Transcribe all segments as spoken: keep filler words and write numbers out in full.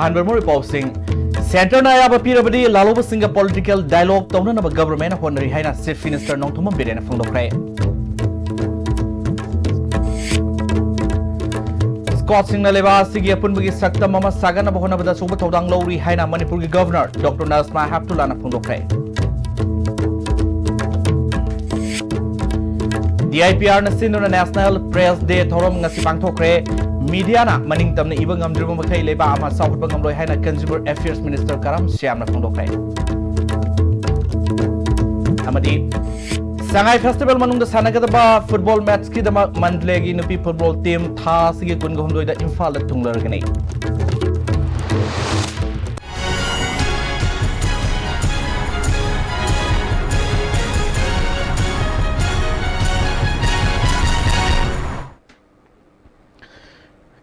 ꯑꯍꯥꯟꯕ ꯃꯔꯨ ꯄꯥꯎꯁꯤꯡ꯫ ꯁꯦꯟꯇꯔꯅ ꯑꯌꯥꯕ ꯄꯤꯔꯕꯗꯤ ꯂꯥꯜꯍꯧꯕꯁꯤꯡꯒ political dialogue ꯇꯧꯅꯅꯕ government ꯍꯣꯠꯅꯔꯤ ꯍꯥꯏꯅ Chief Minister ꯅꯣꯡꯊꯣꯝꯕꯝ ꯕꯤꯔꯦꯟꯅ ꯐꯣꯡꯗꯣꯛꯈ꯭ꯔꯦ꯫ Scoutꯁꯤꯡꯅ ꯂꯩꯕꯥꯛ ꯑꯁꯤꯒꯤ ꯑꯄꯨꯟꯕꯒꯤ ꯁꯛꯇꯝ ꯑꯃ ꯁꯥꯒꯠꯅꯕ ꯍꯣꯠꯅꯕꯗ ꯑꯆꯧꯕ ꯊꯧꯗꯥꯡ ꯂꯧꯔꯤ ꯍꯥꯏꯅ ꯃꯅꯤꯄꯨꯔꯒꯤ Governor Doctor Najma ꯍꯦꯞꯇꯨꯂꯥꯅ ꯐꯣꯡꯗꯣꯛꯈ꯭ꯔꯦ꯫ D I P Rꯅ ꯁꯤꯟꯗꯨꯅ National Press Day ꯊꯧꯔꯝ ꯉꯁꯤ ꯄꯥꯡꯊꯣꯛꯈ꯭ꯔꯦ꯫ Mediaꯅ ꯃꯅꯤꯡ ꯇꯝꯅ ꯏꯕ ꯉꯝꯗ꯭ꯔꯤꯕ ꯃꯈꯩ ꯂꯩꯕꯥꯛ ꯑꯃ ꯆꯥꯎꯈꯠꯄ ꯉꯝꯂꯣꯏ ꯍꯥꯏꯅ Consumer Affairs Minister ꯀꯔꯝ ꯁ꯭ꯌꯥꯝꯅ ꯐꯣꯡꯗꯣꯛꯈ꯭ꯔꯦ꯫ ꯑꯃꯗꯤ ꯁꯉꯥꯏ Festival ꯃꯅꯨꯡꯗ ꯁꯥꯟꯅꯒꯗꯕ football matchꯀꯤꯗꯃꯛ ꯃꯟꯗꯂꯦꯒꯤ ꯅꯨꯄꯤ football team ꯊꯥ ꯑꯁꯤꯒꯤ ꯀꯨꯟꯒ ꯍꯨꯝꯗꯣꯏꯗ ꯏꯝꯐꯥꯜꯗ ꯊꯨꯡꯂꯔꯒꯅꯤ꯫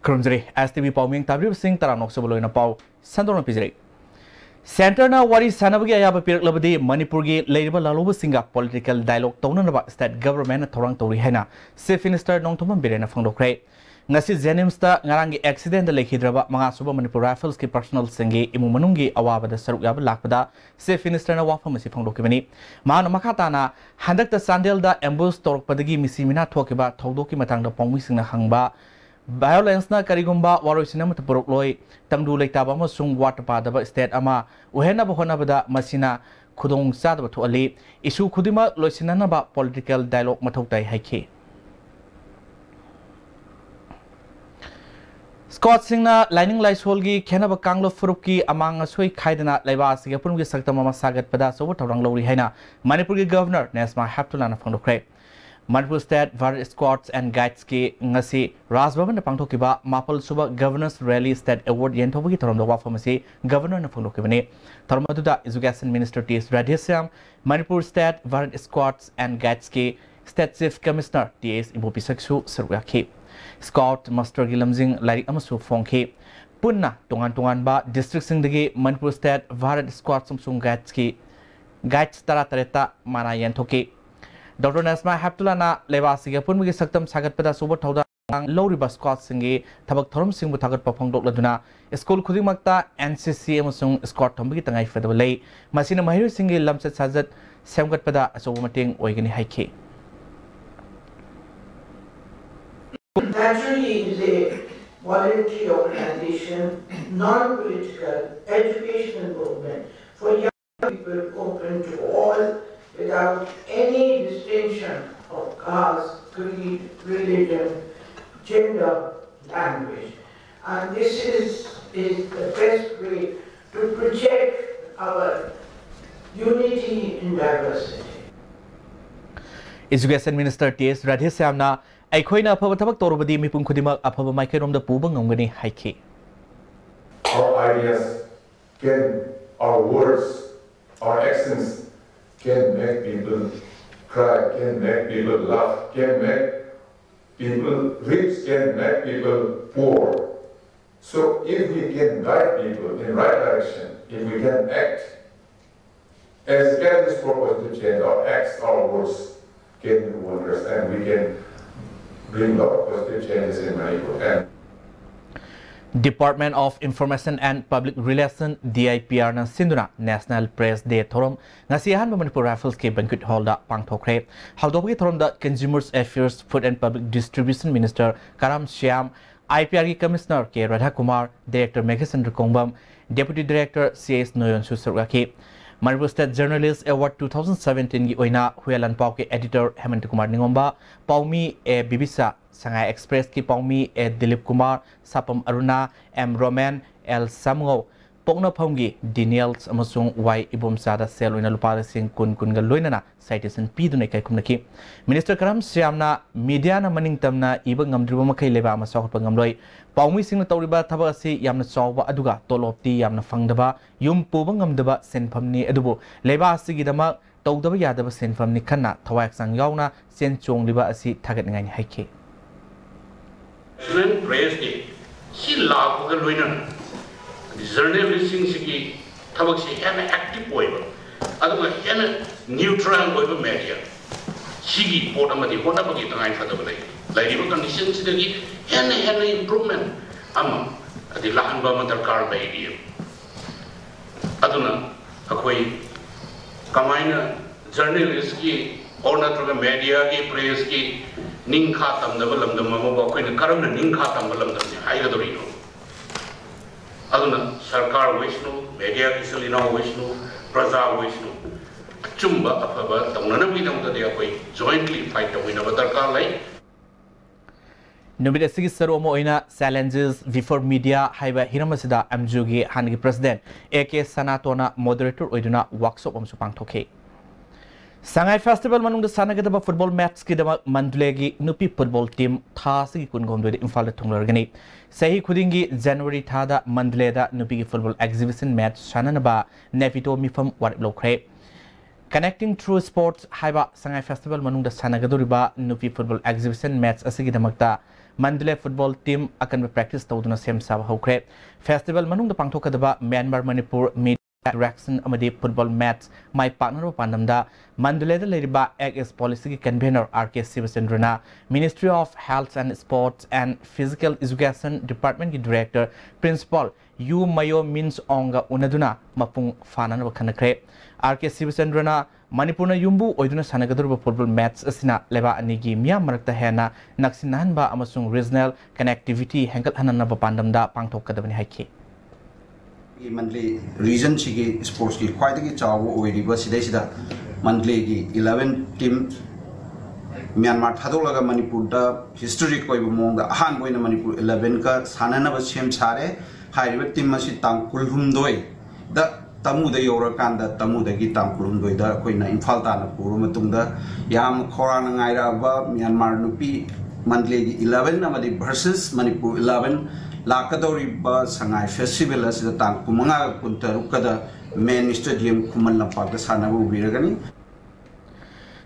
ꯈꯨꯔꯨꯝꯖꯔꯤ꯫ S T V ꯄꯥꯎꯃꯤ ꯇꯥꯕꯤꯔꯤꯕꯁꯤꯡ ꯇꯔꯥꯝꯅ ꯑꯣꯛꯆꯕ ꯂꯣꯏꯅ ꯄꯥꯎ ꯁꯟꯗꯣꯛꯅ ꯄꯤꯖꯔꯤ꯫ ꯁꯦꯟꯇꯔꯅ ꯋꯥꯔꯤ ꯁꯥꯟꯅꯕꯒꯤ ꯑꯌꯥꯕ ꯄꯤꯔꯛꯂꯕꯗꯤ ꯃꯅꯤꯄꯨꯔꯒꯤ ꯂꯩꯔꯤꯕ ꯂꯥꯜꯍꯧꯕꯁꯤꯡꯒ political dialogue ꯇꯧꯅꯅꯕ state governmentꯅ ꯊꯧꯔꯥꯡ ꯇꯧꯔꯤ ꯍꯥꯏꯅ Chief Minister ꯅꯣꯡꯊꯣꯝꯕꯝ ꯕꯤꯔꯦꯟꯅ ꯐꯣꯡꯗꯣꯛꯈ꯭ꯔꯦ꯫ ꯉꯁꯤ JNIMSꯇ ꯉꯔꯥꯡꯒꯤ accidentꯗ ꯂꯩꯈꯤꯗ꯭ꯔꯕ ꯃꯉꯥꯁꯨꯕ ꯃꯅꯤꯄꯨꯔ Riflesꯀꯤ personnelꯁꯤꯡꯒꯤ ꯏꯃꯨꯡ ꯃꯅꯨꯡꯒꯤ ꯑꯋꯥꯕꯗ ꯁꯔꯨꯛ ꯌꯥꯕ ꯂꯥꯛꯄꯗ Chief Ministerꯅ ꯋꯥꯐꯝ ꯑꯁꯤ ꯐꯣꯡꯗꯣꯛꯈꯤꯕꯅꯤ꯫ ꯃꯍꯥꯛꯅ ꯃꯈꯥ ꯇꯥꯅ ꯍꯟꯗꯛꯇ ꯆꯥꯟꯗꯦꯜꯗ ambush ꯇꯧꯔꯛꯄꯗꯒꯤ ꯃꯤꯁꯤ ꯃꯤꯅꯥ ꯊꯣꯛꯈꯤꯕ ꯊꯧꯗꯣꯛꯀꯤ ꯃꯇꯥꯡꯗ ꯄꯥꯎꯃꯤꯁꯤꯡꯅ ꯍꯪꯕ, violenceꯅ ꯀꯔꯤꯒꯨꯝꯕ ꯋꯥꯔꯣꯏꯁꯤꯟ ꯑꯃꯠꯇ ꯄꯨꯔꯛꯂꯣꯏ, ꯇꯪꯗꯨ ꯂꯩꯇꯥꯕ ꯑꯃꯁꯨꯡ ꯋꯥꯠꯇ ꯄꯥꯗꯕ state ꯑꯃ ꯑꯣꯏꯍꯟꯅꯕ ꯍꯣꯠꯅꯕꯗ ꯃꯁꯤꯅ ꯈꯨꯗꯣꯡ ꯆꯥꯗꯕ ꯊꯣꯛꯍꯜꯂꯤ꯫ Issue ꯈꯨꯗꯤꯡꯃꯛ ꯂꯣꯏꯁꯤꯟꯅꯅꯕ political dialogue ꯃꯊꯧ ꯇꯥꯏ ꯍꯥꯏꯈꯤ꯫ Scoutꯁꯤꯡꯅ ꯂꯥꯏꯅꯤꯡ ꯂꯥꯏꯁꯣꯜꯒꯤ ꯈꯦꯠꯅꯕ ꯀꯥꯡꯂꯨꯞ ꯐꯨꯔꯨꯞꯀꯤ ꯑꯃꯥꯡ ꯑꯁꯣꯏ ꯈꯥꯏꯗꯅ ꯂꯩꯕꯥꯛ ꯑꯁꯤꯒꯤ ꯑꯄꯨꯟꯕꯒꯤ ꯁꯛꯇꯝ ꯑꯃ ꯁꯥꯒꯠꯄꯗ ꯑꯆꯧꯕ ꯊꯧꯗꯥꯡ ꯂꯧꯔꯤ ꯍꯥꯏꯅ ꯃꯅꯤꯄꯨꯔꯒꯤ Governor ꯅꯦꯁꯃꯥ ꯍꯦꯞꯇꯨꯂꯥꯅ ꯐꯣꯡꯗꯣꯛꯈ꯭ꯔꯦ꯫ Manipur State Varied Scouts and Guidesꯀꯤ ꯉꯁꯤ ꯔꯥꯖ ꯚꯕꯟꯗ ꯄꯥꯡꯊꯣꯛꯈꯤꯕ ꯃꯥꯄꯜ ꯁꯨꯕ Governors Rally State Award ꯌꯦꯟꯊꯧꯕꯒꯤ ꯊꯧꯔꯝꯗ ꯋꯥꯐꯝ ꯑꯁꯤ Governorꯅ ꯐꯣꯡꯗꯣꯛꯈꯤꯕꯅꯤ꯫ ꯊꯧꯔꯝ ꯑꯗꯨꯗ Education Minister T S Radheshyam, Manipur State Varied Scouts and Guidesꯀꯤ State Chief Commissioner T S ꯏꯕꯣꯄꯤꯁꯛꯁꯨ ꯁꯔꯨꯛ ꯌꯥꯈꯤ꯫ Scout Masterꯒꯤ ꯂꯝꯖꯤꯡ ꯂꯥꯏꯔꯤꯛ ꯑꯃꯁꯨ ꯐꯣꯡꯈꯤ꯫ ꯄꯨꯟꯅ ꯇꯣꯉꯥꯟ ꯇꯣꯉꯥꯟꯕ districtꯁꯤꯡꯗꯒꯤ ꯃꯅꯤꯄꯨꯔ State Varied Scouts ꯑꯃꯁꯨꯡ Guidesꯀꯤ Guides ꯇꯔꯥꯇꯔꯦꯠꯇ ꯃꯅꯥ ꯌꯦꯟꯊꯣꯛꯈꯤ꯫ Doctor ꯅꯖꯃꯥ ꯍꯦꯞꯇꯨꯂꯥꯅ ꯂꯩꯕꯥꯛ ꯑꯁꯤꯒꯤ ꯑꯄꯨꯟꯕꯒꯤ ꯁꯛꯇꯝ ꯁꯥꯒꯠꯄꯗ ꯑꯆꯧꯕ ꯊꯧꯗꯥꯡ ꯂꯧꯔꯤꯕ ꯁ꯭ꯀ꯭ꯋꯥꯠꯁꯤꯡꯒꯤ ꯊꯕꯛ ꯊꯧꯔꯝꯁꯤꯡꯕꯨ ꯊꯥꯒꯠꯄ ꯐꯣꯡꯗꯣꯛꯂꯗꯨꯅ ꯁ꯭ꯀꯨꯜ ꯈꯨꯗꯤꯡꯃꯛꯇ ꯑꯦꯟ ꯁꯤ ꯁꯤ ꯑꯃꯁꯨꯡ ꯁ꯭ꯀ꯭ꯋꯥꯠ ꯊꯝꯕꯒꯤ ꯇꯉꯥꯏ ꯐꯗꯕ ꯂꯩ꯫ ꯃꯁꯤꯅ ꯃꯍꯩꯔꯣꯏꯁꯤꯡꯒꯤ ꯂꯝꯆꯠ ꯁꯥꯖꯠ ꯁꯦꯝꯒꯠꯄꯗ ꯑꯆꯧꯕ ꯃꯇꯦꯡ ꯑꯣꯏꯒꯅꯤ ꯍꯥꯏꯈꯤ꯫ Naturally, it is a voluntary organization, non-political educational movement for young people open to all without any distinction of caste, creed, religion, gender, language. And this is, is the best way to project our unity in diversity. Education Minister T S Radheshyamꯅ ꯑꯩꯈꯣꯏꯅ ꯑꯐꯕ ꯊꯕꯛ ꯇꯧꯔꯕꯗꯤ ꯃꯤꯄꯨꯝ ꯈꯨꯗꯤꯡꯃꯛ ꯑꯐꯕ ꯃꯥꯏꯀꯩꯔꯣꯝꯗ ꯄꯨꯕ ꯉꯝꯒꯅꯤ ꯍꯥꯏꯈꯤ꯫ Our ideas can, our words, our actions can make people cry, can make people laugh, can make people rich, can make people poor. So if we can guide people in right direction, if we can act as catalyst for positive change, our acts, our words can do wonders, and we can bring lot of positive changes in Manipur. And Department of Information and Public Relation, D I P R ꯅ ꯁꯤꯟꯗꯨꯅ National Press Day ꯊꯧꯔꯝ ꯉꯁꯤ ꯑꯍꯥꯟꯕ Manipur ꯔꯥꯏꯐꯜꯁꯀꯤ Banquet Hall ꯗ ꯄꯥꯡꯊꯣꯛꯈ꯭ꯔꯦ꯫ ꯍꯧꯗꯣꯛꯄꯒꯤ ꯊꯧꯔꯝꯗ Consumers Affairs, Food and Public Distribution Minister Karam Shyam, I P R ꯒꯤ Commissioner ꯀꯦ ꯔꯥꯙꯥꯀꯨꯃꯥꯔ, Director Meghachandra ꯀꯣꯡꯕꯝ, Deputy Director C S ꯅꯣꯌꯣꯟꯁꯨ ꯁꯔꯨꯛ ꯌꯥꯈꯤ꯫ Manipur State Journalist Award two thousand seventeen ꯒꯤ ꯑꯣꯏꯅ ꯍꯨꯌꯦꯟ ꯂꯥꯟꯄꯥꯎꯒꯤ Editor ꯍꯦꯃꯟꯇ ꯀꯨꯃꯥꯔ ꯅꯤꯉꯣꯝꯕ, ꯄꯥꯎꯃꯤ ꯑꯦ ꯕꯤꯕꯤꯁꯥ, ꯁꯉꯥꯏ Express ꯀꯤ ꯄꯥꯎꯃꯤ A Dilip Kumar, Sapam Aruna, M Romen, L Samungou, ꯄꯣꯛꯅꯐꯝꯒꯤ ꯗꯦꯅꯤꯌꯦꯜꯁ ꯑꯃꯁꯨꯡ ꯋꯥꯏ ꯏꯕꯣꯝꯆꯥꯗ ꯁꯦꯜ ꯑꯣꯏꯅ ꯂꯨꯄꯥ ꯂꯤꯁꯤꯡ ꯀꯨꯟ, ꯀꯨꯟꯒ ꯂꯣꯏꯅꯅ citation ꯄꯤꯗꯨꯅ ꯏꯀꯥꯏ ꯈꯨꯝꯅꯈꯤ꯫ Minister ꯀꯔꯥꯝ ꯁ꯭ꯌꯥꯝꯅ media ꯅ ꯃꯅꯤꯡ ꯇꯝꯅ ꯏꯕ ꯉꯝꯗ꯭ꯔꯤꯕ ꯃꯈꯩ ꯂꯩꯕꯥꯛ ꯑꯃ ꯆꯥꯎꯈꯠꯄ ꯉꯝꯂꯣꯏ꯫ ꯄꯥꯎꯃꯤꯁꯤꯡꯅ ꯇꯧꯔꯤꯕ ꯊꯕꯛ ꯑꯁꯤ ꯌꯥꯝꯅ ꯆꯥꯎꯕ ꯑꯗꯨꯒ ꯇꯣꯂꯣꯞꯇꯤ ꯌꯥꯝꯅ ꯐꯪꯗꯕ, ꯌꯨꯝ ꯄꯨꯕ ꯉꯝꯗꯕ ꯁꯤꯟꯐꯝꯅꯤ, ꯑꯗꯨꯕꯨ ꯂꯩꯕꯥꯛ ꯑꯁꯤꯒꯤꯗꯃꯛ ꯇꯧꯗꯕ ꯌꯥꯗꯕ ꯁꯤꯟꯐꯝꯅꯤ ꯈꯟꯅ ꯊꯋꯥꯏ ꯍꯛꯆꯥꯡ ꯌꯥꯎꯅ ꯆꯦꯟ ꯆꯣꯡꯂꯤꯕ ꯑꯁꯤ ꯊꯥꯒꯠꯅꯤꯡꯉꯥꯏꯅꯤ ꯍꯥꯏꯈꯤ꯫ National Press Day ꯁꯤ ꯂꯥꯛꯄꯒ ꯂꯣꯏꯅꯅ journalist ꯁꯤꯡꯁꯤꯒꯤ ꯊꯕꯛꯁꯤ ꯍꯦꯟꯅ active ꯑꯣꯏꯕ, ꯑꯗꯨꯒ ꯍꯦꯟꯅ neutral ꯑꯣꯏꯕ media, ꯁꯤꯒꯤ ꯄꯣꯠ ꯑꯃꯗꯤ ꯍꯣꯠꯅꯕꯒꯤ ꯇꯉꯥꯏ ꯐꯗꯕ ꯂꯩ꯫ ꯂꯩꯔꯤꯕ condition ꯁꯤꯗꯒꯤ ꯍꯦꯟꯅ ꯍꯦꯟꯅ improvement ꯑꯃ ꯑꯗꯤ ꯂꯥꯛꯍꯟꯕ ꯑꯃ ꯗꯔꯀꯥꯔ ꯂꯩꯔꯤ꯫ ꯑꯗꯨꯅ ꯑꯩꯈꯣꯏ ꯀꯃꯥꯏꯅ journalist ꯀꯤ or ꯅꯠꯇ꯭ꯔꯒ media ꯒꯤ, press ꯀꯤ ꯅꯤꯡꯈꯥ ꯇꯝꯗꯕ ꯂꯝꯗꯝ ꯑꯃꯕꯨ ꯑꯩꯈꯣꯏꯅ ꯀꯔꯝꯅ ꯅꯤꯡꯈꯥ ꯇꯝꯕ ꯂꯝꯗꯝꯅꯤ ꯍꯥꯏꯒꯗꯧꯔꯤꯅꯣ? ꯑꯗꯨꯅ ꯁꯔꯀꯥꯔ ꯑꯣꯏꯁꯅꯨ, media ꯒꯤ ꯏꯆꯤꯜ ꯏꯅꯥꯎ ꯑꯣꯏꯁꯅꯨ, ꯄ꯭ꯔꯖꯥ ꯑꯣꯏꯁꯅꯨ, ꯑꯆꯨꯝꯕ ꯑꯐꯕ ꯇꯧꯅꯅꯕꯒꯤꯗꯃꯛꯇꯗꯤ ꯑꯩꯈꯣꯏ jointly fight ꯇꯧꯃꯤꯟꯅꯕ ꯗꯔꯀꯥꯔ ꯂꯩ꯫ ꯅꯨꯃꯤꯠ ꯑꯁꯤꯒꯤ ꯁꯔꯨꯛ ꯑꯃ ꯑꯣꯏꯅ Challenges Before Media ꯍꯥꯏꯕ ꯍꯤꯔꯝ ꯑꯁꯤꯗ ꯑꯦꯝꯖꯨꯒꯤ ꯍꯥꯟꯅꯒꯤ president ꯑꯦ ꯀꯦ ꯁꯅꯥꯇꯣꯟꯅ moderator ꯑꯣꯏꯗꯨꯅ workshop ꯑꯃꯁꯨ ꯄꯥꯡꯊꯣꯛꯈꯤ꯫ ꯁꯉꯥꯏ festival ꯃꯅꯨꯡꯗ ꯁꯥꯟꯅꯒꯗꯕ football match ꯀꯤꯗꯃꯛ ꯃꯟꯗꯂꯦꯒꯤ ꯅꯨꯄꯤ football team ꯊꯥ ꯑꯁꯤꯒꯤ ꯀꯨꯟꯍꯨꯝꯗꯣꯏꯗ ꯏꯝꯐꯥꯜꯗ ꯊꯨꯡꯂꯔꯒꯅꯤ꯫ ꯆꯍꯤ ꯈꯨꯗꯤꯡꯒꯤ January ꯊꯥꯗ ꯃꯟꯗꯂꯦꯗ ꯅꯨꯄꯤꯒꯤ football exhibition match ꯁꯥꯟꯅꯅꯕ ꯅꯦꯐꯤꯗꯣ ꯃꯤꯐꯝ ꯋꯥꯔꯦꯞ ꯂꯧꯈ꯭ꯔꯦ꯫ Connecting Through Sports ꯍꯥꯏꯕ ꯁꯉꯥꯏ festival ꯃꯅꯨꯡꯗ ꯁꯥꯟꯅꯒꯗꯧꯔꯤꯕ ꯅꯨꯄꯤ football exhibition match ꯑꯁꯤꯒꯤꯗꯃꯛꯇ ꯃꯟꯗꯂꯦ football team ꯑꯀꯟꯕ practice ꯇꯧꯗꯨꯅ ꯁꯦꯝ ꯁꯥꯕ ꯍꯧꯈ꯭ꯔꯦ꯫ Festival ꯃꯅꯨꯡꯗ ꯄꯥꯡꯊꯣꯛꯀꯗꯕ ꯃ꯭ꯌꯥꯟꯃꯥꯔ ꯃꯅꯤꯄꯨꯔ media interaction ꯑꯃꯗꯤ football match ꯃꯥꯏ ꯄꯥꯛꯅꯅꯕ ꯄꯥꯟꯗꯝꯗ ꯃꯟꯗꯂꯦꯗ ꯂꯩꯔꯤꯕ ꯑꯦꯛ ꯑꯦꯁ policy ꯒꯤ convener ꯑꯥꯔ ꯀꯦ ꯁꯤꯕꯆꯟꯗ꯭ꯔꯅ Ministry of Health and Sports and Physical Education Department ꯀꯤ director principal ꯌꯨ ꯃꯌꯣ ꯃꯤꯟꯁ ꯑꯣꯡꯒ ꯎꯅꯗꯨꯅ ꯃꯄꯨꯡ ꯐꯥꯅꯅꯕ ꯈꯟꯅꯈ꯭ꯔꯦ꯫ ꯑꯥꯔ ꯀꯦ ꯁꯤꯕꯆꯟꯗ꯭ꯔꯅ ꯃꯅꯤꯄꯨꯔꯅ ꯌꯨꯝꯕꯨ ꯑꯣꯏꯗꯨꯅ ꯁꯥꯟꯅꯒꯗꯧꯔꯤꯕ football match ꯑꯁꯤꯅ ꯂꯩꯕꯥꯛ ꯑꯅꯤꯒꯤ ꯃꯤꯌꯥꯝ ꯃꯔꯛꯇ ꯍꯦꯟꯅ ꯅꯛꯁꯤꯟꯅꯍꯟꯕ ꯑꯃꯁꯨꯡ regional connectivity ꯍꯦꯟꯒꯠꯍꯟꯅꯕ ꯄꯥꯟꯗꯝꯗ ꯄꯥꯡꯊꯣꯛꯀꯗꯕꯅꯤ ꯍꯥꯏꯈꯤ꯫ ꯃꯟꯗꯂꯦ region ꯁꯤꯒꯤ sports ꯀꯤ ꯈ꯭ꯋꯥꯏꯗꯒꯤ ꯆꯥꯎꯕ ꯑꯣꯏꯔꯤꯕ ꯁꯤꯗꯩꯁꯤꯗ ꯃꯟꯗꯂꯦꯒꯤ eleven team ꯃ꯭ꯌꯥꯟꯃꯥꯔ ꯊꯥꯗꯣꯛꯂꯒ ꯃꯅꯤꯄꯨꯔꯗ historic ꯑꯣꯏꯕ ꯃꯑꯣꯡꯗ ꯑꯍꯥꯟꯕ ꯑꯣꯏꯅ ꯃꯅꯤꯄꯨꯔ eleven ꯀ ꯁꯥꯟꯅꯅꯕ ꯁꯦꯝ ꯁꯥꯔꯦ꯫ ꯍꯥꯏꯔꯤꯕ team ꯑꯁꯤ ꯇꯥꯡ ꯀꯨꯟꯍꯨꯝꯗꯣꯏꯗ ꯇꯃꯨꯗ ꯌꯧꯔꯀꯥꯟꯗ, ꯇꯃꯨꯗꯒꯤ ꯇꯥꯡ ꯀꯨꯟꯍꯨꯝꯗꯣꯏꯗ ꯑꯩꯈꯣꯏꯅ ꯏꯝꯐꯥꯜ ꯇꯥꯟꯅ ꯄꯨꯔꯕ ꯃꯇꯨꯡꯗ, ꯌꯥꯝ ꯈꯧꯔꯥꯡꯅ ꯉꯥꯏꯔꯛꯑꯕ ꯃ꯭ꯌꯥꯟꯃꯥꯔ ꯅꯨꯄꯤ ꯃꯟꯗꯂꯦꯒꯤ eleven ꯑꯃꯗꯤ versus ꯃꯅꯤꯄꯨꯔ eleven ꯂꯥꯛꯀꯗꯧꯔꯤꯕ ꯁꯉꯥꯏ festival ꯑꯁꯤꯗ ꯇꯥꯡ ꯀꯨꯟꯃꯉꯥꯒ ꯀꯨꯟꯇꯔꯨꯛꯀꯗ main stadium ꯈꯨꯃꯟ ꯂꯝꯄꯥꯛꯇ ꯁꯥꯟꯅꯕ ꯎꯕꯤꯔꯒꯅꯤ꯫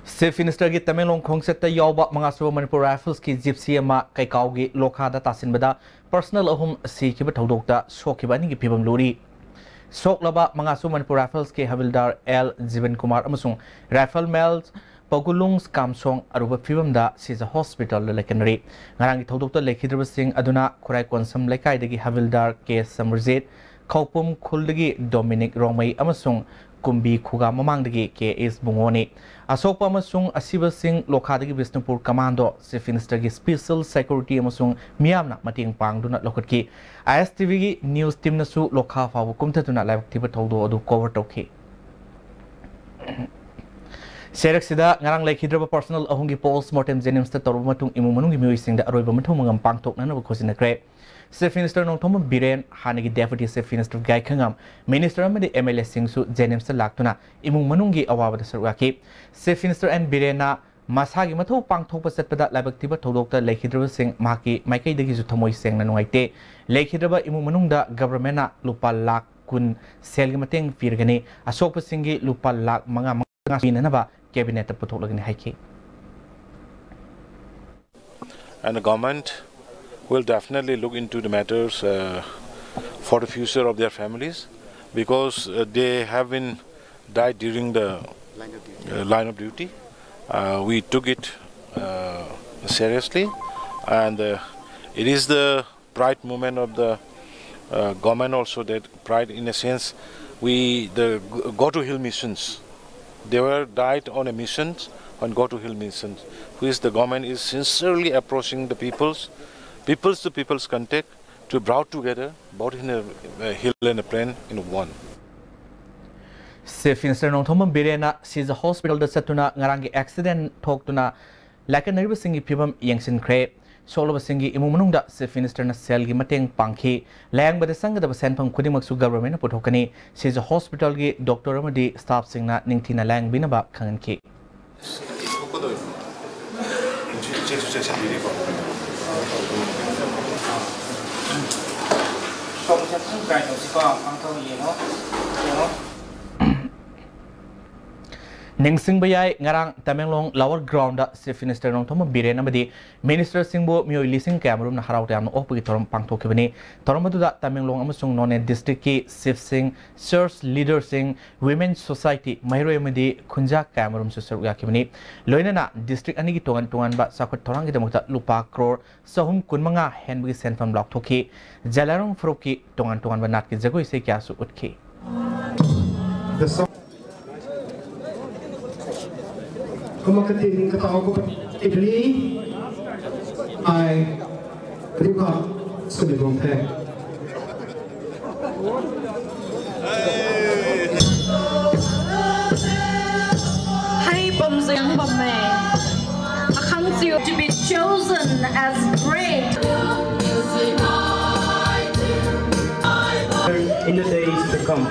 Chief Minister ꯒꯤ ꯇꯃꯦꯡꯂꯣꯡ ꯈꯣꯡꯆꯠꯇ ꯌꯥꯎꯕ ꯃꯉꯥꯁꯨꯕ ꯃꯅꯤꯄꯨꯔ Rifles ꯀꯤ Gypsy ꯑꯃ ꯀꯩꯀꯥꯎꯒꯤ ꯂꯣꯈꯥꯗ ꯇꯥꯁꯤꯟꯕꯗ personal ꯑꯍꯨꯝ ꯁꯤꯈꯤꯕ ꯊꯧꯗꯣꯛꯇ ꯁꯣꯛꯈꯤꯕ ꯑꯅꯤꯒꯤ ꯐꯤꯕꯝ ꯂꯨꯔꯤ꯫ ꯁꯣꯛꯂꯕ ꯃꯉꯥꯁꯨꯕ ꯃꯅꯤꯄꯨꯔ Rifles ꯀꯤ ꯍꯕꯤꯜꯗꯥꯔ ꯑꯦꯜ ꯖꯤꯕꯟ ꯀꯨꯃꯥꯔ ꯑꯃꯁꯨꯡ rifleman ꯄꯒꯨꯂꯨꯡ ꯀꯥꯝꯁꯣꯡ ꯑꯔꯨꯕ ꯐꯤꯕꯝꯗ ꯁꯤꯖ ꯍꯣꯁꯄꯤꯇꯥꯜꯗ ꯂꯩꯀꯠꯅꯔꯤ꯫ ꯉꯔꯥꯡꯒꯤ ꯊꯧꯗꯣꯛꯇ ꯂꯩꯈꯤꯗ꯭ꯔꯕꯁꯤꯡ ꯑꯗꯨꯅ ꯈꯨꯔꯥꯏ ꯀꯣꯟꯁꯝ ꯂꯩꯀꯥꯏꯗꯒꯤ ꯍꯕꯤꯜꯗꯥꯔ ꯀꯦ ꯁꯃꯔꯖꯤꯠ, ꯈꯧꯄꯨꯝ ꯈꯨꯜꯗꯒꯤ ꯗꯣꯃꯤꯅꯤꯛ ꯔꯣꯡꯃꯩ ꯑꯃꯁꯨꯡ ꯀꯨꯝꯕꯤ ꯈꯨꯒꯥ ꯃꯃꯥꯡꯗꯒꯤ ꯀꯦ ꯑꯦꯁ ꯕꯨꯡꯉꯣꯅꯤ꯫ ꯑꯁꯣꯛꯄ ꯑꯃꯁꯨꯡ ꯑꯁꯤꯕꯁꯤꯡ ꯂꯣꯈꯥꯗꯒꯤ ꯕꯤꯁꯅꯨꯄꯨꯔ ꯀꯃꯥꯟꯗꯣ, ꯆꯤꯐ ꯃꯤꯅꯤꯁꯇꯔꯒꯤ ꯁ꯭ꯄꯦꯁꯦꯜ ꯁꯦꯀ꯭ꯌꯨꯔꯤꯇꯤ ꯑꯃꯁꯨꯡ ꯃꯤꯌꯥꯝꯅ ꯃꯇꯦꯡ ꯄꯥꯡꯗꯨꯅ ꯂꯧꯈꯠꯈꯤ꯫ ꯑꯥꯏ ꯑꯦꯁ ꯇꯤ ꯚꯤꯒꯤ ꯅ꯭ꯌꯨꯁ ꯇꯤꯝꯅꯁꯨ ꯂꯣꯈꯥ ꯐꯥꯎꯕ ꯀꯨꯝꯊꯗꯨꯅ ꯂꯥꯏꯕꯛ ꯊꯤꯕ ꯊꯧꯗꯣꯛ ꯑꯗꯨ ꯀꯣꯚꯔ ꯇꯧꯈꯤ꯫ ꯁꯦꯔꯛꯁꯤꯗ ꯉꯔꯥꯡ ꯂꯩꯈꯤꯗ꯭ꯔꯕ ꯄꯔꯁꯅꯦꯜ ꯑꯍꯨꯝꯒꯤ ꯄꯣꯁꯃꯣꯔꯇꯦꯝ ꯖꯦꯅꯤꯝꯁꯇ ꯇꯧꯔꯕ ꯃꯇꯨꯡ ꯏꯃꯨꯡ ꯃꯅꯨꯡꯒꯤ ꯃꯤꯑꯣꯏꯁꯤꯡꯗ ꯑꯔꯣꯏꯕ ꯃꯊꯧ ꯃꯉꯝ ꯄꯥꯡꯊꯣꯛꯅꯅꯕ ꯈꯣꯠꯆꯤꯟꯅꯈ꯭ꯔꯦ꯫ ꯆꯤꯐ ꯃꯤꯅꯤꯁꯇꯔ ꯅꯣꯡꯊꯣꯝꯕꯝ ꯕꯤꯔꯦꯟ, ꯍꯥꯟꯅꯒꯤ ꯗꯦꯄꯨꯇꯤ ꯆꯤꯐ ꯃꯤꯅꯤꯁꯇꯔ ꯒꯥꯏꯈꯉꯝ, ꯃꯤꯅꯤꯁꯇꯔ ꯑꯃꯗꯤ ꯑꯦꯝ ꯑꯦꯜ ꯑꯦꯁꯤꯡꯁꯨ ꯖꯦꯅꯤꯝꯁꯇ ꯂꯥꯛꯇꯨꯅ ꯏꯃꯨꯡ ꯃꯅꯨꯡꯒꯤ ꯑꯋꯥꯕꯗ ꯁꯔꯨꯛ ꯌꯥꯈꯤ꯫ ꯆꯤꯐ ꯃꯤꯅꯤꯁꯇꯔ ꯑꯦꯟ ꯕꯤꯔꯦꯟꯅ ꯃꯁꯥꯒꯤ ꯃꯊꯧ ꯄꯥꯡꯊꯣꯛꯄ ꯆꯠꯄꯗ ꯂꯥꯏꯕꯛ ꯊꯤꯕ ꯊꯧꯗꯣꯛꯇ ꯂꯩꯈꯤꯗ꯭ꯔꯕꯁꯤꯡ ꯃꯍꯥꯛꯀꯤ ꯃꯥꯏꯀꯩꯗꯒꯤꯁꯨ ꯊꯃꯣꯏ ꯁꯦꯡꯅ ꯅꯨꯡꯉꯥꯏꯇꯦ꯫ ꯂꯩꯈꯤꯗ꯭ꯔꯕ ꯏꯃꯨꯡ ꯃꯅꯨꯡꯗ ꯒꯚꯔꯟꯃꯦꯟꯠꯅ ꯂꯨꯄꯥ ꯂꯥꯈ ꯀꯨꯟ ꯁꯦꯜꯒꯤ ꯃꯇꯦꯡ ꯄꯤꯔꯒꯅꯤ꯫ ꯑꯁꯣꯛꯄꯁꯤꯡꯒꯤ ꯂꯨꯄꯥ ꯂꯥꯈ ꯃꯉꯥ ꯃꯉꯥ ꯄꯤꯅꯅꯕ ꯀꯦꯕꯤꯅꯦꯠꯇ ꯄꯨꯊꯣꯛꯂꯒꯅꯤ ꯍꯥꯏꯈꯤ꯫ And the government will definitely look into the matters uh, for the future of their families, because uh, they have been died during the uh, line of duty. Uh, we took it uh, seriously, and uh, it is the pride moment of the uh, government also, that pride in a sense, we the Go to Hill missions, they were died on a mission, on Go to Hill missions, which the government is sincerely approaching the people's, people's to people's contact to brought together both in a, a hill and a plain in one. Chief minister Nongthombam ꯕꯤꯔꯦꯟꯅ ꯁꯤꯖ ꯍꯣꯁꯄꯤꯇꯥꯜꯗ ꯆꯠꯇꯨꯅ ꯉꯔꯥꯡꯒꯤ accident ꯊꯣꯛꯇꯨꯅ ꯂꯥꯏꯀꯠꯅꯔꯤꯕꯁꯤꯡꯒꯤ ꯐꯤꯕꯝ ꯌꯦꯡꯁꯤꯟꯈ꯭ꯔꯦ꯫ ꯁꯣꯛꯂꯕꯁꯤꯡꯒꯤ ꯏꯃꯨꯡ ꯃꯅꯨꯡꯗ chief ꯃꯤꯅꯤꯁꯇꯔꯅ ꯁꯦꯜꯒꯤ ꯃꯇꯦꯡ ꯄꯥꯡꯈꯤ꯫ ꯂꯥꯌꯦꯡꯕꯗ ꯆꯪꯒꯗꯕ ꯁꯦꯟꯐꯝ ꯈꯨꯗꯤꯡꯃꯛꯁꯨ ꯒꯚꯔꯟꯃꯦꯟꯠꯅ ꯄꯨꯊꯣꯛꯀꯅꯤ꯫ ꯁꯤꯖ ꯍꯣꯁꯄꯤꯇꯥꯜꯒꯤ ꯗꯣꯛꯇꯔ ꯑꯃꯗꯤ ꯁ꯭ꯇꯥꯐꯁꯤꯡꯅ ꯅꯤꯡꯊꯤꯅ ꯂꯥꯌꯦꯡꯕꯤꯅꯕ ꯈꯪꯍꯟꯈꯤ꯫ ꯅꯤꯡꯁꯤꯡꯕ ꯌꯥꯏ, ꯉꯔꯥꯡ Tamenglong lower ground chief minister Nongthombam Biren ꯑꯃꯗꯤ ꯃꯤꯅꯤꯁꯇꯔꯁꯤꯡꯕꯨ ꯃꯤꯑꯣꯏ ꯂꯤꯁꯤꯡ ꯀꯌꯥꯃꯔꯨꯝꯅ ꯍꯔꯥꯎ ꯇꯌꯥꯝꯅ ꯑꯣꯛꯄꯒꯤ ꯊꯧꯔꯝ ꯄꯥꯡꯊꯣꯛꯈꯤꯕꯅꯤ꯫ ꯊꯧꯔꯝ ꯑꯗꯨꯗ ꯇꯃꯦꯡꯂꯣꯡ ꯑꯃꯁꯨꯡ ꯅꯣꯅꯦ ꯗꯤꯁꯇ꯭ꯔꯤꯛꯀꯤ ꯆꯤꯐꯁꯤꯡ, ꯆꯔꯆ ꯂꯤꯗꯔꯁꯤꯡ, ꯋꯤꯃꯦꯟ ꯁꯣꯁꯥꯏꯇꯤ ꯃꯍꯩꯔꯣꯏ ꯑꯃꯗꯤ ꯈꯨꯟꯖꯥ ꯀꯌꯥꯃꯔꯨꯝꯁꯨ ꯁꯔꯨꯛ ꯌꯥꯈꯤꯕꯅꯤ꯫ ꯂꯣꯏꯅꯅ ꯗꯤꯁꯇ꯭ꯔꯤꯛ ꯑꯅꯤꯒꯤ ꯇꯣꯉꯥꯟ ꯇꯣꯉꯥꯟꯕ ꯆꯥꯎꯈꯠ ꯊꯧꯔꯥꯡꯒꯤꯗꯃꯛꯇ ꯂꯨꯄꯥ ꯀ꯭ꯔꯣꯔ ꯆꯍꯨꯝ ꯀꯨꯟꯃꯉꯥ ꯍꯦꯟꯕꯒꯤ ꯁꯦꯟꯐꯝ ꯂꯥꯎꯊꯣꯛꯈꯤ꯫ ꯖꯂꯥꯏꯔꯣꯡ ꯐꯨꯔꯨꯞꯀꯤ ꯇꯣꯉꯥꯟ ꯇꯣꯉꯥꯟꯕ ꯅꯥꯠꯀꯤ ꯖꯒꯣꯏ ꯏꯁꯩ ꯀꯌꯥꯁꯨ ꯎꯠꯈꯤ꯫ The song. Kumakating katao ko pa itli ay Ruka Sulibong Theng. Hai pamzeng pamme. Akhang chiu to be chosen as great. In the days to come.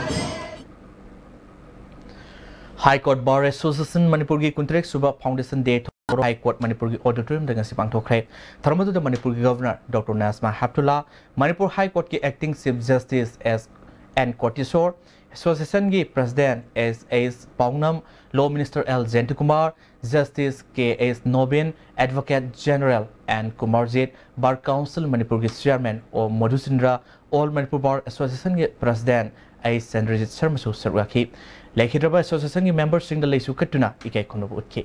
High Court Bar Association ꯃꯅꯤꯄꯨꯔꯒꯤ ꯀꯨꯟꯇꯔꯦꯠ ꯁꯨꯕ Foundation Day ꯊꯧꯔꯝ High Court ꯃꯅꯤꯄꯨꯔꯒꯤ auditorium ꯗ ꯉꯁꯤ ꯄꯥꯡꯊꯣꯛꯈ꯭ꯔꯦ꯫ ꯊꯧꯔꯝ ꯑꯗꯨꯗ ꯃꯅꯤꯄꯨꯔꯒꯤ Governor Doctor ꯅꯥꯖꯃꯥ ꯍꯦꯞꯇꯨꯂꯥ, Manipur High Court ꯀꯤ Acting Chief Justice S N ꯀꯣꯇꯤꯁꯣꯔ, Association ꯒꯤ President S H ꯄꯥꯎꯅꯝ, Law Minister L ꯖꯌꯟꯇꯀꯨꯃꯥꯔ, Justice K H Nobin, Advocate General N Kumarjit, Bar Council ꯃꯅꯤꯄꯨꯔꯒꯤ Chairman O ꯃꯣꯙꯨꯆꯟꯗ꯭ꯔ, All Manipur Bar Association ꯒꯤ President ꯑꯩ ꯆꯟꯗ꯭ꯔꯖꯤꯠ ꯁꯔꯃꯁꯨ ꯁꯔꯨꯛ ꯌꯥꯈꯤ꯫ ꯂꯩꯈꯤꯗ꯭ꯔꯕ association ꯒꯤ member ꯁꯤꯡꯗ ꯂꯩꯁꯨ ꯀꯠꯇꯨꯅ ꯏꯀꯥꯏ ꯈꯨꯝꯅꯕ ꯎꯠꯈꯤ꯫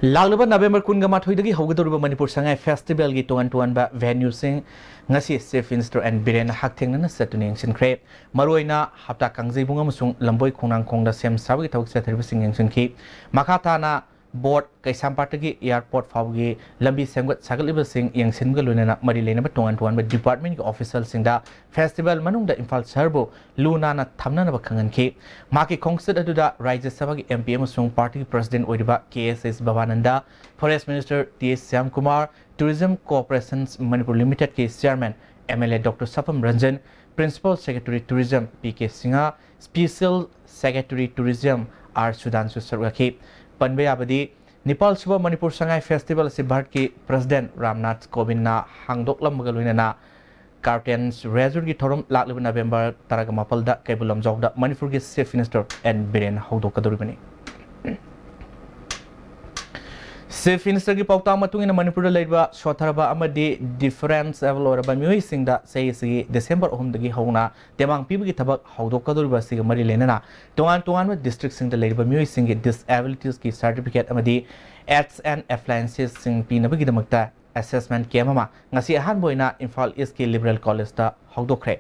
ꯂꯥꯛꯂꯤꯕ November ꯀꯨꯟꯒ ꯃꯥꯊꯣꯏꯗꯒꯤ ꯍꯧꯒꯗꯧꯔꯤꯕ ꯃꯅꯤꯄꯨꯔ ꯁꯉꯥꯏ Festival ꯒꯤ ꯇꯣꯉꯥꯟ ꯇꯣꯉꯥꯟꯕ venue ꯁꯤꯡ ꯉꯁꯤ Chief Minister N ꯕꯤꯔꯦꯟꯅ ꯍꯛꯊꯦꯡꯅꯅ ꯆꯠꯇꯨꯅ ꯌꯦꯡꯁꯤꯟꯈ꯭ꯔꯦ꯫ ꯃꯔꯨꯑꯣꯏꯅ ꯍꯞꯇꯥ ꯀꯥꯡꯖꯩꯕꯨꯡ ꯑꯃꯁꯨꯡ ꯂꯝꯕꯣꯏ ꯈꯣꯡꯅꯥꯡꯈꯣꯡꯗ ꯁꯦꯝ ꯁꯥꯕꯒꯤ ꯊꯕꯛ ꯆꯠꯊꯔꯤꯕꯁꯤꯡ ꯌꯦꯡꯁꯤꯟꯈꯤ꯫ ꯃꯈꯥ ꯇꯥꯅ ꯕꯣꯔꯗ, ꯀꯩꯁꯥꯝꯄꯥꯠꯇꯒꯤ airport ꯐꯥꯎꯕꯒꯤ ꯂꯝꯕꯤ ꯁꯦꯝꯒꯠ ꯁꯥꯒꯠꯂꯤꯕꯁꯤꯡ ꯌꯦꯡꯁꯤꯟꯕꯒ ꯂꯣꯏꯅꯅ ꯃꯔꯤ ꯂꯩꯅꯕ ꯇꯣꯉꯥꯟ ꯇꯣꯉꯥꯟꯕ department ꯀꯤ official ꯁꯤꯡꯗ festival ꯃꯅꯨꯡꯗ ꯏꯝꯐꯥꯜ ꯁꯍꯔꯕꯨ ꯂꯨ ꯅꯥꯟꯅ ꯊꯝꯅꯅꯕ ꯈꯪꯍꯟꯈꯤ꯫ ꯃꯍꯥꯛꯀꯤ ꯈꯣꯡꯆꯠ ꯑꯗꯨꯗ ꯔꯥꯖ꯭ꯌ ꯁꯚꯥꯒꯤ M P ꯑꯃꯁꯨꯡ party ꯒꯤ President ꯑꯣꯏꯔꯤꯕ K S H ꯕꯕꯥꯅꯟꯗ, Forest Minister T H Shyamkumar, Tourism Corporations Manipur Limited ꯀꯤ Chairman M L A Doctor ꯁꯥꯐꯝ Ranjan, Principal Secretary Tourism P K Singh, Special Secretary Tourism R ꯁꯨꯗꯥꯟꯁꯨ ꯁꯔꯨꯛ ꯌꯥꯈꯤ꯫ ꯄꯟꯕ ꯌꯥꯕꯗꯤ, ꯅꯤꯄꯥꯜ ꯁꯨꯕ ꯃꯅꯤꯄꯨꯔ ꯁꯉꯥꯏ Festival ꯑꯁꯤ ꯚꯥꯔꯠꯀꯤ President ꯔꯥꯝꯅꯥꯊ ꯀꯣꯕꯤꯟꯗꯅ ꯍꯥꯡꯗꯣꯛꯂꯝꯕꯒ ꯂꯣꯏꯅꯅ Curtains Raiserꯒꯤ ꯊꯧꯔꯝ ꯂꯥꯛꯂꯤꯕ ꯅꯕꯦꯝꯕꯔ ꯇꯔꯥꯒ ꯃꯥꯄꯜꯗ ꯀꯩꯕꯨꯜ ꯂꯝꯖꯥꯎꯗ ꯃꯅꯤꯄꯨꯔꯒꯤ Chief Minister N Biren ꯍꯧꯗꯣꯛꯀꯗꯧꯔꯤꯕꯅꯤ꯫ Chief Ministerꯒꯤ ꯄꯥꯎꯇꯥꯛ ꯃꯇꯨꯡ ꯏꯟꯅ ꯃꯅꯤꯄꯨꯔꯗ ꯂꯩꯔꯤꯕ ꯁꯣꯊꯔꯕ ꯑꯃꯗꯤ differentiable ꯑꯣꯏꯔꯕ ꯃꯤꯑꯣꯏꯁꯤꯡꯗ ꯆꯍꯤ ꯑꯁꯤꯒꯤ ꯗꯤꯁꯦꯝꯕꯔ ꯑꯍꯨꯝꯗꯒꯤ ꯍꯧꯅ ꯇꯦꯡꯕꯥꯡ ꯄꯤꯕꯒꯤ ꯊꯕꯛ ꯍꯧꯗꯣꯛꯀꯗꯧꯔꯤꯕ ꯑꯁꯤꯒ ꯃꯔꯤ ꯂꯩꯅꯅ ꯇꯣꯉꯥꯟ ꯇꯣꯉꯥꯟꯕ districtꯁꯤꯡꯗ ꯂꯩꯔꯤꯕ ꯃꯤꯑꯣꯏꯁꯤꯡꯒꯤ disabilitiesꯀꯤ certificate ꯑꯃꯗꯤ aids and appliancesꯁꯤꯡ ꯄꯤꯅꯕꯒꯤꯗꯃꯛꯇ assessment camp ꯑꯃ ꯉꯁꯤ ꯑꯍꯥꯟꯕ ꯑꯣꯏꯅ Imphal Eastꯀꯤ Liberal Collegeꯇ ꯍꯧꯗꯣꯛꯈ꯭ꯔꯦ꯫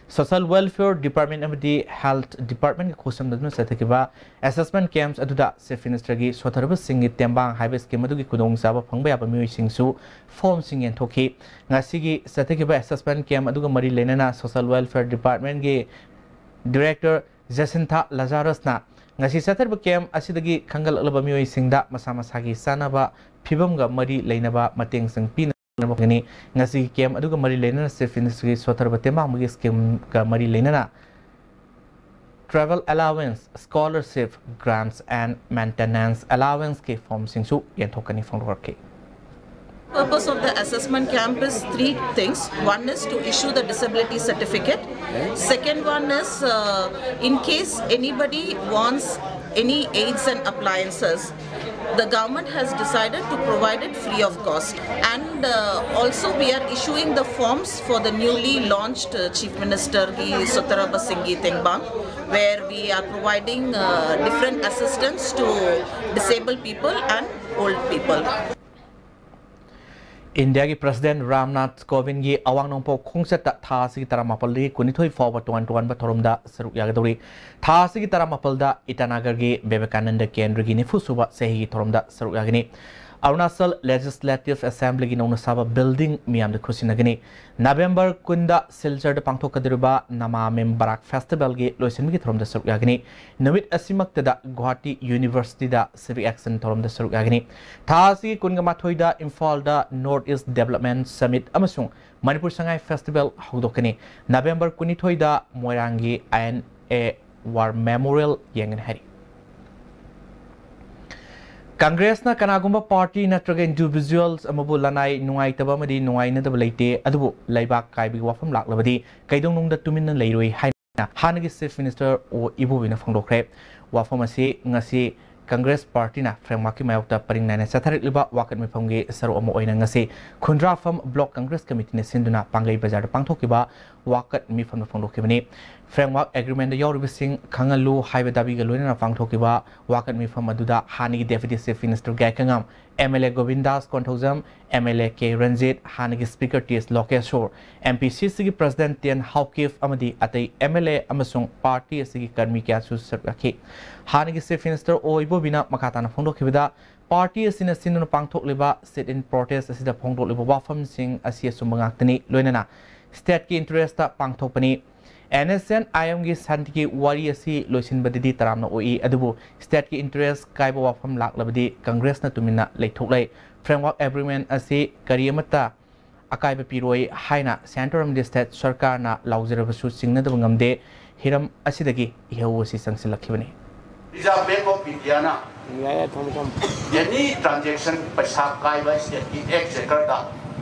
Social Welfare Department ꯑꯃꯗꯤ Health Departmentꯀ ꯈꯨꯠꯁꯝꯅꯗꯨꯅ ꯆꯠꯊꯈꯤꯕ assessment camps ꯑꯗꯨꯗ Chief Ministerꯒꯤ ꯁꯣꯊꯔꯕꯁꯤꯡꯒꯤ ꯇꯦꯡꯕꯥꯡ ꯍꯥꯏꯕ scheme ꯑꯗꯨꯒꯤ ꯈꯨꯗꯣꯡꯆꯥꯕ ꯐꯪꯕ ꯌꯥꯕ ꯃꯤꯑꯣꯏꯁꯤꯡꯁꯨ formꯁꯤꯡ ꯌꯦꯟꯊꯣꯛꯈꯤ꯫ ꯉꯁꯤꯒꯤ ꯆꯠꯊꯈꯤꯕ assessment camp ꯑꯗꯨꯒ ꯃꯔꯤ ꯂꯩꯅꯅ Social Welfare Departmentꯀꯤ Director ꯖꯦꯁꯤꯟꯊꯥ ꯂꯖꯥꯔꯁꯅ ꯉꯁꯤ ꯆꯠꯊꯔꯤꯕ camp ꯑꯁꯤꯗꯒꯤ ꯈꯟꯒꯠꯂꯛꯂꯕ ꯃꯤꯑꯣꯏꯁꯤꯡꯗ ꯃꯁꯥ ꯃꯁꯥꯒꯤ ꯆꯥꯅꯕ ꯐꯤꯕꯝꯒ ꯃꯔꯤ ꯂꯩꯅꯕ ꯃꯇꯦꯡꯁꯤꯡ ꯄꯤꯅꯕ ꯐꯪꯒꯅꯤ꯫ ꯉꯁꯤꯒꯤ camp ꯑꯗꯨꯒ ꯃꯔꯤ ꯂꯩꯅꯅ Chief Ministerꯒꯤ ꯁꯣꯊꯔꯕ ꯇꯦꯡꯕꯥꯡꯕꯒꯤ schemeꯒ ꯃꯔꯤ ꯂꯩꯅꯅ travel allowance, scholarship, grants and maintenance allowanceꯀꯤ formꯁꯤꯡꯁꯨ ꯌꯦꯟꯊꯣꯛꯀꯅꯤ ꯐꯣꯡꯗꯣꯔꯛꯈꯤ꯫ Purpose of the assessment camp is three things. One is to issue the disability certificate. Second one is, uh, in case anybody wants any aids and appliances, the government has decided to provide it free of cost. And, uh, also we are issuing the forms for the newly launched, uh, Chief Ministerꯒꯤ ꯁꯣꯊꯔꯕꯁꯤꯡꯒꯤ ꯇꯦꯡꯕꯥꯡ, where we are providing, uh, different assistance to disabled people and old people. ꯏꯟꯗꯤꯌꯥꯒꯤ President Ramnath ꯀꯣꯕꯤꯟꯗꯒꯤ ꯑꯋꯥꯡ ꯅꯣꯡꯄꯣꯛ ꯈꯣꯡꯆꯠꯇ ꯊꯥ ꯑꯁꯤꯒꯤ ꯇꯔꯥꯃꯥꯄꯜꯗꯒꯤ ꯀꯨꯟꯅꯤꯊꯣꯏ ꯐꯥꯎꯕ ꯇꯣꯉꯥꯟ ꯇꯣꯉꯥꯟꯕ ꯊꯧꯔꯝꯗ ꯁꯔꯨꯛ ꯌꯥꯒꯗꯧꯔꯤ꯫ ꯊꯥ ꯑꯁꯤꯒꯤ ꯇꯔꯥꯃꯥꯄꯜꯗ ꯏꯇꯥꯅꯒꯔꯒꯤ ꯕꯤꯕꯦꯀꯥꯅꯟꯗ ꯀꯦꯟꯗ꯭ꯔꯒꯤ ꯅꯤꯐꯨ ꯁꯨꯕ ꯆꯍꯤꯒꯤ ꯊꯧꯔꯝꯗ ꯁꯔꯨꯛ ꯌꯥꯒꯅꯤ꯫ ꯑꯔꯨꯅꯥꯆꯜ Legislative Assemblyꯒꯤ ꯅꯧꯅ ꯁꯥꯕ building ꯃꯤꯌꯥꯝꯗ ꯈꯨꯠꯁꯤꯟꯅꯒꯅꯤ꯫ ꯅꯕꯦꯝꯕꯔ ꯀꯨꯟꯗ ꯁꯤꯜꯆꯔꯗ ꯄꯥꯡꯊꯣꯛꯀꯗꯧꯔꯤꯕ ꯅꯃꯥꯃꯤ ꯕꯔꯥꯛ Festivalꯒꯤ ꯂꯣꯏꯁꯤꯟꯕꯒꯤ ꯊꯧꯔꯝꯗ ꯁꯔꯨꯛ ꯌꯥꯒꯅꯤ꯫ ꯅꯨꯃꯤꯠ ꯑꯁꯤꯃꯛꯇꯗ ꯒꯨꯋꯥꯍꯥꯇꯤ Universityꯗ civic action ꯊꯧꯔꯝꯗ ꯁꯔꯨꯛ ꯌꯥꯒꯅꯤ꯫ ꯊꯥ ꯑꯁꯤꯒꯤ ꯀꯨꯟꯒ ꯃꯥꯊꯣꯏꯗ ꯏꯝꯐꯥꯜꯗ North East Development Summit ꯑꯃꯁꯨꯡ ꯃꯅꯤꯄꯨꯔ ꯁꯉꯥꯏ Festival ꯍꯧꯗꯣꯛꯀꯅꯤ꯫ ꯅꯕꯦꯝꯕꯔ ꯀꯨꯟꯅꯤꯊꯣꯏꯗ ꯃꯣꯏꯔꯥꯡꯒꯤ INA War Memorial ꯌꯦꯡꯒꯅꯤ ꯍꯥꯏꯔꯤ꯫ ꯀꯪꯒ꯭ꯔꯦꯁꯅ ꯀꯅꯥꯒꯨꯝꯕ ꯄꯥꯔꯇꯤ ꯅꯠꯇ꯭ꯔꯒ ꯏꯟꯗꯤꯚꯤꯖꯨꯋꯦꯜꯁ ꯑꯃꯕꯨ ꯂꯅꯥꯏ ꯅꯨꯡꯉꯥꯏꯇꯕ ꯑꯃꯗꯤ ꯅꯨꯡꯉꯥꯏꯅꯗꯕ ꯂꯩꯇꯦ, ꯑꯗꯨꯕꯨ ꯂꯩꯕꯥꯛ ꯀꯥꯏꯕꯒꯤ ꯋꯥꯐꯝ ꯂꯥꯛꯂꯕꯗꯤ ꯀꯩꯗꯧꯅꯨꯡꯗ ꯇꯨꯃꯤꯟꯅ ꯂꯩꯔꯣꯏ ꯍꯥꯏꯅ ꯍꯥꯟꯅꯒꯤ ꯆꯤꯐ ꯃꯤꯅꯤꯁꯇꯔ ꯑꯣ ꯏꯕꯣꯕꯤꯅ ꯐꯣꯡꯗꯣꯛꯈ꯭ꯔꯦ꯫ ꯋꯥꯐꯝ ꯑꯁꯤ ꯉꯁꯤ ꯀꯪꯒ꯭ꯔꯦꯁ ꯄꯥꯔꯇꯤꯅ ꯐ꯭ꯔꯦꯝꯋꯥꯔꯛꯀꯤ ꯃꯥꯌꯣꯛꯇ ꯄꯔꯤꯡ ꯅꯥꯏꯅ ꯆꯠꯊꯔꯛꯂꯤꯕ ꯋꯥꯀꯠ ꯃꯤꯐꯝꯒꯤ ꯁꯔꯨꯛ ꯑꯃ ꯑꯣꯏꯅ ꯉꯁꯤ ꯈꯨꯟꯗ꯭ꯔꯥꯐꯝ ꯕ꯭ꯂꯣꯛ ꯀꯪꯒ꯭ꯔꯦꯁ ꯀꯃꯤꯇꯤꯅ ꯁꯤꯟꯗꯨꯅ ꯄꯥꯡꯒꯩ ꯕꯖꯥꯔꯗ ꯄꯥꯡꯊꯣꯛꯈꯤꯕ ꯋꯥꯀꯠ ꯃꯤꯐꯝꯗ ꯐꯣꯡꯗꯣꯛꯈꯤꯕꯅꯤ꯫ ꯐ꯭ꯔꯦꯝꯋꯥꯔꯛ ꯑꯦꯒ꯭ꯔꯤꯃꯦꯟꯗ ꯌꯥꯎꯔꯤꯕꯁꯤꯡ ꯈꯪꯍꯜꯂꯨ ꯍꯥꯏꯕ ꯗꯥꯕꯤꯒ ꯂꯣꯏꯅꯅ ꯄꯥꯡꯊꯣꯛꯈꯤꯕ ꯋꯥꯀꯠ ꯃꯤꯐꯝ ꯑꯗꯨꯗ ꯍꯥꯟꯅꯒꯤ deputy chief minister Gaikhangam, M L A Gobindas Konthoujam, M L A K Ranjit, ꯍꯥꯟꯅꯒꯤ speaker T S Lokeshor, M P C ꯁꯤꯒꯤ ꯄ꯭ꯔꯁꯤꯗꯦꯟꯠ ꯇꯤ ꯑꯦꯟ ꯍꯥꯎꯀꯤꯞ ꯑꯃꯗꯤ ꯑꯇꯩ ꯑꯦꯝ ꯑꯦꯜ ꯑꯦ ꯑꯃꯁꯨꯡ ꯄꯥꯔꯇꯤ ꯑꯁꯤꯒꯤ ꯀꯔꯃꯤ ꯀꯌꯥꯁꯨ ꯁꯔꯨꯛ ꯌꯥꯈꯤ꯫ ꯍꯥꯟꯅꯒꯤ ꯆꯤꯐ ꯃꯤꯅꯤꯁꯇꯔ ꯑꯣ ꯏꯕꯣꯕꯤꯅ ꯃꯈꯥ ꯇꯥꯅ ꯐꯣꯡꯗꯣꯛꯈꯤꯕꯗ, ꯄꯥꯔꯇꯤ ꯑꯁꯤꯅ ꯁꯤꯟꯗꯨꯅ ꯄꯥꯡꯊꯣꯛꯂꯤꯕ sit-in protest ꯑꯁꯤꯗ ꯐꯣꯡꯗꯣꯛꯂꯤꯕ ꯋꯥꯐꯝꯁꯤꯡ ꯑꯁꯤ ꯑꯆꯨꯝꯕ ꯉꯥꯛꯇꯅꯤ, ꯂꯣꯏꯅꯅ ꯁ꯭ꯇꯦꯠꯀꯤ ꯏꯟꯇꯔꯦꯁꯇ ꯄꯥꯡꯊꯣꯛꯄꯅꯤ꯫ ꯑꯦꯟ ꯑꯦꯁ ꯑꯦꯟ ꯑꯥꯏ ꯑꯦꯝꯒꯤ ꯁꯥꯟꯇꯤꯒꯤ ꯋꯥꯔꯤ ꯑꯁꯤ ꯂꯣꯏꯁꯤꯟꯕꯗꯗꯤ ꯇꯔꯥꯝꯅ ꯑꯣꯛꯏ, ꯑꯗꯨꯕꯨ ꯁ꯭ꯇꯦꯠꯀꯤ ꯏꯟꯇꯔꯦꯁ ꯀꯥꯏꯕ ꯋꯥꯐꯝ ꯂꯥꯛꯂꯕꯗꯤ ꯀꯪꯒ꯭ꯔꯦꯁꯅ ꯇꯨꯃꯤꯟꯅ ꯂꯩꯊꯣꯛꯂꯣꯏ꯫ ꯐ꯭ꯔꯦꯝꯋꯥꯔꯛ ꯑꯦꯒ꯭ꯔꯤꯃꯦꯟ ꯑꯁꯤ ꯀꯔꯤ ꯑꯃꯠꯇ ꯑꯀꯥꯏꯕ ꯄꯤꯔꯣꯏ ꯍꯥꯏꯅ ꯁꯦꯟꯇꯔ ꯑꯃꯗꯤ ꯁ꯭ꯇꯦꯠ ꯁꯔꯀꯥꯔꯅ ꯂꯥꯎꯖꯔꯕꯁꯨ ꯆꯤꯡꯅꯗꯕ ꯉꯝꯗꯦ꯫ ꯍꯤꯔꯝ ꯑꯁꯤꯗꯒꯤ ꯏꯍꯧ ꯑꯁꯤ ꯆꯪꯁꯤꯜꯂꯛꯈꯤꯕꯅꯤ꯫ Reserve Bank of Indiaꯅ ꯌꯥꯏ, ꯌꯥꯏ, ꯊꯝꯃꯣ, ꯊꯝꯃꯣ꯫ Any transaction ꯄꯩꯁꯥ ꯀꯥꯏꯕ ꯁ꯭ꯇꯦꯠꯀꯤ ꯑꯦꯛꯖꯦꯀꯔꯗ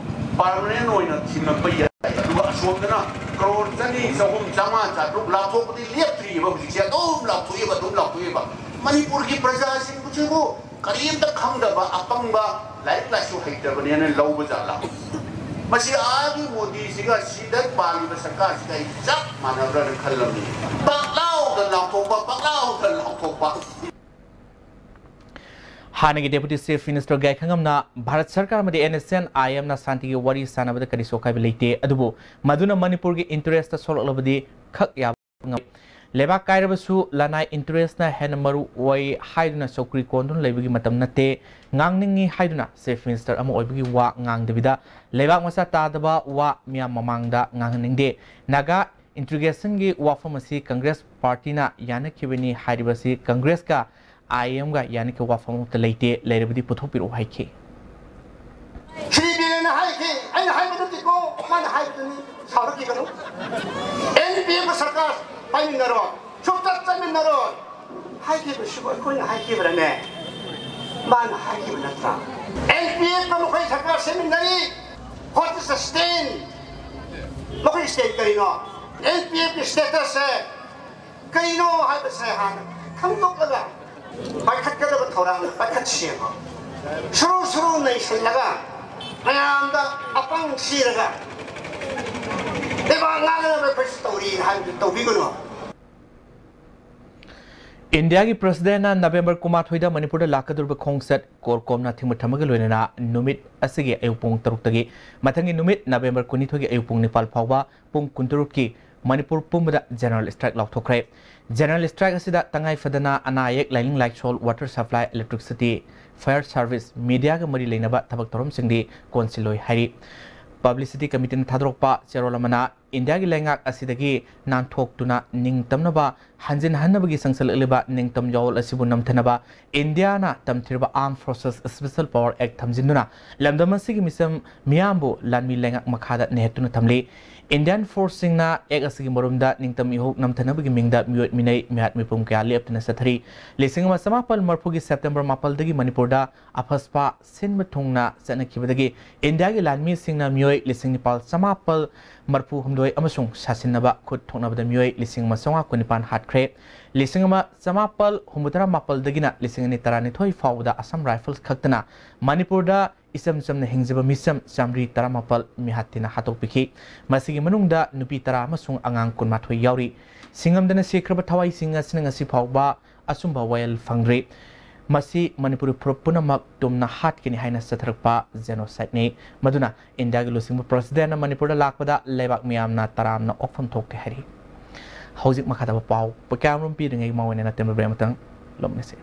ꯄꯔꯃꯅꯦꯟ ꯑꯣꯏꯅ ꯊꯤꯡꯉꯛꯄ ꯌꯥꯏ꯫ ꯑꯗꯨꯒ ꯑꯁꯣꯝꯗꯅ ꯀ꯭ꯔꯣꯔ ꯆꯅꯤ, ꯆꯍꯨꯝ, ꯆꯥꯝꯃꯉꯥ, ꯆꯥꯇ꯭ꯔꯨꯛ ꯂꯥꯞꯊꯣꯛꯄꯗꯤ ꯂꯦꯞꯇ꯭ꯔꯤꯑꯕ꯫ ꯍꯧꯖꯤꯛꯁꯦ ꯑꯗꯨꯝ ꯂꯥꯞꯊꯣꯛꯑꯦꯕ, ꯑꯗꯨꯝ ꯂꯥꯞꯊꯣꯛꯑꯦꯕ꯫ ꯃꯅꯤꯄꯨꯔꯒꯤ ꯄ꯭ꯔꯖꯥꯁꯤꯡꯕꯨꯁꯤꯕꯨ ꯀꯔꯤꯝꯇ ꯈꯪꯗꯕ ꯑꯄꯪꯕ, ꯂꯥꯏꯔꯤꯛ ꯂꯥꯏꯁꯨ ꯍꯩꯇꯕꯅꯦꯅ ꯂꯧꯕ ꯖꯥꯠꯂꯥ? ꯃꯁꯤ ꯑꯥꯒꯤ ꯃꯣꯗꯤꯁꯤꯒ ꯁꯤꯗ ꯄꯥꯜꯂꯤꯕ ꯁꯔꯀꯥꯔꯁꯤꯒ ꯑꯩ ꯆꯞ ꯃꯥꯟꯅꯕ꯭ꯔꯥꯅ ꯈꯜꯂꯝꯃꯤ꯫ ꯄꯪꯂꯥꯎꯗ ꯂꯥꯎꯊꯣꯛꯄ, ꯄꯪꯂꯥꯎꯗ ꯂꯥꯎꯊꯣꯛꯄ꯫ ꯍꯥꯟꯅꯒꯤ ꯗꯦꯄ꯭ꯌꯨꯇꯤ ꯆꯤꯐ ꯃꯤꯅꯤꯁꯇꯔ ꯒꯥꯏꯈꯉꯝꯅ ꯚꯥꯔꯠ ꯁꯔꯀꯥꯔ ꯑꯃꯗꯤ ꯑꯦꯟ ꯑꯦꯁ ꯑꯦꯟ ꯑꯥꯏ ꯑꯦꯝꯅ ꯁꯥꯟꯇꯤꯒꯤ ꯋꯥꯔꯤ ꯁꯥꯟꯅꯕꯗ ꯀꯔꯤꯁꯨ ꯑꯀꯥꯏꯕ ꯂꯩꯇꯦ, ꯑꯗꯨꯕꯨ ꯃꯗꯨꯅ ꯃꯅꯤꯄꯨꯔꯒꯤ ꯏꯟꯇꯔꯦꯁꯇ ꯁꯣꯛꯂꯛꯂꯕꯗꯤ ꯈꯛ ꯌꯥꯕ ꯉꯝ-, ꯂꯩꯕꯥꯛ ꯀꯥꯏꯔꯕꯁꯨ ꯂꯅꯥꯏ ꯏꯟꯇꯔꯦꯁꯅ ꯍꯦꯟꯅ ꯃꯔꯨ ꯑꯣꯏ ꯍꯥꯏꯗꯨꯅ ꯆꯧꯀ꯭ꯔꯤ ꯀꯣꯟꯗꯨꯅ ꯂꯩꯕꯒꯤ ꯃꯇꯝ ꯅꯠꯇꯦ꯫ ꯉꯥꯡꯅꯤꯡꯏ ꯍꯥꯏꯗꯨꯅ ꯆꯤꯐ ꯃꯤꯅꯤꯁꯇꯔ ꯑꯃ ꯑꯣꯏꯕꯒꯤ ꯋꯥ ꯉꯥꯡꯗꯕꯤꯗ ꯂꯩꯕꯥꯛ ꯃꯆꯥ ꯇꯥꯗꯕ ꯋꯥ ꯃꯤꯌꯥꯝ ꯃꯃꯥꯡꯗ ꯉꯥꯡꯍꯟꯅꯤꯡꯗꯦ꯫ ꯅꯥꯒꯥ ꯏꯟꯇꯤꯒ꯭ꯔꯦꯁꯟꯒꯤ ꯋꯥꯐꯝ ꯑꯁꯤ ꯀꯪꯒ꯭ꯔꯦꯁ ꯄꯥꯔꯇꯤꯅ ꯌꯥꯅꯈꯤꯕꯅꯤ ꯍꯥꯏꯔꯤꯕꯁꯤ ꯀꯪꯒ꯭ꯔꯦꯁꯀ ꯑꯥꯏ ꯑꯦꯝꯒ ꯌꯥꯅꯈꯤꯕ ꯋꯥꯐꯝ ꯑꯃꯠꯇ ꯂꯩꯇꯦ, ꯂꯩꯔꯕꯗꯤ ꯄꯨꯊꯣꯛꯄꯤꯔꯛꯎ ꯍꯥꯏꯈꯤ꯫ ꯁ꯭ꯔꯤ ꯕꯤꯔꯦꯟꯅ ꯍꯥꯏꯈꯤ, ꯑꯩꯅ ꯍꯥꯏꯕ ꯅꯠꯇꯦꯀꯣ, ꯃꯥꯅ ꯍꯥꯏꯕꯗꯨꯅꯤ, ꯁꯥꯎꯔꯛꯈꯤꯒꯅꯨ꯫ ꯑꯦꯟ ꯄꯤ ꯑꯦꯐ ꯁꯔꯀꯥꯔ ꯄꯥꯏꯃꯤꯟꯅꯔꯣ, ꯁꯨꯡꯆꯠ ꯆꯠꯃꯤꯟꯅꯔꯣ ꯍꯥꯏꯈꯤꯕꯁꯤꯕꯨ ꯑꯩꯈꯣꯏꯅ ꯍꯥꯏꯈꯤꯕ꯭ꯔꯅꯦ? ꯃꯥꯅ ꯍꯥꯏꯈꯤꯕ ꯅꯠꯇ꯭ꯔꯥ? ꯑꯦꯟ ꯄꯤ ꯑꯦꯐꯀ ꯃꯈꯣꯏ ꯁꯔꯀꯥꯔ ꯁꯦꯝꯃꯤꯟꯅꯔꯤ꯫ What is the stand? ꯃꯈꯣꯏ ꯁ꯭ꯇꯦꯠ ꯀꯔꯤꯅꯣ? ꯑꯦꯟ ꯄꯤ ꯑꯦꯐꯀꯤ ꯁ꯭ꯇꯦꯇꯁꯁꯦ ꯀꯩꯅꯣ ꯍꯥꯏꯕꯁꯦ ꯍꯥꯟꯅ ꯈꯪꯗꯣꯛꯂꯒ ꯄꯥꯏꯈꯠꯀꯗꯕ ꯊꯧꯔꯥꯡ ꯄꯥꯏꯈꯠꯁꯦꯕ꯫ ꯁꯨꯔꯨ ꯁꯨꯔꯨ ꯅꯩꯁꯜꯂꯒ ꯃꯌꯥꯝꯗ ꯑꯄꯪ ꯁꯤꯔꯒ ꯂꯩꯕꯥꯛ ꯉꯥꯡꯅꯅꯕ ꯑꯩꯈꯣꯏꯁꯨ ꯇꯧꯔꯤ ꯍꯥꯏꯕꯗꯨ ꯇꯧꯕꯤꯒꯅꯨ꯫ ꯏꯟꯗꯤꯌꯥꯒꯤ ꯄ꯭ꯔꯁꯤꯗꯦꯟꯅ ꯅꯕꯦꯝꯕꯔ ꯀꯨꯟꯃꯥꯊꯣꯏꯗ ꯃꯅꯤꯄꯨꯔꯗ ꯂꯥꯛꯀꯗꯧꯔꯤꯕ ꯈꯣꯡꯆꯠ ꯀꯣꯔꯀꯣꯝꯅ ꯊꯤꯡꯕ ꯊꯝꯃꯒ ꯂꯣꯏꯅꯅ ꯅꯨꯃꯤꯠ ꯑꯁꯤꯒꯤ ꯑꯌꯨꯛ ꯄꯨꯡ ꯇꯔꯨꯛꯇꯒꯤ ꯃꯊꯪꯒꯤ ꯅꯨꯃꯤꯠ ꯅꯕꯦꯝꯕꯔ ꯀꯨꯟꯅꯤꯊꯣꯏꯒꯤ ꯑꯌꯨꯛ ꯄꯨꯡ ꯅꯤꯄꯥꯜ ꯐꯥꯎꯕ ꯄꯨꯡ ꯀꯨꯟꯇꯔꯨꯛꯀꯤ ꯃꯅꯤꯄꯨꯔ ꯄꯨꯝꯕꯗ ꯖꯦꯅꯔꯦꯜ ꯁ꯭ꯇ꯭ꯔꯥꯏꯛ ꯂꯥꯎꯊꯣꯛꯈ꯭ꯔꯦ꯫ ꯖꯦꯅꯔꯦꯜ ꯁ꯭ꯇ꯭ꯔꯥꯏꯛ ꯑꯁꯤꯗ ꯇꯉꯥꯏ ꯐꯗꯅ ꯑꯅꯥ ꯑꯌꯦꯛ, ꯂꯥꯏꯅꯤꯡ ꯂꯥꯏꯁꯣꯜ, water supply, electricity, fire service, ꯃꯤꯗꯤꯌꯥꯒ ꯃꯔꯤ ꯂꯩꯅꯕ ꯊꯕꯛ ꯊꯧꯔꯝꯁꯤꯡꯗꯤ ꯀꯣꯟꯁꯤꯜꯂꯣꯏ ꯍꯥꯏꯔꯤ꯫ ꯄꯕ꯭ꯂꯤꯁꯤꯇꯤ ꯀꯃꯤꯇꯤꯅ ꯊꯥꯗꯣꯔꯛꯄ ꯆꯦꯔꯣꯜ ꯑꯃꯅ ꯏꯟꯗꯤꯌꯥꯒꯤ ꯂꯩꯉꯥꯛ ꯑꯁꯤꯗꯒꯤ ꯅꯥꯟꯊꯣꯛꯇꯨꯅ ꯅꯤꯡꯇꯝꯅꯕ ꯍꯟꯖꯤꯟ ꯍꯟꯅꯕꯒꯤ ꯆꯪꯁꯤꯜꯂꯛꯂꯤꯕ ꯅꯤꯡꯇꯝ ꯌꯥꯑꯣꯜ ꯑꯁꯤꯕꯨ ꯅꯝꯊꯅꯕ ꯏꯟꯗꯤꯌꯥꯅ ꯇꯝꯊꯤꯔꯕ Armed Forces Special Power Act ꯊꯝꯖꯤꯟꯗꯨꯅ ꯂꯝꯗꯝ ꯑꯁꯤꯒꯤ ꯃꯤꯆꯝ ꯃꯤꯌꯥꯝꯕꯨ ꯂꯥꯟꯃꯤ ꯂꯩꯉꯥꯛ ꯃꯈꯥꯗ ꯅꯦꯍꯠꯇꯨꯅ ꯊꯝꯂꯤ꯫ ꯏꯟꯗꯤꯌꯥꯟ ꯐꯣꯔꯁꯁꯤꯡꯅ ꯑꯦꯛ ꯑꯁꯤꯒꯤ ꯃꯔꯨꯝꯗ ꯅꯤꯡꯇꯝ ꯏꯍꯧ ꯅꯝꯊꯅꯕꯒꯤ ꯃꯤꯡꯗ ꯃꯤꯑꯣꯠ ꯃꯤꯅꯩ, ꯃꯤꯍꯥꯠ ꯃꯤꯄꯨꯝ ꯀꯌꯥ ꯂꯦꯞꯇꯅ ꯆꯠꯊꯔꯤ꯫ ꯂꯤꯁꯤꯡ ꯑꯃ ꯆꯃꯥꯄꯜ ꯃꯔꯤꯐꯨꯒꯤ ꯁꯦꯞꯇꯦꯝꯕꯔ ꯃꯥꯄꯜꯗꯒꯤ ꯃꯅꯤꯄꯨꯔꯗ ꯑꯐꯁꯄꯥ ꯁꯤꯟꯕ ꯊꯨꯡꯅ ꯆꯠꯅꯈꯤꯕꯗꯒꯤ ꯏꯟꯗꯤꯌꯥꯒꯤ ꯂꯥꯟꯃꯤꯁꯤꯡꯅ ꯃꯤꯑꯣꯏ ꯂꯤꯁꯤꯡ ꯅꯤꯄꯥꯜ ꯆꯃꯥꯄꯜ ꯃꯔꯤꯐꯨ ꯍꯨꯝꯗꯣꯏ ꯑꯃꯁꯨꯡ ꯁꯥꯁꯤꯟꯅꯕ ꯈꯨꯠ ꯊꯣꯛꯅꯕꯗ ꯃꯤꯑꯣꯏ ꯂꯤꯁꯤꯡ ꯑꯃ ꯆꯥꯝꯃꯉꯥ ꯀꯨꯟꯅꯤꯄꯥꯜ ꯍꯥꯠꯈ꯭ꯔꯦ꯫ ꯂꯤꯁꯤꯡ ꯑꯃ ꯆꯃꯥꯄꯜ ꯍꯨꯝꯐꯨꯇꯔꯥ ꯃꯥꯄꯜꯗꯒꯤꯅ ꯂꯤꯁꯤꯡ ꯑꯅꯤ ꯇꯔꯥꯅꯤꯊꯣꯏ ꯐꯥꯎꯕꯗ ꯑꯁꯥꯝ ꯔꯥꯏꯐꯜꯁ ꯈꯛꯇꯅ ꯃꯅꯤꯄꯨꯔꯗ ꯏꯆꯝ ꯆꯝꯅ ꯍꯤꯡꯖꯕ ꯃꯤꯆꯝ ꯆꯥꯃꯔꯤ ꯇꯔꯥꯃꯥꯄꯜ ꯃꯤꯍꯥꯠ ꯊꯤꯅ ꯍꯥꯠꯇꯣꯛꯄꯤꯈꯤ꯫ ꯃꯁꯤꯒꯤ ꯃꯅꯨꯡꯗ ꯅꯨꯄꯤ ꯇꯔꯥ ꯑꯃꯁꯨꯡ ꯑꯉꯥꯡ ꯀꯨꯟꯃꯥꯊꯣꯏ ꯌꯥꯎꯔꯤ꯫ ꯁꯤꯡꯉꯝꯗꯅ ꯁꯤꯈ꯭ꯔꯕ ꯊꯋꯥꯏꯁꯤꯡ ꯑꯁꯤꯅ ꯉꯁꯤ ꯐꯥꯎꯕ ꯑꯆꯨꯝꯕ ꯋꯥꯌꯦꯜ ꯐꯪꯗ꯭ꯔꯤ꯫ ꯃꯁꯤ ꯃꯅꯤꯄꯨꯔꯤ ꯐꯨꯔꯨꯞ ꯄꯨꯝꯅꯃꯛ ꯇꯨꯝꯅ ꯍꯥꯠꯀꯅꯤ ꯍꯥꯏꯅ ꯆꯠꯊꯔꯛꯄ ꯖꯦꯅꯣꯁꯥꯏꯠꯅꯤ꯫ ꯃꯗꯨꯅ ꯏꯟꯗꯤꯌꯥꯒꯤ ꯂꯨꯆꯤꯡꯕ ꯄ꯭ꯔꯁꯤꯗꯦꯟꯅ ꯃꯅꯤꯄꯨꯔꯗ ꯂꯥꯛꯄꯗ ꯂꯩꯕꯥꯛ ꯃꯤꯌꯥꯝꯅ ꯇꯔꯥꯝꯅ ꯑꯣꯛꯐꯝ ꯊꯣꯛꯇꯦ ꯍꯥꯏꯔꯤ꯫ ꯍꯧꯖꯤꯛ ꯃꯈꯥ ꯇꯥꯕ ꯄꯥꯎ ꯄ꯭ꯔꯣꯒ꯭ꯔꯥꯝ ꯔꯨꯝ ꯄꯤꯗ꯭ꯔꯤꯉꯩ ꯃꯃꯥꯡ ꯑꯣꯏꯅ ꯅꯠꯇꯦ ꯕ꯭ꯔꯦꯛ ꯑꯃꯇꯪ ꯂꯧꯃꯤꯟꯅꯁꯤ꯫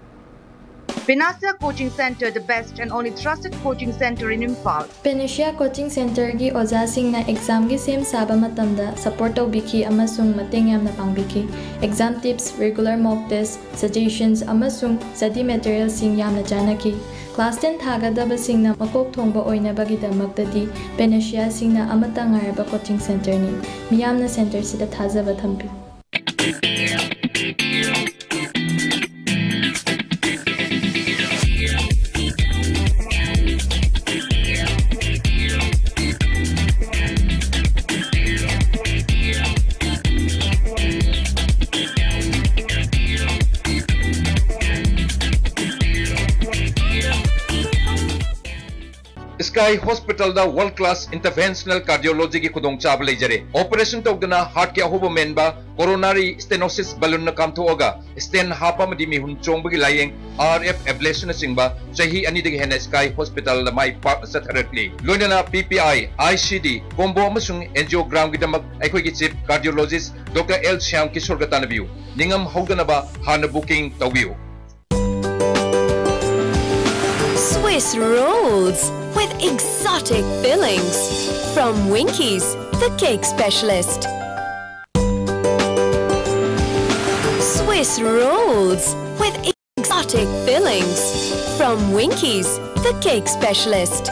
Panacea Coaching Center, the best and only trusted coaching center in Imphal. Panacea Coaching Centerꯒꯤ ꯑꯣꯖꯥꯁꯤꯡꯅ ꯑꯦꯛꯖꯥꯝꯒꯤ ꯁꯦꯝ ꯁꯥꯕ ꯃꯇꯝꯗ ꯁꯄꯣꯔꯠ ꯇꯧꯕꯤꯈꯤ ꯑꯃꯁꯨꯡ ꯃꯇꯦꯡ ꯌꯥꯝꯅ ꯄꯥꯡꯕꯤꯈꯤ꯫ Exam tips, regular mock test, suggestions ꯑꯃꯁꯨꯡ study materialꯁꯤꯡ ꯌꯥꯝꯅ ꯆꯥꯟꯅꯈꯤ꯫ Class ten ꯊꯥꯒꯗꯕꯁꯤꯡꯅ ꯃꯀꯣꯛ ꯊꯣꯡꯕ ꯑꯣꯏꯅꯕꯒꯤꯗꯃꯛꯇꯗꯤ Panaceaꯁꯤꯡꯅ ꯑꯃꯠꯇ ꯉꯥꯏꯔꯕ coaching centerꯅꯤ꯫ ꯃꯤꯌꯥꯝꯅ centerꯁꯤꯗ ꯊꯥꯖꯕ ꯊꯝꯕꯤꯌꯨ꯫ ꯁ꯭ꯀꯥꯏ ꯍꯣꯁꯄꯤꯇꯥꯜꯗ ꯋꯥꯔꯜꯗ ꯀ꯭ꯂꯥꯁ ꯏꯟꯇꯔꯚꯦꯟꯁꯅꯦꯜ ꯀꯥꯔꯗꯤꯑꯣꯂꯣꯖꯤꯒꯤ ꯈꯨꯗꯣꯡꯆꯥꯕ ꯂꯩꯖꯔꯦ꯫ ꯑꯣꯄꯔꯦꯁꯟ ꯇꯧꯗꯅ ꯍꯥꯔꯠꯀꯤ ꯑꯍꯣꯕ ꯃꯦꯟꯕ, ꯀꯣꯔꯣꯅꯥꯔꯤ ꯁ꯭ꯇꯦꯅꯣꯁꯤꯁ ꯕꯂꯨꯟꯅ ꯀꯥꯝꯊꯣꯛꯑꯒ ꯁ꯭ꯇꯦꯟ ꯍꯥꯞꯄ ꯑꯃꯗꯤ ꯃꯤꯍꯨꯟ ꯆꯣꯡꯕꯒꯤ ꯂꯥꯌꯦꯡ, ꯑꯥꯔ ꯑꯦꯐ ꯑꯦꯕ꯭ꯂꯦꯁꯟꯅꯆꯤꯡꯕ ꯆꯍꯤ ꯑꯅꯤꯗꯒꯤ ꯍꯦꯟꯅ ꯁ꯭ꯀꯥꯏ ꯍꯣꯁꯄꯤꯇꯥꯜꯗ ꯃꯥꯏ ꯄꯥꯛꯅ ꯆꯠꯊꯔꯛꯂꯤ꯫ ꯂꯣꯏꯅꯅ ꯄꯤ P I, I C D, combo ꯑꯃꯁꯨꯡ ꯑꯦꯟꯖꯤꯑꯣꯒ꯭ꯔꯥꯝꯒꯤꯗꯃꯛ ꯑꯩꯈꯣꯏꯒꯤ ꯆꯤꯐ ꯀꯥꯔꯗꯤꯑꯣꯂꯣꯖꯤꯁ ꯗꯣꯛꯇꯔ ꯑꯦꯜ ꯁ꯭ꯌꯥꯝ ꯀꯤꯁꯣꯔꯒ ꯇꯥꯟꯅꯕꯤꯌꯨ꯫ ꯅꯤꯡꯉꯝ ꯍꯧꯗꯅꯕ ꯍꯥꯟꯅ ꯕꯨꯀꯤꯡ ꯇꯧꯕꯤꯌꯨ꯫ Swiss rolls with exotic fillings from Winkies, the cake specialist. Swiss rolls with exotic fillings from Winkies, the cake specialist.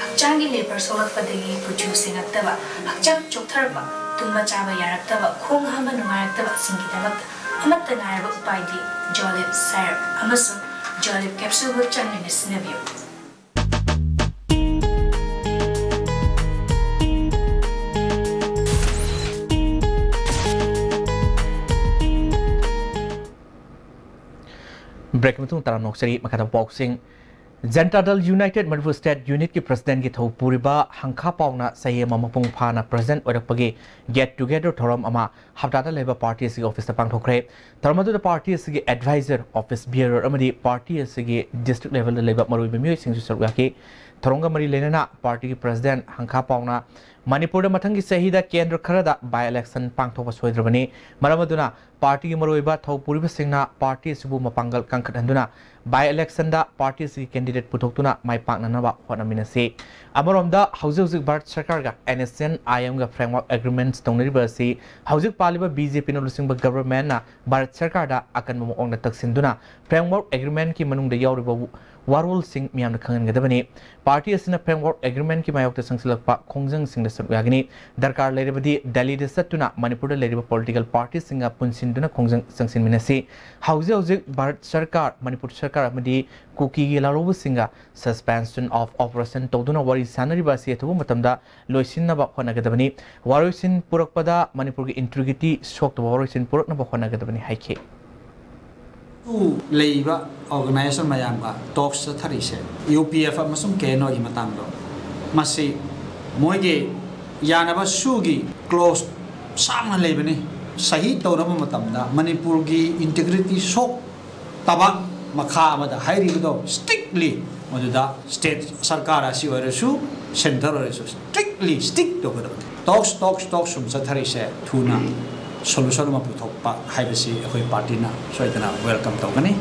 ꯍꯛꯆꯥꯡꯒꯤ labour ꯁꯣꯛꯂꯛꯄꯗꯒꯤ ꯀꯨꯆꯨ ꯁꯦꯡꯉꯛꯇꯕ, ꯍꯛꯆꯥꯡ ꯆꯣꯛꯊꯔꯛꯄ, ꯇꯨꯝꯕ ꯆꯥꯕ ꯌꯥꯔꯛꯇꯕ, ꯈꯣꯡ ꯍꯥꯝꯕ ꯅꯨꯡꯉꯥꯏꯔꯛꯇꯕꯁꯤꯡꯒꯤꯗꯃꯛꯇ ꯑꯃꯠꯇ ꯉꯥꯏꯔꯕ ꯎꯄꯥꯏꯗꯤ ꯖꯣꯂꯤꯞ ꯁꯥꯏꯔꯞ ꯑꯃꯁꯨꯡ ꯖꯣꯂꯤꯞ ꯀꯦꯞꯁꯨꯜꯕꯨ ꯆꯥꯡ ꯅꯥꯏꯅ ꯁꯤꯖꯤꯟꯅꯕꯤꯌꯨ꯫ ꯕ꯭ꯔꯦꯛꯀꯤ ꯃꯇꯨꯡ ꯇꯔꯥꯝꯅ ꯑꯣꯛꯆꯔꯤ꯫ ꯃꯈꯥꯗ ꯄꯥꯎꯁꯤꯡ꯫ ꯖꯟꯇꯥ ꯗꯜ ꯌꯨꯅꯥꯏꯇꯦꯗ ꯃꯅꯤꯄꯨꯔ ꯁ꯭ꯇꯦꯠ ꯌꯨꯅꯤꯠꯀꯤ ꯄ꯭ꯔꯁꯤꯗꯦꯟꯠꯀꯤ ꯊꯧ ꯄꯨꯔꯤꯕ ꯍꯪꯈꯥ ꯄꯥꯎꯅ ꯆꯍꯤ ꯑꯃ ꯃꯄꯨꯡ ꯐꯥꯅ ꯄ꯭ꯔꯁꯤꯗꯦꯟꯠ ꯑꯣꯏꯔꯛꯄꯒꯤ ꯒꯦꯠ ꯇꯨꯒꯦꯗꯔ ꯊꯧꯔꯝ ꯑꯃ ꯍꯞꯇꯥꯗ ꯂꯩꯕ ꯄꯥꯔꯇꯤ ꯑꯁꯤꯒꯤ ꯑꯣꯐꯤꯁꯇ ꯄꯥꯡꯊꯣꯛꯈ꯭ꯔꯦ꯫ ꯊꯧꯔꯝ ꯑꯗꯨꯗ ꯄꯥꯔꯇꯤ ꯑꯁꯤꯒꯤ ꯑꯦꯗꯚꯥꯏꯖꯔ, ꯑꯣꯐꯤꯁ ꯕꯤꯌꯔꯔ ꯑꯃꯗꯤ ꯄꯥꯔꯇꯤ ꯑꯁꯤꯒꯤ ꯗꯤꯁꯇ꯭ꯔꯤꯛ ꯂꯦꯚꯦꯜꯗ ꯂꯩꯕ ꯃꯔꯨꯑꯣꯏꯕ ꯃꯤꯑꯣꯏꯁꯤꯡꯁꯨ ꯁꯔꯨꯛ ꯌꯥꯈꯤ꯫ ꯊꯧꯔꯝꯒ ꯃꯔꯤ ꯂꯩꯅꯅ ꯄꯥꯔꯇꯤꯒꯤ ꯄ꯭ꯔꯁꯤꯗꯦꯟꯠ ꯍꯪꯈꯥ ꯄꯥꯎꯅ ꯃꯅꯤꯄꯨꯔꯗ ꯃꯊꯪꯒꯤ ꯆꯍꯤꯗ ꯀꯦꯟꯗ꯭ꯔ ꯈꯔꯗ ꯕꯥꯏ ꯏꯂꯦꯛꯁꯟ ꯄꯥꯡꯊꯣꯛꯄ ꯁꯣꯏꯗ꯭ꯔꯕꯅꯤ꯫ ꯃꯔꯝ ꯑꯗꯨꯅ ꯄꯥꯔꯇꯤꯒꯤ ꯃꯔꯨꯑꯣꯏꯕ ꯊꯧ ꯄꯨꯔꯤꯕꯁꯤꯡꯅ ꯄꯥꯔꯇꯤ ꯑꯁꯤꯕꯨ ꯃꯄꯥꯡꯒꯜ ꯀꯟꯈꯠꯍꯟꯗꯨꯅ ꯕꯥꯏ ꯏꯂꯦꯛꯁꯟꯗ ꯄꯥꯔꯇꯤ ꯑꯁꯤꯒꯤ ꯀꯦꯟꯗꯤꯗꯦꯠ ꯄꯨꯊꯣꯛꯇꯨꯅ ꯃꯥꯏ ꯄꯥꯛꯅꯅꯕ ꯍꯣꯠꯅꯃꯤꯟꯅꯁꯤ꯫ ꯑꯃꯔꯣꯝꯗ ꯍꯧꯖꯤꯛ ꯍꯧꯖꯤꯛ ꯚꯥꯔꯠ ꯁꯔꯀꯥꯔꯒ ꯑꯦꯟ ꯑꯦꯁ ꯑꯦꯟ ꯑꯥꯏ ꯑꯦꯝꯒ ꯐ꯭ꯔꯦꯝꯋꯥꯔꯛ ꯑꯦꯒ꯭ꯔꯤꯃꯦꯟꯠꯁ ꯇꯧꯅꯔꯤꯕ ꯑꯁꯤ ꯍꯧꯖꯤꯛ ꯄꯥꯜꯂꯤꯕ ꯕꯤ ꯖꯦ ꯄꯤꯅ ꯂꯨꯆꯤꯡꯕ ꯒꯚꯔꯟꯃꯦꯟꯠꯅ ꯚꯥꯔꯠ ꯁꯔꯀꯥꯔꯗ ꯑꯀꯟꯕ ꯃꯑꯣꯡꯗ ꯇꯛꯁꯤꯟꯗꯨꯅ ꯐ꯭ꯔꯦꯝꯋꯥꯔꯛ ꯑꯦꯒ꯭ꯔꯤꯃꯦꯟꯠꯀꯤ ꯃꯅꯨꯡꯗ ꯌꯥꯎꯔꯤꯕ ꯋꯥꯔꯣꯜꯁꯤꯡ ꯃꯤꯌꯥꯝꯗ ꯈꯪꯍꯟꯒꯗꯕꯅꯤ꯫ ꯄꯥꯔꯇꯤ ꯑꯁꯤꯅ ꯐ꯭ꯔꯦꯝꯋꯥꯔꯛ ꯑꯦꯒ꯭ꯔꯤꯃꯦꯟꯠꯀꯤ ꯃꯥꯌꯣꯛꯇ ꯆꯪꯁꯤꯜꯂꯛꯄ ꯈꯣꯡꯖꯪꯁꯤꯡꯗ ꯁꯔꯨꯛ ꯌꯥꯒꯅꯤ꯫ ꯗꯔꯀꯥꯔ ꯂꯩꯔꯕꯗꯤ ꯗꯦꯜꯂꯤꯗ ꯆꯠꯇꯨꯅ ꯃꯅꯤꯄꯨꯔꯗ ꯂꯩꯔꯤꯕ ꯄꯣꯂꯤꯇꯤꯀꯦꯜ ꯄꯥꯔꯇꯤꯁꯤꯡꯒ ꯄꯨꯟꯁꯤꯟꯗꯨꯅ ꯈꯣꯡꯖꯪ ꯆꯪꯁꯤꯟꯃꯤꯟꯅꯁꯤ꯫ ꯍꯧꯖꯤꯛ ꯍꯧꯖꯤꯛ ꯚꯥꯔꯠ ꯁꯔꯀꯥꯔ, ꯃꯅꯤꯄꯨꯔ ꯁꯔꯀꯥꯔ ꯑꯃꯗꯤ ꯀꯨꯀꯤꯒꯤ ꯂꯥꯜꯍꯧꯕꯁꯤꯡꯒ suspension of operation ꯇꯧꯗꯨꯅ ꯋꯥꯔꯤ ꯁꯥꯅꯔꯤꯕ ꯑꯁꯤ ꯑꯊꯨꯕ ꯃꯇꯝꯗ ꯂꯣꯏꯁꯤꯟꯅꯕ ꯍꯣꯠꯅꯒꯗꯕꯅꯤ꯫ ꯋꯥꯔꯣꯏꯁꯤꯟ ꯄꯨꯔꯛꯄꯗ ꯃꯅꯤꯄꯨꯔꯒꯤ ꯏꯟꯇꯤꯒ꯭ꯔꯤꯇꯤ ꯁꯣꯛꯇꯕ ꯋꯥꯔꯣꯏꯁꯤꯟ ꯄꯨꯔꯛꯅꯕ ꯍꯣꯠꯅꯒꯗꯕꯅꯤ ꯍꯥꯏꯈꯤ꯫ ꯂꯩꯕ organization ꯃꯌꯥꯝꯒ talks ꯆꯠꯊꯔꯤꯁꯦ, ꯌꯨ ꯄꯤ ꯑꯦꯐ ꯑꯃꯁꯨꯡ ꯀꯦ ꯑꯦꯟ ꯑꯣꯒꯤ ꯃꯇꯥꯡꯗꯣ, ꯃꯁꯤ ꯃꯣꯏꯒꯤ ꯌꯥꯅꯕ ꯁꯨꯒꯤ clause ꯁꯥꯡꯅ ꯂꯩꯕꯅꯤ꯫ ꯁꯍꯤ ꯇꯧꯅꯕ ꯃꯇꯝꯗ ꯃꯅꯤꯄꯨꯔꯒꯤ integrity ꯁꯣꯛꯇꯕ ꯃꯈꯥ ꯑꯃꯗ ꯍꯥꯏꯔꯤꯕꯗꯣ strictly ꯃꯗꯨꯗ state ꯁꯔꯀꯥꯔ ꯑꯁꯤ ꯑꯣꯏꯔꯁꯨ, centre ꯑꯣꯏꯔꯁꯨ strictly stick ꯇꯧꯒꯗꯕꯅꯤ꯫ Talks, talks, talks ꯁꯨꯝ ꯆꯠꯊꯔꯤꯁꯦ ꯊꯨꯅ solution ꯑꯃ ꯄꯨꯊꯣꯛꯄ ꯍꯥꯏꯕꯁꯤ ꯑꯩꯈꯣꯏ party ꯅ ꯁꯣꯏꯗꯅ welcome ꯇꯧꯒꯅꯤ꯫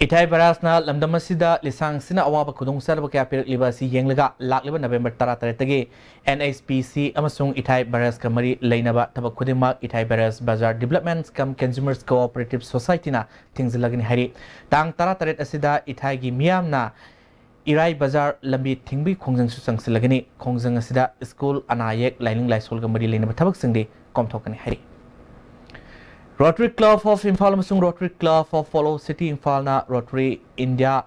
ꯏꯊꯥꯏ ꯕꯔꯥꯖꯅ ꯂꯝꯗꯝ ꯑꯁꯤꯗ ꯂꯤꯁꯥꯡꯁꯤꯅ ꯑꯋꯥꯕ ꯈꯨꯗꯣꯡꯆꯥꯗꯕ ꯀꯌꯥ ꯄꯤꯔꯛꯂꯤꯕ ꯑꯁꯤ ꯌꯦꯡꯂꯒ, ꯂꯥꯛꯂꯤꯕ ꯅꯕꯦꯝꯕꯔ ꯇꯔꯥꯇꯔꯦꯠꯇꯒꯤ ꯑꯦꯟ ꯑꯩꯆ ꯄꯤ ꯁꯤ ꯑꯃꯁꯨꯡ ꯏꯊꯥꯏ ꯕꯔꯥꯖꯀ ꯃꯔꯤ ꯂꯩꯅꯕ ꯊꯕꯛ ꯈꯨꯗꯤꯡꯃꯛ ꯏꯊꯥꯏ ꯕꯔꯥꯖ ꯕꯖꯥꯔ Development cum Consumers Cooperative Society ꯅ ꯊꯤꯡꯖꯤꯜꯂꯒꯅꯤ ꯍꯥꯏꯔꯤ꯫ ꯇꯥꯡ ꯇꯔꯥꯇꯔꯦꯠ ꯑꯁꯤꯗ ꯏꯊꯥꯏꯒꯤ ꯃꯤꯌꯥꯝꯅ ꯏꯔꯥꯏ ꯕꯖꯥꯔ ꯂꯝꯕꯤ ꯊꯤꯡꯕꯒꯤ ꯈꯣꯡꯖꯪꯁꯨ ꯆꯪꯁꯤꯜꯂꯒꯅꯤ꯫ ꯈꯣꯡꯖꯪ ꯑꯁꯤꯗ ꯁ꯭ꯀꯨꯜ, ꯑꯅꯥ ꯑꯌꯦꯛ, ꯂꯥꯏꯅꯤꯡ ꯂꯥꯏꯁꯣꯜꯒ ꯃꯔꯤ ꯂꯩꯅꯕ ꯊꯕꯛꯁꯤꯡꯗꯤ ꯀꯣꯝꯊꯣꯛꯀꯅꯤ ꯍꯥꯏꯔꯤ꯫ Rotary Club of Imphal ꯑꯃꯁꯨꯡ Rotary Club of Polo City ꯏꯝꯐꯥꯜꯅ Rotary India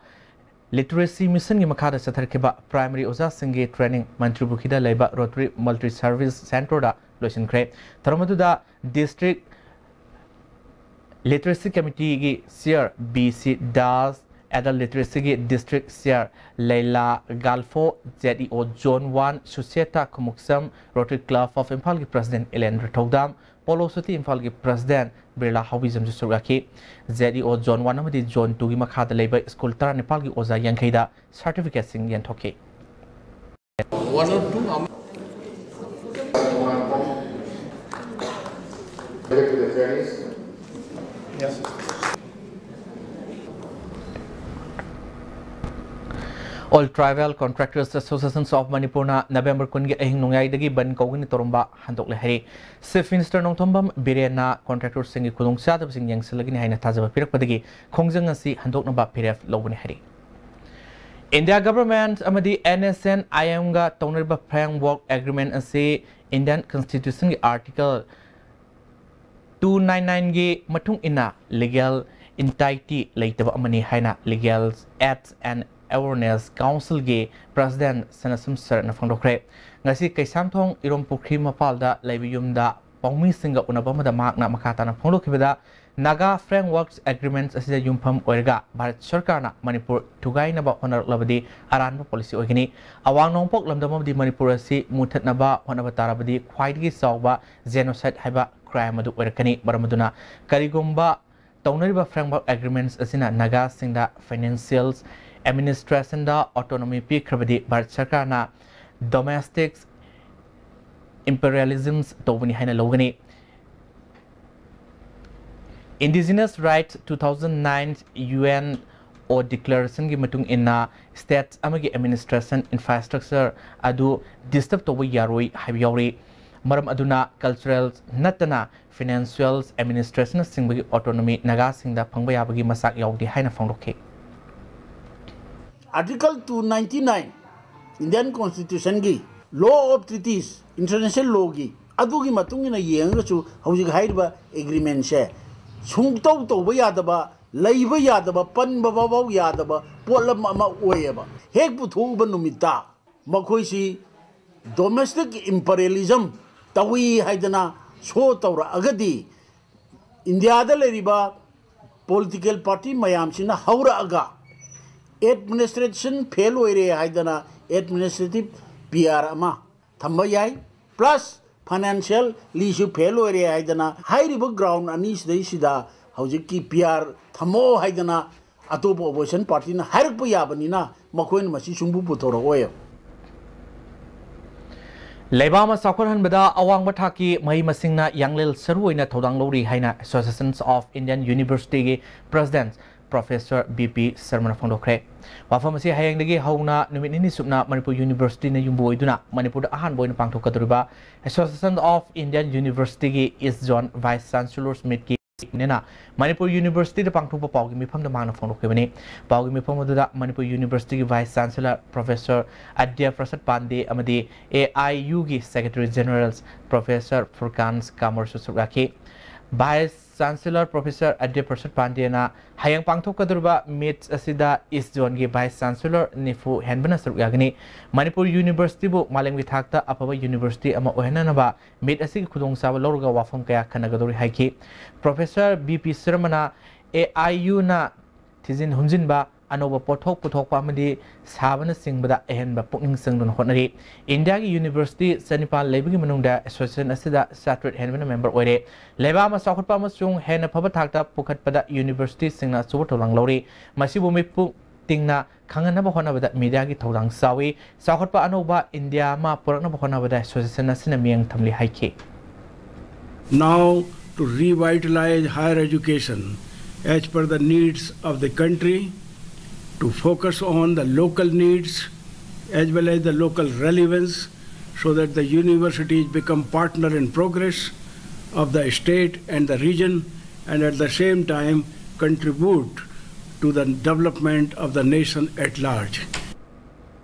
Literacy Mission ꯒꯤ ꯃꯈꯥꯗ ꯆꯠꯊꯔꯛꯈꯤꯕ primary ꯑꯣꯖꯥꯁꯤꯡꯒꯤ training ꯃꯟꯇ꯭ꯔꯤꯄꯨꯈ꯭ꯔꯤꯗ ꯂꯩꯕ Rotary Multi Service Center ꯗ ꯂꯣꯏꯁꯤꯟꯈ꯭ꯔꯦ꯫ ꯊꯧꯔꯝ ꯑꯗꯨꯗ District Literacy Committee ꯒꯤ Chair B C Das, Adult Literacy ꯒꯤ District Chair Leila Galpho, Z E O Zone one Sucheta Khumukcham, Rotary Club of ꯏꯝꯐꯥꯜꯒꯤ President Ilendra Thoudam, Polo City ꯏꯝꯐꯥꯜꯒꯤ President ꯕꯤꯔꯂꯥ ꯍꯥꯎꯕꯤꯖꯝꯁꯨ ꯁꯔꯨꯛ ꯌꯥꯈꯤ꯫ Z E O Zone one ꯑꯃꯗꯤ Zone ꯇꯨꯒꯤ ꯃꯈꯥꯗ ꯂꯩꯕ ꯁ꯭ꯀꯨꯜ ꯇꯔꯥꯅꯤꯄꯥꯜꯒꯤ ꯑꯣꯖꯥ ꯌꯥꯡꯈꯩꯗ certificate ꯁꯤꯡ ꯌꯦꯟꯊꯣꯛꯈꯤ꯫ One or two, um, All Tribal Contractors Associations of Manipur ꯅ ꯅꯕꯦꯝꯕꯔ ꯀꯨꯟꯒꯤ ꯑꯍꯤꯡ ꯅꯣꯡꯌꯥꯏꯗꯒꯤ ꯕꯟ ꯀꯧꯒꯅꯤ ꯇꯧꯔꯝꯕ ꯍꯟꯗꯣꯛꯂꯦ ꯍꯥꯏꯔꯤ꯫ Chief Minister ꯅꯣꯡꯊꯣꯝꯕꯝ ꯕꯤꯔꯦꯟꯅ contractor ꯁꯤꯡꯒꯤ ꯈꯨꯗꯣꯡꯆꯥꯗꯕꯁꯤꯡ ꯌꯦꯡꯁꯤꯜꯂꯒꯅꯤ ꯍꯥꯏꯅ ꯊꯥꯖꯕ ꯄꯤꯔꯛꯄꯗꯒꯤ ꯈꯣꯡꯖꯪ ꯑꯁꯤ ꯍꯟꯗꯣꯛꯅꯕ ꯐꯤꯔꯦꯞ ꯂꯧꯕꯅꯤ ꯍꯥꯏꯔꯤ꯫ India Government ꯑꯃꯗꯤ N S N I M ꯒ ꯇꯧꯅꯔꯤꯕ framework agreement ꯑꯁꯤ Indian Constitution ꯒꯤ Article two nine nine ꯒꯤ ꯃꯇꯨꯡ ꯏꯟꯅ legal entity ꯂꯩꯇꯕ ꯑꯃꯅꯤ ꯍꯥꯏꯅ Legal Aids and Awareness Council ꯒꯤ President ꯁꯅꯥꯁꯝ ꯁꯔꯠꯅ ꯐꯣꯡꯗꯣꯛꯈ꯭ꯔꯦ꯫ ꯉꯁꯤ ꯀꯩꯁꯥꯝꯊꯣꯡ ꯏꯔꯣꯝ ꯄꯨꯈ꯭ꯔꯤ ꯃꯄꯥꯜꯗ ꯂꯩꯕ ꯌꯨꯝꯗ ꯄꯥꯎꯃꯤꯁꯤꯡꯒ ꯎꯅꯕ ꯑꯃꯗ ꯃꯍꯥꯛꯅ ꯃꯈꯥ ꯇꯥꯅ ꯐꯣꯡꯗꯣꯛꯈꯤꯕꯗ, ꯅꯥꯒꯥ Framework Agreements ꯑꯁꯤꯗ ꯌꯨꯝꯐꯝ ꯑꯣꯏꯔꯒ ꯚꯥꯔꯠ ꯁꯔꯀꯥꯔꯅ ꯃꯅꯤꯄꯨꯔ ꯊꯨꯒꯥꯏꯅꯕ ꯍꯣꯠꯅꯔꯛꯂꯕꯗꯤ ꯑꯔꯥꯟꯕ ꯄꯣꯂꯤꯁꯤ ꯑꯣꯏꯒꯅꯤ꯫ ꯑꯋꯥꯡ ꯅꯣꯡꯄꯣꯛ ꯂꯝꯗꯝ ꯑꯃꯗꯤ ꯃꯅꯤꯄꯨꯔ ꯑꯁꯤ ꯃꯨꯊꯠꯅꯕ ꯍꯣꯠꯅꯕ ꯇꯥꯔꯕꯗꯤ ꯈ꯭ꯋꯥꯏꯗꯒꯤ ꯆꯥꯎꯕ genocide ꯍꯥꯏꯕ crime ꯑꯗꯨ ꯑꯣꯏꯔꯛꯀꯅꯤ꯫ ꯃꯔꯝ ꯑꯗꯨꯅ ꯀꯔꯤꯒꯨꯝꯕ ꯇꯧꯅꯔꯤꯕ Framework Agreements ꯑꯁꯤꯅ ꯅꯥꯒꯥꯁꯤꯡꯗ financial, administrationꯗ autonomy ꯄꯤꯈ꯭ꯔꯕꯗꯤ ꯚꯥꯔꯠ ꯁꯔꯀꯥꯔꯅ domestic imperialism ꯇꯧꯕꯅꯤ ꯍꯥꯏꯅ ꯂꯧꯒꯅꯤ꯫ Indigenous Rights two thousand nine UNO declarationꯒꯤ ꯃꯇꯨꯡ ꯏꯟꯅ state ꯑꯃꯒꯤ administration infrastructure ꯑꯗꯨ disturb ꯇꯧꯕ ꯌꯥꯔꯣꯏ ꯍꯥꯏꯕ ꯌꯥꯎꯔꯤ꯫ ꯃꯔꯝ ꯑꯗꯨꯅ cultural ꯅꯠꯇꯅ financial, administrationꯅꯆꯤꯡꯕꯒꯤ autonomy ꯅꯥꯒꯥꯁꯤꯡꯗ ꯐꯪꯕ ꯌꯥꯕꯒꯤ ꯃꯆꯥꯛ ꯌꯥꯎꯗꯦ ꯍꯥꯏꯅ ꯐꯣꯡꯗꯣꯛꯈꯤ꯫ Article two ninety nine Indian Constitutionꯒꯤ Law of Treaties, International Lawꯒꯤ ꯑꯗꯨꯒꯤ ꯃꯇꯨꯡ ꯏꯟꯅ ꯌꯦꯡꯉꯒꯁꯨ ꯍꯧꯖꯤꯛ ꯍꯥꯏꯔꯤꯕ agreementꯁꯦ ꯁꯨꯡꯇꯧ ꯇꯧꯕ ꯌꯥꯗꯕ, ꯂꯩꯕ ꯌꯥꯗꯕ, ꯄꯟꯕ ꯐꯥꯎꯕ ꯌꯥꯗꯕ ꯄꯣꯠꯂꯝ ꯑꯃ ꯑꯣꯏꯌꯦꯕ꯫ ꯍꯦꯛ ꯄꯨꯊꯣꯛꯎꯕ ꯅꯨꯃꯤꯠꯇ ꯃꯈꯣꯏꯁꯤ domestic imperialism ꯇꯧꯏ ꯍꯥꯏꯗꯅ show ꯇꯧꯔꯛꯑꯒꯗꯤ, ꯏꯟꯗꯤꯌꯥꯗ ꯂꯩꯔꯤꯕ political party ꯃꯌꯥꯝꯁꯤꯅ ꯍꯧꯔꯛꯑꯒ administration fail ꯑꯣꯏꯔꯦ ꯍꯥꯏꯗꯅ administrative PR ꯑꯃ ꯊꯝꯕ ꯌꯥꯏ, plus financiallyꯁꯨ fail ꯑꯣꯏꯔꯦ ꯍꯥꯏꯗꯅ ꯍꯥꯏꯔꯤꯕ ground ꯑꯅꯤꯁꯤꯗꯩꯁꯤꯗ ꯍꯧꯖꯤꯛꯀꯤ PR ꯊꯝꯃꯣ ꯍꯥꯏꯗꯅ ꯑꯇꯣꯞꯄ opposition partyꯅ ꯍꯥꯏꯔꯛꯄ ꯌꯥꯕꯅꯤꯅ ꯃꯈꯣꯏꯅ ꯃꯁꯤ ꯁꯨꯡꯄꯨ ꯄꯨꯊꯣꯔꯛꯑꯣꯏ꯫ ꯂꯩꯕꯥꯛ ꯑꯃ ꯆꯥꯎꯈꯠꯍꯟꯕꯗ ꯑꯋꯥꯡꯕ ꯊꯥꯛꯀꯤ ꯃꯍꯩ ꯃꯁꯤꯡꯅ ꯌꯥꯡꯂꯦꯜ ꯁꯔꯨ ꯑꯣꯏꯅ ꯊꯧꯗꯥꯡ ꯂꯧꯔꯤ ꯍꯥꯏꯅ Association of Indian Universityꯒꯤ President Professor B P ꯁꯔꯃꯅ ꯐꯣꯡꯗꯣꯛꯈ꯭ꯔꯦ꯫ ꯋꯥꯐꯝ ꯑꯁꯤ ꯍꯌꯦꯡꯗꯒꯤ ꯍꯧꯅ ꯅꯨꯃꯤꯠ ꯅꯤꯅꯤ ꯆꯨꯞꯅ ꯃꯅꯤꯄꯨꯔ Universityꯅ ꯌꯨꯝꯕꯨ ꯑꯣꯏꯗꯨꯅ ꯃꯅꯤꯄꯨꯔꯗ ꯑꯍꯥꯟꯕ ꯑꯣꯏꯅ ꯄꯥꯡꯊꯣꯛꯀꯗꯧꯔꯤꯕ Association of Indian Universityꯒꯤ East Zone Vice Chancellors Meetꯀꯤ ꯅꯤꯅ ꯃꯅꯤꯄꯨꯔ Universityꯗ ꯄꯥꯡꯊꯣꯛꯄ ꯄꯥꯎꯒꯤ ꯃꯤꯐꯝꯗ ꯃꯍꯥꯛꯅ ꯐꯣꯡꯗꯣꯛꯈꯤꯕꯅꯤ꯫ ꯄꯥꯎꯒꯤ ꯃꯤꯐꯝ ꯑꯗꯨꯗ ꯃꯅꯤꯄꯨꯔ Universityꯒꯤ Vice Chancellor Professor ꯑꯗ꯭ꯌ ꯄ꯭ꯔꯁꯥꯗ ꯄꯥꯟꯗꯦ ꯑꯃꯗꯤ AIUꯒꯤ Secretary General Professor ꯐꯨꯔꯀꯥꯟ ꯀꯥꯃꯔꯁꯨ ꯁꯔꯨꯛ ꯌꯥꯈꯤ꯫ Vice Chancellor Professor Adya Prasad Pandeyꯅ ꯍꯌꯦꯡ ꯄꯥꯡꯊꯣꯛꯀꯗꯧꯔꯤꯕ meet ꯑꯁꯤꯗ East Zoneꯒꯤ Vice Chancellor ꯅꯤꯐꯨ ꯍꯦꯟꯕꯅ ꯁꯔꯨꯛ ꯌꯥꯒꯅꯤ꯫ ꯃꯅꯤꯄꯨꯔ Universityꯕꯨ ꯃꯥꯂꯦꯝꯒꯤ ꯊꯥꯛꯇ ꯑꯐꯕ university ꯑꯃ ꯑꯣꯏꯍꯟꯅꯅꯕ meet ꯑꯁꯤꯒꯤ ꯈꯨꯗꯣꯡꯆꯥꯕ ꯂꯧꯔꯒ ꯋꯥꯐꯝ ꯀꯌꯥ ꯈꯟꯅꯒꯗꯧꯔꯤ ꯍꯥꯏꯈꯤ꯫ Professor ꯕꯤ ꯄꯤ ꯁꯔꯃꯅ AIUꯅ ꯊꯤꯖꯤꯟ ꯍꯨꯝꯖꯤꯟꯕ, ꯑꯅꯧꯕ ꯄꯣꯠꯊꯣꯛ ꯄꯨꯊꯣꯛꯄ ꯑꯃꯗꯤ ꯁꯥꯕꯅꯆꯤꯡꯕꯗ ꯑꯍꯦꯟꯕ ꯄꯨꯛꯅꯤꯡ ꯆꯪꯗꯨꯅ ꯍꯣꯠꯅꯔꯤ꯫ ꯏꯟꯗꯤꯌꯥꯒꯤ university ꯆꯅꯤꯄꯥꯟ ꯂꯩꯕꯒꯤ ꯃꯅꯨꯡꯗ association ꯑꯁꯤꯗ ꯆꯥꯇ꯭ꯔꯦꯠ ꯍꯦꯟꯕꯅ member ꯑꯣꯏꯔꯦ꯫ ꯂꯩꯕꯥꯛ ꯑꯃ ꯆꯥꯎꯈꯠꯄ ꯑꯃꯁꯨꯡ ꯍꯦꯟꯅ ꯐꯕ ꯊꯥꯛꯇ ꯄꯨꯈꯠꯄꯗ universityꯁꯤꯡꯅ ꯑꯆꯧꯕ ꯊꯧꯗꯥꯡ ꯂꯧꯔꯤ꯫ ꯃꯁꯤꯕꯨ ꯃꯤꯄꯨꯝ ꯇꯤꯡꯅ ꯈꯪꯍꯟꯅꯕ ꯍꯣꯠꯅꯕꯗ mediaꯒꯤ ꯊꯧꯗꯥꯡ ꯆꯥꯎꯏ꯫ ꯆꯥꯎꯈꯠꯄ ꯑꯅꯧꯕ ꯏꯟꯗꯤꯌꯥ ꯑꯃ ꯄꯨꯔꯛꯅꯕ ꯍꯣꯠꯅꯕꯗ association ꯑꯁꯤꯅ ꯃꯤꯠꯌꯦꯡ ꯊꯝꯂꯤ ꯍꯥꯏꯈꯤ꯫ Now to revitalize higher education as per the needs of the country, to focus on the local needs as well as the local relevance, so that the universities become partner in progress of the state and the region, and at the same time contribute to the development of the nation at large.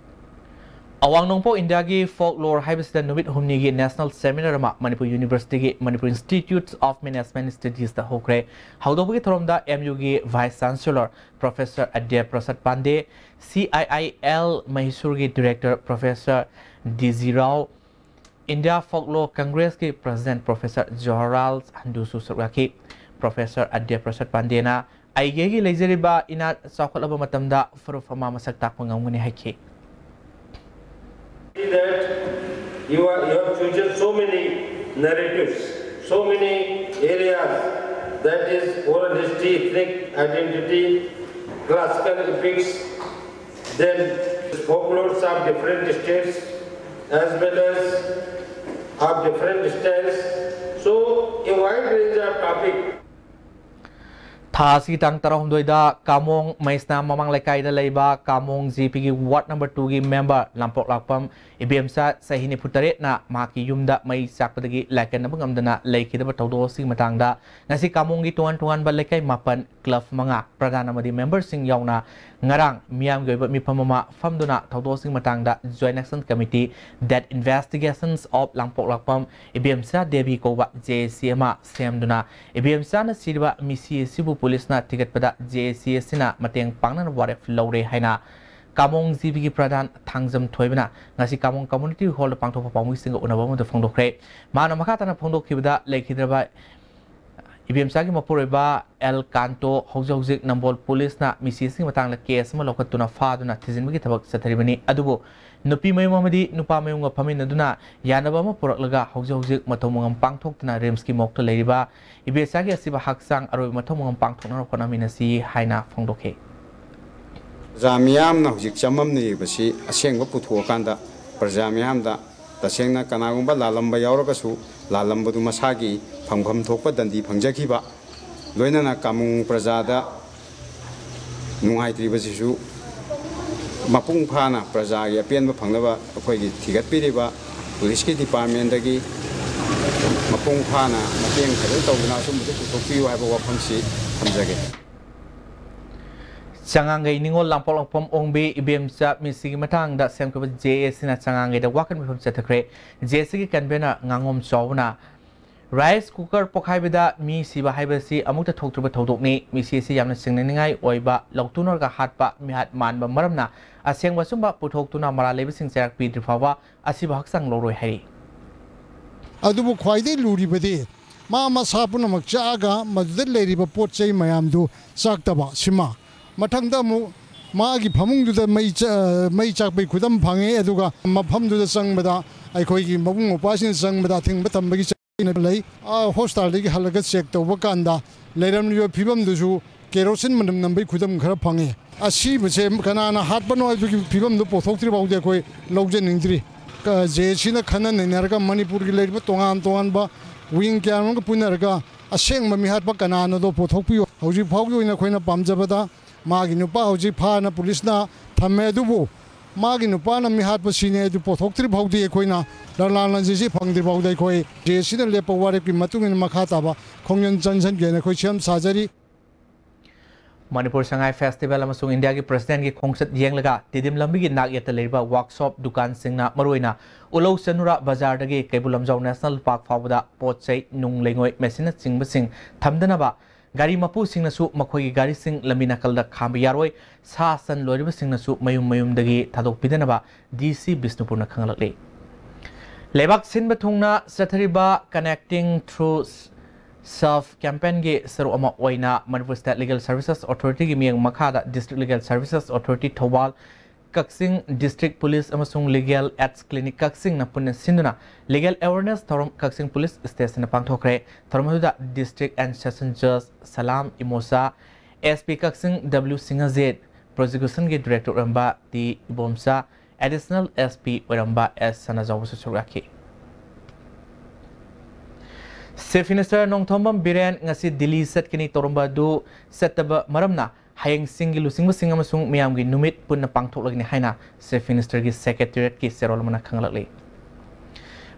ꯑꯋꯥꯡ ꯅꯣꯡꯄꯣꯛ ꯏꯟꯗꯤꯌꯥꯒꯤ folklore ꯍꯥꯏꯕꯁꯤꯗ ꯅꯨꯃꯤꯠ ꯍꯨꯝꯅꯤꯒꯤ national seminar ꯑꯃ Manipur Universityꯒꯤ Manipur Institute of Management Studiesꯇ ꯍꯧꯈ꯭ꯔꯦ꯫ ꯍꯧꯗꯣꯛꯄꯒꯤ ꯊꯧꯔꯝꯗ MUꯒꯤ Vice Chancellor Professor Adya Prasad Pandey, CIIL Mysoreꯒꯤ Director Professor D G Rao, India Folklore Congressꯀꯤ President Professor Jawaharlal Handooꯁꯨ ꯁꯔꯨꯛ ꯌꯥꯈꯤ꯫ Professor Adya Prasad Pandeyꯅ ꯑꯩꯒꯤ ꯑꯩꯒꯤ ꯂꯩꯖꯔꯤꯕ ꯏꯅꯥꯠ ꯆꯥꯎꯈꯠꯂꯕ ꯃꯇꯝꯗ ꯐꯨꯔꯨꯞ ꯑꯃ ꯃꯁꯛ ꯇꯥꯛꯄ ꯉꯝꯒꯅꯤ ꯍꯥꯏꯈꯤ꯫ See that you are you have chosen so many narratives, so many areas, that is oral history, ethnic identity, classical epics, then folklores of different states as well as of different styles. So a wide range of topic. ꯊꯥ ꯑꯁꯤꯒꯤ ꯇꯥꯡ ꯇꯔꯥꯍꯨꯝꯗꯣꯏꯗ ꯀꯥꯃꯣꯡ ꯃꯩꯁꯅꯥ ꯃꯃꯥꯡ ꯂꯩꯀꯥꯏꯗ ꯂꯩꯕ ꯀꯥꯃꯣꯡ ꯖꯤꯄꯤꯒꯤ ward number ꯇꯨꯒꯤ member ꯂꯥꯡꯄꯣꯛꯂꯥꯛꯄꯝ ꯏꯕꯦꯝꯆꯥ, ꯆꯍꯤ ꯅꯤꯐꯨ ꯇꯔꯦꯠꯅ ꯃꯍꯥꯛꯀꯤ ꯌꯨꯝꯗ ꯃꯩ ꯆꯥꯛꯄꯗꯒꯤ ꯂꯥꯏꯀꯠꯅꯕ ꯉꯝꯗꯅ ꯂꯩꯈꯤꯗꯕ ꯊꯧꯗꯣꯛ ꯑꯁꯤꯒꯤ ꯃꯇꯥꯡꯗ ꯉꯁꯤ ꯀꯥꯃꯣꯡꯒꯤ ꯇꯣꯉꯥꯟ ꯇꯣꯉꯥꯟꯕ ꯂꯩꯀꯥꯏ ꯃꯥꯄꯟ, ꯀ꯭ꯂꯕ ꯃꯉꯥ, ꯄ꯭ꯔꯙꯥꯟ ꯑꯃꯗꯤ ꯃꯦꯝꯕꯔꯁꯤꯡ ꯌꯥꯎꯅ ꯉꯔꯥꯡ ꯃꯤꯌꯥꯝꯒꯤ ꯑꯣꯏꯕ ꯃꯤꯐꯝ ꯑꯃ ꯐꯝꯗꯨꯅ ꯊꯧꯗꯣꯛ ꯑꯁꯤꯒꯤ ꯃꯇꯥꯡꯗ Joint Action Committee, Death Investigations of ꯂꯥꯡꯄꯣꯛꯂꯥꯛꯄꯝ ꯏꯕꯦꯝꯆꯥ ꯗꯦꯕꯤ ꯀꯧꯕ ꯖꯦ ꯑꯦ ꯁꯤ ꯑꯃ ꯁꯦꯝꯗꯨꯅ ꯏꯕꯦꯝꯆꯥꯅ ꯁꯤꯔꯤꯕ ꯃꯤꯁꯤ ꯑꯁꯤꯕꯨ ꯄꯨꯂꯤꯁꯅ ꯊꯤꯒꯠꯄꯗ ꯖꯦ ꯑꯦ ꯁꯤ ꯑꯁꯤꯅ ꯃꯇꯦꯡ ꯄꯥꯡꯅꯅꯕ ꯋꯥꯔꯦꯞ ꯂꯧꯔꯦ ꯍꯥꯏꯅ ꯀꯥꯃꯣꯡ ꯖꯤꯕꯤꯒꯤ ꯄ꯭ꯔꯙꯥꯟ ꯊꯥꯡꯖꯝ ꯊꯣꯏꯕꯅ ꯉꯁꯤ ꯀꯥꯃꯣꯡ ꯀꯝꯃ꯭ꯌꯨꯅꯤꯇꯤ ꯍꯣꯜꯗ ꯄꯥꯡꯊꯣꯛꯄ ꯄꯥꯎꯃꯤꯁꯤꯡꯒ ꯎꯅꯕ ꯑꯃꯗ ꯐꯣꯡꯗꯣꯛꯈ꯭ꯔꯦ꯫ ꯃꯍꯥꯛꯅ ꯃꯈꯥ ꯇꯥꯅ ꯐꯣꯡꯗꯣꯛꯈꯤꯕꯗ, ꯂꯩꯈꯤꯗ꯭ꯔꯕ ꯏꯕꯦꯝꯆꯥꯒꯤ ꯃꯄꯨꯔꯣꯏꯕ ꯑꯦꯜ ꯀꯥꯟꯇꯣ ꯍꯧꯖꯤꯛ ꯍꯧꯖꯤꯛ ꯅꯝꯕꯣꯜ ꯄꯨꯂꯤꯁꯅ ꯃꯤꯁꯤꯁꯤꯡꯒꯤ ꯃꯇꯥꯡꯗ ꯀꯦꯁ ꯑꯃ ꯂꯧꯈꯠꯇꯨꯅ ꯐꯥꯗꯨꯅ ꯊꯤꯖꯤꯟꯕꯒꯤ ꯊꯕꯛ ꯆꯠꯊꯔꯤꯕꯅꯤ꯫ ꯑꯗꯨꯕꯨ ꯅꯨꯄꯤ ꯃꯌꯨꯝ ꯑꯃꯗꯤ ꯅꯨꯄꯥ ꯃꯌꯨꯝꯒ ꯐꯝꯃꯤꯟꯅꯗꯨꯅ ꯌꯥꯅꯕ ꯑꯃ ꯄꯨꯔꯛꯂꯒ ꯍꯧꯖꯤꯛ ꯍꯧꯖꯤꯛ ꯃꯊꯧ ꯃꯉꯝ ꯄꯥꯡꯊꯣꯛꯇꯨꯅ ꯔꯤꯝꯁꯀꯤ ꯃꯣꯛꯇ ꯂꯩꯔꯤꯕ ꯏꯕꯦꯆꯥꯒꯤ ꯑꯁꯤꯕ ꯍꯛꯆꯥꯡ ꯑꯔꯣꯏꯕ ꯃꯊꯧ ꯃꯉꯝ ꯄꯥꯡꯊꯣꯛꯅꯕ ꯍꯣꯠꯅꯃꯤꯟꯅꯁꯤ ꯍꯥꯏꯅ ꯐꯣꯡꯗꯣꯛꯈꯤ꯫ ꯄ꯭ꯔꯖꯥ ꯃꯤꯌꯥꯝꯅ ꯍꯧꯖꯤꯛ ꯆꯃꯝꯅꯔꯤꯕꯁꯤ ꯑꯁꯦꯡꯕ ꯄꯨꯊꯣꯛꯑꯀꯥꯟꯗ ꯄ꯭ꯔꯖꯥ ꯃꯤꯌꯥꯝꯗ ꯇꯁꯦꯡꯅ ꯀꯅꯥꯒꯨꯝꯕ ꯂꯥꯜꯂꯝꯕ ꯌꯥꯎꯔꯒꯁꯨ ꯂꯥꯜꯂꯝꯕꯗꯨ ꯃꯁꯥꯒꯤ ꯐꯪꯐꯝ ꯊꯣꯛꯄ ꯗꯟꯗꯤ ꯐꯪꯖꯈꯤꯕ, ꯂꯣꯏꯅꯅ ꯀꯥꯃꯨꯡ ꯄ꯭ꯔꯖꯥꯗ ꯅꯨꯡꯉꯥꯏꯇ꯭ꯔꯤꯕꯁꯤꯁꯨ ꯃꯄꯨꯡ ꯐꯥꯅ ꯄ꯭ꯔꯖꯥꯒꯤ ꯑꯄꯦꯟꯕ ꯐꯪꯅꯕ ꯑꯩꯈꯣꯏꯒꯤ ꯊꯤꯒꯠꯄꯤꯔꯤꯕ ꯄꯨꯂꯤꯁꯀꯤ ꯗꯤꯄꯥꯔꯠꯃꯦꯟꯗꯒꯤ ꯃꯄꯨꯡ ꯐꯥꯅ ꯃꯇꯦꯡ ꯐꯖꯅ ꯇꯧꯗꯨꯅ ꯑꯁꯨꯝꯕꯁꯨ ꯄꯨꯊꯣꯛꯄꯤꯌꯨ ꯍꯥꯏꯕ ꯋꯥꯐꯝꯁꯤ ꯊꯝꯖꯒꯦ꯫ ꯆꯉꯥꯡꯒꯩ ꯅꯤꯉꯣꯜ ꯂꯥꯡꯄꯣꯛꯂꯥꯛꯄꯝ ꯑꯣꯡꯕꯤ ꯏꯕꯦꯝꯆꯥ ꯃꯤꯁꯤꯒꯤ ꯃꯇꯥꯡꯗ ꯁꯦꯝꯈꯤꯕ ꯖꯦ ꯑꯦ ꯁꯤꯅ ꯆꯉꯥꯡꯒꯩꯗ ꯋꯥꯀꯠ ꯃꯤꯐꯝ ꯆꯠꯊꯈ꯭ꯔꯦ꯫ ꯖꯦ ꯑꯦ ꯁꯤꯒꯤ ꯀꯟꯚꯦꯅꯔ ꯉꯥꯉꯣꯝ ꯆꯥꯎꯕꯅ ꯔꯥꯏꯁ ꯀꯨꯀꯔ ꯄꯣꯈꯥꯏꯕꯗ ꯃꯤ ꯁꯤꯕ ꯍꯥꯏꯕꯁꯤ ꯑꯃꯨꯛꯇ ꯊꯣꯛꯇ꯭ꯔꯤꯕ ꯊꯧꯗꯣꯛꯅꯤ꯫ ꯃꯤꯁꯤ ꯑꯁꯤ ꯌꯥꯝꯅ ꯆꯤꯡꯅꯅꯤꯡꯉꯥꯏ ꯑꯣꯏꯕ ꯂꯧꯇꯨꯅꯔꯒ ꯍꯥꯠꯄ ꯃꯤꯍꯥꯠ ꯃꯥꯟꯕ ꯃꯔꯝꯅ ꯑꯁꯦꯡꯕ ꯑꯆꯨꯝꯕ ꯄꯨꯊꯣꯛꯇꯨꯅ ꯃꯔꯥꯜ ꯂꯩꯕꯁꯤꯡ ꯆꯩꯔꯥꯛ ꯄꯤꯗ꯭ꯔꯤ ꯐꯥꯎꯕ ꯑꯁꯤꯕ ꯍꯛꯆꯥꯡ ꯂꯧꯔꯣꯏ ꯍꯥꯏꯔꯤ꯫ ꯑꯗꯨꯕꯨ ꯈ꯭ꯋꯥꯏꯗꯒꯤ ꯂꯨꯔꯤꯕꯗꯤ ꯃꯥ ꯃꯁꯥ ꯄꯨꯝꯅꯃꯛ ꯆꯥꯛꯑꯒ ꯃꯗꯨꯗ ꯂꯩꯔꯤꯕ ꯄꯣꯠ ꯆꯩ ꯃꯌꯥꯝꯗꯨ ꯆꯥꯛꯇꯕ ꯁꯤꯃ꯫ ꯃꯊꯪꯗ ꯑꯃꯨꯛ ꯃꯥꯒꯤ ꯐꯃꯨꯡꯗꯨꯗ ꯃꯩ ꯆ-, ꯃꯩ ꯆꯥꯛꯄꯒꯤ ꯈꯨꯗꯝ ꯐꯪꯉꯦ, ꯑꯗꯨꯒ ꯃꯐꯝꯗꯨꯗ ꯆꯪꯕꯗ ꯑꯩꯈꯣꯏꯒꯤ ꯃꯕꯨꯡ ꯃꯧꯄ꯭ꯋꯥꯁꯤꯡꯅ ꯆꯪꯕꯗ ꯑꯊꯤꯡꯕ ꯊꯝꯕꯒꯤ ꯆꯩꯅ ꯂꯩ꯫ ꯑꯥ, ꯍꯣꯁꯄꯤꯇꯥꯜꯗꯒꯤ ꯍꯜꯂꯒ ꯆꯦꯛ ꯇꯧꯕ ꯀꯥꯟꯗ ꯂꯩꯔꯝꯂꯤꯕ ꯐꯤꯕꯝꯗꯨꯁꯨ ꯀꯦꯔꯣꯁꯤꯟ ꯃꯅꯝ ꯅꯝꯕꯒꯤ ꯈꯨꯗꯝ ꯈꯔ ꯐꯪꯉꯦ꯫ ꯑꯁꯤꯕꯁꯦ ꯀꯅꯥꯅ ꯍꯥꯠꯄꯅꯣ ꯍꯥꯏꯕꯒꯤ ꯐꯤꯕꯝꯗꯨ ꯄꯨꯊꯣꯛꯇ꯭ꯔꯤ ꯐꯥꯎꯗꯤ ꯑꯩꯈꯣꯏ ꯂꯧꯖꯅꯤꯡꯗ꯭ꯔꯤ꯫ ꯀ-, ꯖꯦ ꯑꯦ ꯁꯤꯅ ꯈꯟꯅ ꯅꯩꯅꯔꯒ ꯃꯅꯤꯄꯨꯔꯒꯤ ꯂꯩꯔꯤꯕ ꯇꯣꯉꯥꯟ ꯇꯣꯉꯥꯟꯕ ꯋꯤꯡ ꯀꯌꯥ ꯑꯃꯒ ꯄꯨꯟꯅꯔꯒ ꯑꯁꯦꯡꯕ ꯃꯤꯍꯥꯠꯄ ꯀꯅꯥꯅꯣꯗꯣ ꯄꯨꯊꯣꯛꯄꯤꯌꯨ꯫ ꯍꯧꯖꯤꯛ ꯐꯥꯎꯒꯤ ꯑꯣꯏꯅ ꯑꯩꯈꯣꯏꯅ ꯄꯥꯝꯖꯕꯗ ꯃꯥꯒꯤ ꯅꯨꯄꯥ ꯍꯧꯖꯤꯛ ꯐꯥꯅ ꯄꯨꯂꯤꯁꯅ ꯊꯝꯃꯦ, ꯑꯗꯨꯕꯨ ꯃꯥꯒꯤ ꯅꯨꯄꯥꯅ ꯃꯤꯍꯥꯠꯄ ꯁꯤꯅꯦ ꯑꯗꯨ ꯄꯨꯊꯣꯛꯇ꯭ꯔꯤ ꯐꯥꯎꯗꯤ ꯑꯩꯈꯣꯏꯅ ꯂꯥꯟꯂꯥꯟ ꯑꯁꯤ ꯐꯪꯗ꯭ꯔꯤ ꯐꯥꯎꯗ ꯑꯩꯈꯣꯏ ꯖꯦ ꯑꯦꯁ ꯁꯤꯅ ꯂꯦꯞꯄ ꯋꯥꯔꯦꯞꯀꯤ ꯃꯇꯨꯡ ꯏꯟꯅ ꯃꯈꯥ ꯇꯥꯕ ꯈꯣꯡꯖꯪ ꯆꯪꯁꯤꯟꯒꯦꯅ ꯑꯩꯈꯣꯏ ꯁꯦꯝ ꯁꯥꯖꯔꯤ꯫ ꯃꯅꯤꯄꯨꯔ ꯁꯉꯥꯏ ꯐꯦꯁꯇꯤꯚꯦꯜ ꯑꯃꯁꯨꯡ ꯏꯟꯗꯤꯌꯥꯒꯤ ꯄ꯭ꯔꯦꯁꯤꯗꯦꯟꯠꯀꯤ ꯈꯣꯡꯆꯠ ꯌꯦꯡꯂꯒ ꯇꯤꯗꯤꯝ ꯂꯝꯕꯤꯒꯤ ꯅꯥꯛꯌꯦꯠꯇ ꯂꯩꯔꯤꯕ ꯋꯥꯔꯛꯁꯣꯞ ꯗꯨꯀꯥꯟꯁꯤꯡꯅ ꯃꯔꯨꯑꯣꯏꯅ ꯎꯂꯧ ꯆꯅꯨꯔꯥ ꯕꯖꯥꯔꯗꯒꯤ ꯀꯩꯕꯨꯜ ꯂꯝꯖꯥꯎ ꯅꯦꯁꯅꯦꯜ ꯄꯥꯔꯛ ꯐꯥꯎꯕꯗ ꯄꯣꯠ ꯆꯩ, ꯅꯨꯡ ꯂꯩꯉꯣꯏ, ꯃꯦꯆꯤꯟꯅꯆꯤꯡꯕꯁꯤꯡ ꯊꯝꯗꯅꯕ ꯒꯥꯔꯤ ꯃꯄꯨꯁꯤꯡꯅꯁꯨ ꯃꯈꯣꯏꯒꯤ ꯒꯥꯔꯤꯁꯤꯡ ꯂꯝꯕꯤ ꯅꯥꯀꯜꯗ ꯈꯥꯝꯕ ꯌꯥꯔꯣꯏ, ꯁꯥ ꯁꯟ ꯂꯣꯏꯔꯤꯕꯁꯤꯡꯅꯁꯨ ꯃꯌꯨꯝ ꯃꯌꯨꯝꯗꯒꯤ ꯊꯥꯗꯣꯛꯄꯤꯗꯅꯕ ꯗꯤ ꯁꯤ ꯕꯤꯁꯅꯨꯄꯨꯔꯅ ꯈꯪꯍꯜꯂꯛꯂꯤ꯫ ꯂꯩꯕꯥꯛ ꯁꯤꯟꯕ ꯊꯨꯡꯅ ꯆꯠꯊꯔꯤꯕ Connecting Through Self campaign ꯒꯤ ꯁꯔꯨꯛ ꯑꯃ ꯑꯣꯏꯅ ꯃꯅꯤꯄꯨꯔ ꯁ꯭ꯇꯦꯠ ꯂꯤꯒꯦꯜ ꯁꯔꯚꯤꯁꯦꯁ ꯑꯣꯊꯣꯔꯤꯇꯤꯒꯤ ꯃꯤꯠꯌꯦꯡ ꯃꯈꯥꯗ ꯗꯤꯁꯇ꯭ꯔꯤꯛ ꯂꯤꯒꯦꯜ ꯁꯔꯚꯤꯁꯦꯁ ꯑꯣꯊꯣꯔꯤꯇꯤ ꯊꯧꯕꯥꯜ, ꯀꯛꯆꯤꯡ ꯗꯤꯁꯇ꯭ꯔꯤꯛ ꯄꯨꯂꯤꯁ ꯑꯃꯁꯨꯡ ꯂꯤꯒꯦꯜ ꯑꯦꯗꯁ ꯀ꯭ꯂꯤꯅꯤꯛ ꯀꯛꯆꯤꯡꯅ ꯄꯨꯟꯅ ꯁꯤꯟꯗꯨꯅ ꯂꯤꯒꯦꯜ ꯑꯦꯋꯦꯔꯅꯦꯁ ꯊꯧꯔꯝ ꯀꯛꯆꯤꯡ ꯄꯨꯂꯤꯁ ꯁ꯭ꯇꯦꯁꯟꯗ ꯄꯥꯡꯊꯣꯛꯈ꯭ꯔꯦ꯫ ꯊꯧꯔꯝ ꯑꯗꯨꯗ ꯗꯤꯁꯇ꯭ꯔꯤꯛ ꯑꯦꯟꯗ ꯁꯦꯁꯟ ꯖꯖ Salam Imocha, S P Kakching W Singhajit, ꯄ꯭ꯔꯣꯁꯤꯀ꯭ꯌꯨꯁꯟꯒꯤ ꯗꯤꯔꯦꯛꯇꯔ ꯑꯣꯏꯔꯝꯕ T Ibomcha, additional S P ꯑꯣꯏꯔꯝꯕ ꯑꯦꯁ ꯁꯅꯥꯖꯥꯎꯕꯁꯨ ꯁꯔꯨꯛ ꯌꯥꯈꯤ꯫ ꯆꯤꯐ ꯃꯤꯅꯤꯁꯇꯔ ꯅꯣꯡꯊꯣꯝꯕꯝ ꯕꯤꯔꯦꯟ ꯉꯁꯤ ꯗꯤꯜꯂꯤ ꯆꯠꯀꯅꯤ ꯇꯧꯔꯝꯕ ꯑꯗꯨ ꯆꯠꯇꯕ ꯃꯔꯝꯅ ꯍꯌꯦꯡ ꯆꯤꯡꯒꯤ ꯂꯨꯆꯤꯡꯕꯁꯤꯡ ꯑꯃꯁꯨꯡ ꯃꯤꯌꯥꯝꯒꯤ ꯅꯨꯃꯤꯠ ꯄꯨꯟꯅ ꯄꯥꯡꯊꯣꯛꯂꯒꯅꯤ ꯍꯥꯏꯅ ꯆꯤꯐ ꯃꯤꯅꯤꯁꯇꯔꯒꯤ ꯁꯦꯀ꯭ꯔꯦꯇꯦꯔꯤꯌꯦꯠꯀꯤ ꯆꯦꯔꯣꯜ ꯑꯃꯅ ꯈꯪꯍꯜꯂꯛꯂꯤ꯫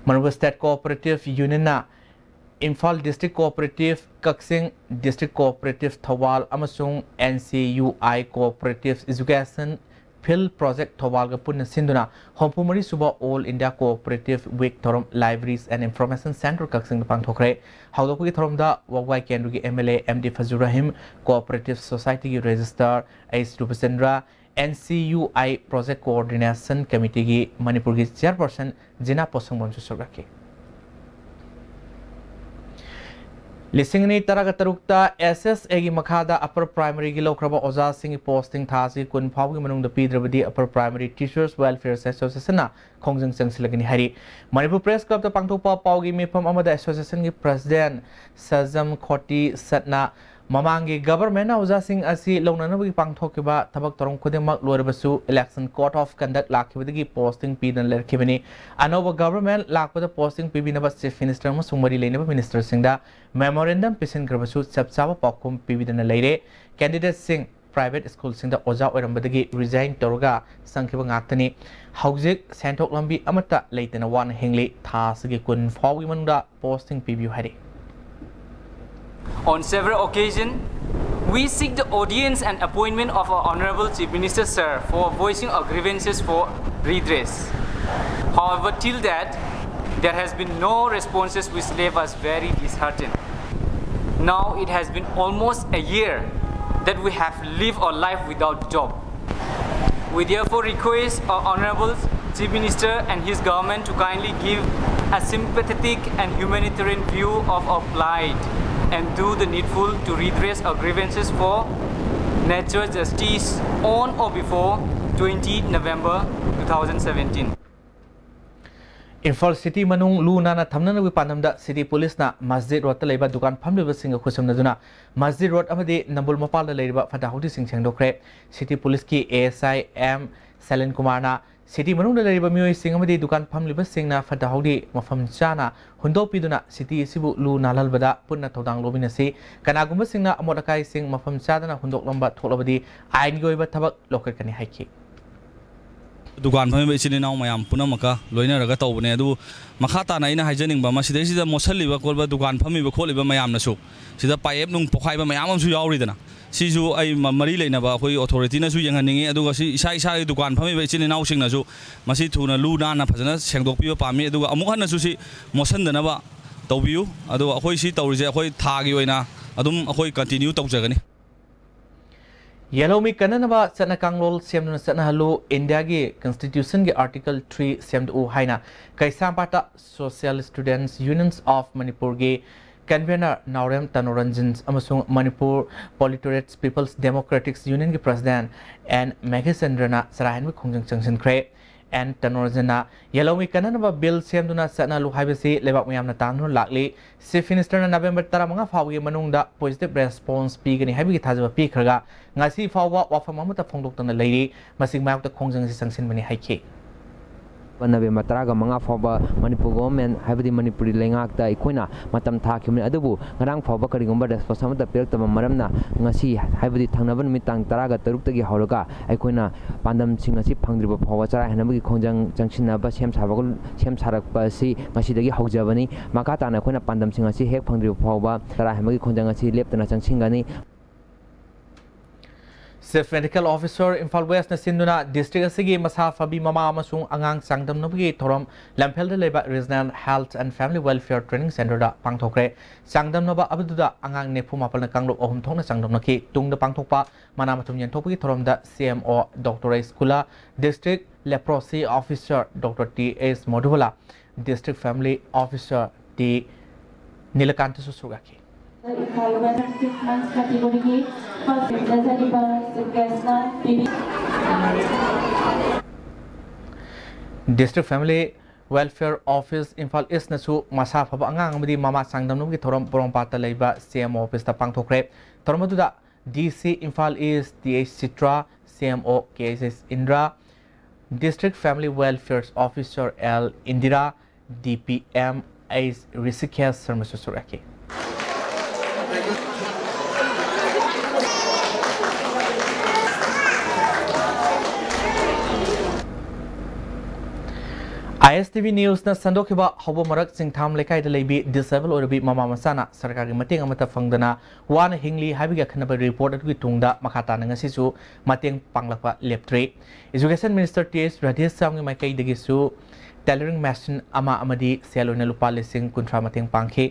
ꯃꯅꯤꯄꯨꯔ ꯁ꯭ꯇꯦꯠ ꯀꯣꯑꯣꯄꯔꯦꯇꯤꯚ ꯌꯨꯅꯤꯌꯟꯅ Imphal district cooperative, Kakching district cooperative ꯊꯧꯕꯥꯜ ꯑꯃꯁꯨꯡ N C U I cooperative education field project ꯊꯧꯕꯥꯜꯒ ꯄꯨꯟꯅ ꯁꯤꯟꯗꯨꯅ ꯍꯨꯝꯐꯨ ꯃꯔꯤ ꯁꯨꯕ ꯑꯣꯜ ꯏꯟꯗꯤꯌꯥ ꯀꯣꯑꯣꯄꯔꯦꯇꯤꯚ ꯋꯤꯛ ꯊꯧꯔꯝ ꯂꯥꯏꯕ꯭ꯔꯦꯔꯤꯁ ꯑꯦꯟ ꯏꯟꯐꯣꯔꯃꯦꯁꯟ ꯁꯦꯟꯇꯔ ꯀꯛꯆꯤꯡꯗ ꯄꯥꯡꯊꯣꯛꯈ꯭ꯔꯦ꯫ ꯍꯧꯗꯣꯛꯄꯒꯤ ꯊꯧꯔꯝꯗ ꯋꯥꯕꯒꯥꯏ ꯀꯦꯟꯗ꯭ꯔꯒꯤ M L A M D Fazur Rahim, cooperative ꯁꯣꯁꯥꯏꯇꯤꯒꯤ registrar H Rupchandra, N C U I project coordination ꯀꯃꯤꯇꯤꯒꯤ ꯃꯅꯤꯄꯨꯔꯒꯤ ꯆꯤꯌꯔꯄꯔꯁꯟ ꯖꯤꯅꯥ ꯄꯣꯠꯁꯪꯕꯝꯁꯨ ꯁꯔꯨꯛ ꯌꯥꯈꯤ꯫ ꯂꯤꯁꯤꯡ ꯑꯅꯤ ꯇꯔꯥꯒ ꯇꯔꯨꯛꯇ ꯑꯦꯁ ꯑꯦꯁ ꯑꯦꯒꯤ ꯃꯈꯥꯗ ꯑꯄꯔ ꯄ꯭ꯔꯥꯏꯃꯔꯤꯒꯤ ꯂꯧꯈ꯭ꯔꯕ ꯑꯣꯖꯥꯁꯤꯡꯒꯤ ꯄꯣꯁꯇꯤꯡ ꯊꯥ ꯑꯁꯤ ꯀꯨꯟ ꯐꯥꯎꯕꯒꯤ ꯃꯅꯨꯡꯗ ꯄꯤꯗ꯭ꯔꯕꯗꯤ ꯑꯄꯔ ꯄ꯭ꯔꯥꯏꯃꯔꯤ ꯇꯤꯆꯔꯁ ꯋꯦꯜꯐꯤꯌꯔ ꯑꯦꯁꯣꯁꯤꯌꯦꯁꯟꯅ ꯈꯣꯡꯖꯪ ꯆꯪꯁꯤꯜꯂꯒꯅꯤ ꯍꯥꯏꯔꯤ꯫ ꯃꯅꯤꯄꯨꯔ ꯄ꯭ꯔꯦꯁ ꯀ꯭ꯂꯕꯇ ꯄꯥꯡꯊꯣꯛꯄ ꯄꯥꯎꯒꯤ ꯃꯤꯐꯝ ꯑꯃꯗ ꯑꯦꯁꯣꯁꯤꯌꯦꯁꯟꯒꯤ ꯄ꯭ꯔꯁꯤꯗꯦꯟꯠ ꯁꯖꯝ ꯈꯣꯇꯤ ꯁꯠꯅ ꯃꯃꯥꯡꯒꯤ ꯒꯚꯔꯟꯃꯦꯟꯠꯅ ꯑꯣꯖꯥꯁꯤꯡ ꯑꯁꯤ ꯂꯧꯅꯅꯕꯒꯤ ꯄꯥꯡꯊꯣꯛꯈꯤꯕ ꯊꯕꯛ ꯊꯧꯔꯝ ꯈꯨꯗꯤꯡꯃꯛ ꯂꯣꯏꯔꯕꯁꯨ election code of conduct ꯂꯥꯛꯈꯤꯕꯗꯒꯤ posting ꯄꯤꯗꯅ ꯂꯩꯔꯛꯈꯤꯕꯅꯤ꯫ ꯑꯅꯧꯕ ꯒꯚꯔꯟꯃꯦꯟꯠ ꯂꯥꯛꯄꯗ posting ꯄꯤꯕꯤꯅꯕ Chief Minister ꯑꯃꯁꯨꯡ ꯃꯔꯤ ꯂꯩꯅꯕ ministerꯁꯤꯡꯗ memorandum ꯄꯤꯁꯤꯟꯈ꯭ꯔꯕꯁꯨ ꯆꯞ ꯆꯥꯕ ꯄꯥꯎꯈꯨꯝ ꯄꯤꯕꯤꯗꯅ ꯂꯩꯔꯦ꯫ Candidateꯁꯤꯡ private schoolꯁꯤꯡꯗ ꯑꯣꯖꯥ ꯑꯣꯏꯔꯝꯕꯗꯒꯤ resign ꯇꯧꯔꯒ ꯆꯪꯈꯤꯕ ꯉꯥꯛꯇꯅꯤ꯫ ꯍꯧꯖꯤꯛ ꯁꯦꯟꯊꯣꯛ ꯂꯝꯕꯤ ꯑꯃꯠꯇ ꯂꯩꯇꯅ ꯋꯥꯅ ꯍꯤꯡꯂꯤ꯫ ꯊꯥ ꯑꯁꯤꯒꯤ ꯀꯨꯟ ꯐꯥꯎꯒꯤ ꯃꯅꯨꯡꯗ posting ꯄꯤꯕꯤꯌꯨ ꯍꯥꯏꯔꯤ꯫ On several occasions, we seek the audience and appointment of our Honorable Chief Minister, sir, for voicing our grievances for redress. However, till that, there has been no responses, which left us very disheartened. Now it has been almost a year that we have lived our life without job. We therefore request our Honorable Chief Minister and his government to kindly give a sympathetic and humanitarian view of our plight and do the needful to redress our grievances for natural justice on or before twenty November two thousand seventeen. Imphal city ꯃꯅꯨꯡ ꯂꯨ ꯅꯥꯟꯅ ꯊꯝꯅꯅꯕꯒꯤ ꯄꯥꯟꯗꯝꯗ city policeꯅ masjid ꯔꯣꯗꯇ ꯂꯩꯕ ꯗꯨꯀꯥꯟ ꯐꯝꯂꯤꯕꯁꯤꯡꯒ ꯈꯨꯠꯁꯝꯅꯗꯨꯅ masjid road ꯑꯃꯗꯤ ꯅꯝꯕꯨꯜ ꯃꯄꯥꯜꯗ ꯂꯩꯔꯤꯕ ꯐꯠꯇ ꯍꯥꯎꯗꯤꯁꯤꯡ ꯁꯦꯡꯗꯣꯛꯈ꯭ꯔꯦ꯫ City policeꯀꯤ A S I M ꯁꯦꯂꯦꯟ ꯀꯨꯃꯥꯔꯅ city ꯃꯅꯨꯡꯗ ꯂꯩꯔꯤꯕ ꯃꯤꯑꯣꯏꯁꯤꯡ ꯑꯃꯗꯤ ꯗꯨꯀꯥꯟ ꯐꯝꯂꯤꯕꯁꯤꯡꯅ ꯐꯠꯇ ꯍꯥꯎꯗꯤ ꯃꯐꯝ ꯆꯥꯅ ꯍꯨꯟꯗꯣꯛꯄꯤꯗꯨꯅ city ꯑꯁꯤꯕꯨ ꯂꯨ ꯅꯥꯜꯍꯟꯕꯗ ꯄꯨꯟꯅ ꯊꯧꯗꯥꯡ ꯂꯧꯃꯤꯟꯅꯁꯤ꯫ ꯀꯅꯥꯒꯨꯝꯕꯁꯤꯡꯅ ꯑꯃꯣꯠ ꯑꯀꯥꯏꯁꯤꯡ ꯃꯐꯝ ꯆꯥꯗꯅ ꯍꯨꯟꯗꯣꯛꯂꯝꯕ ꯊꯣꯛꯂꯕꯗꯤ ꯑꯥꯏꯟꯒꯤ ꯑꯣꯏꯕ ꯊꯕꯛ ꯂꯧꯈꯠꯀꯅꯤ ꯍꯥꯏꯈꯤ꯫ ꯗꯨꯀꯥꯟ ꯐꯝꯃꯤꯕ ꯏꯆꯤꯟ ꯏꯅꯥꯎ ꯃꯌꯥꯝ ꯄꯨꯝꯅꯃꯛꯀ ꯂꯣꯏꯅꯔꯒ ꯇꯧꯕꯅꯦ꯫ ꯑꯗꯨꯕꯨ ꯃꯈꯥ ꯇꯥꯅ ꯑꯩꯅ ꯍꯥꯏꯖꯅꯤꯡꯕ ꯑꯃ, ꯁꯤꯗꯩꯁꯤꯗ ꯃꯣꯠꯁꯜꯂꯤꯕ ꯈꯣꯠꯄ, ꯗꯨꯀꯥꯟ ꯐꯝꯃꯤꯕ ꯈꯣꯠꯂꯤꯕ ꯃꯌꯥꯝꯅꯁꯨ, ꯁꯤꯗ ꯄꯥꯏꯞ ꯅꯨꯡ ꯄꯣꯈꯥꯏꯕ ꯃꯌꯥꯝ ꯑꯃꯁꯨ ꯌꯥꯎꯔꯤꯗꯅ, ꯁꯤꯁꯨ ꯑꯩ ꯃ- ꯃꯔꯤ ꯂꯩꯅꯕ ꯑꯩꯈꯣꯏ ꯑꯣꯊꯣꯔꯤꯇꯤꯅꯁꯨ ꯌꯦꯡꯍꯟꯅꯤꯡꯉꯤ꯫ ꯑꯗꯨꯒ ꯁꯤ ꯏꯁꯥ ꯏꯁꯥꯒꯤ ꯗꯨꯀꯥꯟ ꯐꯝꯃꯤꯕ ꯏꯆꯤꯟ ꯏꯅꯥꯎꯁꯤꯡꯅꯁꯨ ꯃꯁꯤ ꯊꯨꯅ ꯂꯨ ꯅꯥꯟꯅ ꯐꯖꯅ ꯁꯦꯡꯗꯣꯛꯄꯤꯕ ꯄꯥꯝꯃꯤ꯫ ꯑꯗꯨꯒ ꯑꯃꯨꯛ ꯍꯟꯅꯁꯨ ꯁꯤ ꯃꯣꯠꯁꯟꯗꯅꯕ ꯇꯧꯕꯤꯌꯨ꯫ ꯑꯗꯨꯒ ꯑꯩꯈꯣꯏ ꯁꯤ ꯇꯧꯔꯤꯁꯦ ꯑꯩꯈꯣꯏ ꯊꯥꯒꯤ ꯑꯣꯏꯅ ꯑꯗꯨꯝ ꯑꯩꯈꯣꯏ continue ꯇꯧꯖꯒꯅꯤ꯫ ꯌꯦꯜꯍꯧꯃꯤ ꯀꯟꯅꯅꯕ ꯆꯠꯅ ꯀꯥꯡꯂꯣꯟ ꯁꯦꯝꯗꯨꯅ ꯆꯠꯅꯍꯜꯂꯨ, ꯏꯟꯗꯤꯌꯥꯒꯤ Constitutionꯒꯤ Article three ꯁꯦꯝꯗꯣꯛꯎ ꯍꯥꯏꯅ ꯀꯩꯁꯥꯝꯄꯥꯠꯇ Social Students Unions of Manipurꯒꯤ convener ꯅꯥꯎꯔꯦꯝ ꯇꯅꯣꯔꯟꯖꯟ ꯑꯃꯁꯨꯡ Manipur Proletariat People's Democratic Unionꯒꯤ president N ꯃꯦꯘꯆꯟꯗ꯭ꯔꯅ ꯆꯔꯥꯍꯦꯟꯕ ꯈꯣꯡꯖꯪ ꯆꯪꯁꯤꯟꯈ꯭ꯔꯦ꯫ ꯑꯦꯟ ꯇꯅꯣꯔꯖꯟꯅ ꯌꯦꯜꯍꯧꯃꯤ ꯀꯟꯅꯅꯕ ꯕꯤꯜ ꯁꯦꯝꯗꯨꯅ ꯆꯠꯅꯍꯜꯂꯨ ꯍꯥꯏꯕꯁꯤ ꯂꯩꯕꯥꯛ ꯃꯤꯌꯥꯝꯅ ꯇꯥꯟꯗꯨꯅ ꯂꯥꯛꯂꯤ꯫ ꯆꯤꯐ ꯃꯤꯅꯤꯁꯇꯔꯅ ꯅꯕꯦꯝꯕꯔ ꯇꯔꯥꯃꯉꯥ ꯐꯥꯎꯕꯒꯤ ꯃꯅꯨꯡꯗ ꯄꯣꯖꯤꯇꯤꯚ ꯔꯦꯁꯄꯣꯟꯁ ꯄꯤꯒꯅꯤ ꯍꯥꯏꯕꯒꯤ ꯊꯥꯖꯕ ꯄꯤꯈ꯭ꯔꯒ ꯉꯁꯤ ꯐꯥꯎꯕ ꯋꯥꯐꯝ ꯑꯃꯠꯇ ꯐꯣꯡꯗꯣꯛꯇꯅ ꯂꯩꯔꯤ꯫ ꯃꯁꯤꯒꯤ ꯃꯥꯌꯣꯛꯇ ꯈꯣꯡꯖꯪ ꯑꯁꯤ ꯆꯪꯁꯤꯟꯕꯅꯤ ꯍꯥꯏꯈꯤ꯫ ꯅꯕꯦꯝꯕꯔ ꯇꯔꯥꯒ ꯃꯉꯥ ꯐꯥꯎꯕ ꯃꯅꯤꯄꯨꯔ ꯒꯣꯚꯔꯟꯃꯦꯟꯠ, ꯍꯥꯏꯕꯗꯤ ꯃꯅꯤꯄꯨꯔꯤ ꯂꯩꯉꯥꯛꯇ ꯑꯩꯈꯣꯏꯅ ꯃꯇꯝ ꯊꯥꯈꯤꯕꯅꯤ꯫ ꯑꯗꯨꯕꯨ ꯉꯔꯥꯡ ꯐꯥꯎꯕ ꯀꯔꯤꯒꯨꯝꯕ ꯔꯦꯁꯄꯣꯟꯁ ꯑꯃꯠꯇ ꯄꯤꯔꯛꯇꯕ ꯃꯔꯝꯅ ꯉꯁꯤ, ꯍꯥꯏꯕꯗꯤ ꯊꯪꯅꯕ ꯅꯨꯃꯤꯠ ꯇꯥꯡ ꯇꯔꯥꯒ ꯇꯔꯨꯛꯇꯒꯤ ꯍꯧꯔꯒ ꯑꯩꯈꯣꯏꯅ ꯄꯥꯟꯗꯝꯁꯤꯡ ꯑꯁꯤ ꯐꯪꯗ꯭ꯔꯤꯕ ꯐꯥꯎꯕ ꯆꯔꯥ ꯍꯦꯟꯕꯒꯤ ꯈꯣꯡꯖꯪ ꯆꯪꯁꯤꯟꯅꯕ ꯁꯦꯝ ꯁꯥꯕ, ꯁꯦꯝ ꯁꯥꯔꯛꯄ ꯑꯁꯤ ꯉꯁꯤꯗꯒꯤ ꯍꯧꯖꯕꯅꯤ꯫ ꯃꯈꯥ ꯇꯥꯅ ꯑꯩꯈꯣꯏꯅ ꯄꯥꯟꯗꯝꯁꯤꯡ ꯑꯁꯤ ꯍꯦꯛ ꯐꯪꯗ꯭ꯔꯤꯕ ꯐꯥꯎꯕ ꯆꯔꯥ ꯍꯦꯟꯕꯒꯤ ꯈꯣꯡꯖꯪ ꯑꯁꯤ ꯂꯦꯞꯇꯅ ꯆꯪꯁꯤꯟꯒꯅꯤ꯫ ꯆꯤꯐ ꯃꯦꯗꯤꯀꯦꯜ ꯑꯣꯐꯤꯁꯥꯔ ꯏꯝꯐꯥꯜ ꯋꯦꯁꯅ ꯁꯤꯟꯗꯨꯅ ꯗꯤꯁꯇ꯭ꯔꯤꯛ ꯑꯁꯤꯒꯤ ꯃꯁꯥ ꯐꯕꯤ ꯃꯃꯥ ꯑꯃꯁꯨꯡ ꯑꯉꯥꯡ ꯆꯥꯡꯗꯝꯅꯕꯒꯤ ꯊꯧꯔꯝ ꯂꯝꯐꯦꯜꯗ ꯂꯩꯕ regional health and family welfare training ꯁꯦꯟꯇꯔꯗ ꯄꯥꯡꯊꯣꯛꯈ꯭ꯔꯦ꯫ ꯆꯥꯡꯗꯝꯅꯕ ꯑꯗꯨꯗ ꯑꯉꯥꯡ ꯅꯤꯐꯨ ꯃꯥꯄꯟꯅ ꯀꯥꯡꯂꯨꯞ ꯑꯍꯨꯝ ꯊꯣꯛꯅ ꯆꯥꯡꯗꯝꯅꯈꯤ꯫ ꯇꯨꯡꯗ ꯄꯥꯡꯊꯣꯛꯄ ꯃꯅꯥ ꯃꯊꯨꯝ ꯌꯦꯟꯊꯣꯛꯄꯒꯤ ꯊꯧꯔꯝꯗ C M O doctor S Kula, district leprosy officer doctor T S Modhubala, district family officer T ꯅꯤꯂꯀꯥꯟꯇꯁꯨ ꯁꯔꯨꯛ ꯌꯥꯈꯤ꯫ ꯏꯝꯐꯥꯜ ꯋꯦꯁ ꯁꯤꯛꯁ ꯃꯟꯊꯁ ꯀꯦꯇꯦꯒꯣꯔꯤꯒꯤ ꯐꯥꯔꯁ ꯂꯩꯖꯔꯤꯕ ꯆꯤꯐ ꯒꯦꯁꯅ ꯄꯤꯕꯤ꯫ District family welfare office Imphal ꯏꯁꯅꯁꯨ ꯃꯁꯥ ꯐꯕ ꯑꯉꯥꯡ ꯑꯃꯗꯤ ꯃꯃꯥ ꯆꯥꯡꯗꯝꯅꯕꯒꯤ ꯊꯧꯔꯝ ꯄꯣꯔꯣꯝꯄꯥꯠꯇ ꯂꯩꯕ ꯁꯤ ꯑꯦꯝ ꯑꯣ ꯑꯣꯐꯤꯁꯇ ꯄꯥꯡꯊꯣꯛꯈ꯭ꯔꯦ꯫ ꯊꯧꯔꯝ ꯑꯗꯨꯗ D C Imphal east T H Chitra, C M O K H S Indra, district family welfare officer L Indira, D P M H Rishikesh ꯁꯔꯃꯁꯨ ꯁꯔꯨꯛ ꯌꯥꯈꯤ꯫ ꯑꯥꯏ ꯑꯦꯁ ꯇꯤ ꯚꯤ ꯅ꯭ꯌꯨꯁꯅ ꯁꯟꯗꯣꯛꯈꯤꯕ ꯍꯧꯕ ꯃꯔꯛ ꯆꯤꯡꯊꯥꯝ ꯂꯩꯀꯥꯏꯗ ꯂꯩꯕꯤ ꯗꯤꯁꯑꯦꯕꯜ ꯑꯣꯏꯔꯕꯤ ꯃꯃꯥ ꯃꯆꯥꯅ ꯁꯔꯀꯥꯔꯒꯤ ꯃꯇꯦꯡ ꯑꯃꯠꯇ ꯐꯪꯗꯅ ꯋꯥꯅ ꯍꯤꯡꯂꯤ ꯍꯥꯏꯕꯒꯤ ꯑꯈꯟꯅꯕ ꯔꯤꯄꯣꯔꯠ ꯑꯗꯨꯒꯤ ꯇꯨꯡꯗ ꯃꯈꯥ ꯇꯥꯅ ꯉꯁꯤꯁꯨ ꯃꯇꯦꯡ ꯄꯥꯡꯂꯛꯄ ꯂꯦꯞꯇ꯭ꯔꯤ꯫ ꯏꯖꯨꯀꯦꯁꯟ ꯃꯤꯅꯤꯁꯇꯔ ꯇꯤ ꯑꯩꯆ ꯔꯥꯙꯦꯁ꯭ꯌꯥꯝꯒꯤ ꯃꯥꯏꯀꯩꯗꯒꯤꯁꯨ ꯇꯦꯂꯔꯤꯡ ꯃꯦꯁꯤꯟ ꯑꯃ ꯑꯃꯗꯤ ꯁꯦꯜ ꯑꯣꯏꯅ ꯂꯨꯄꯥ ꯂꯤꯁꯤꯡ ꯀꯨꯟꯊ꯭ꯔꯥ ꯃꯇꯦꯡ ꯄꯥꯡꯈꯤ꯫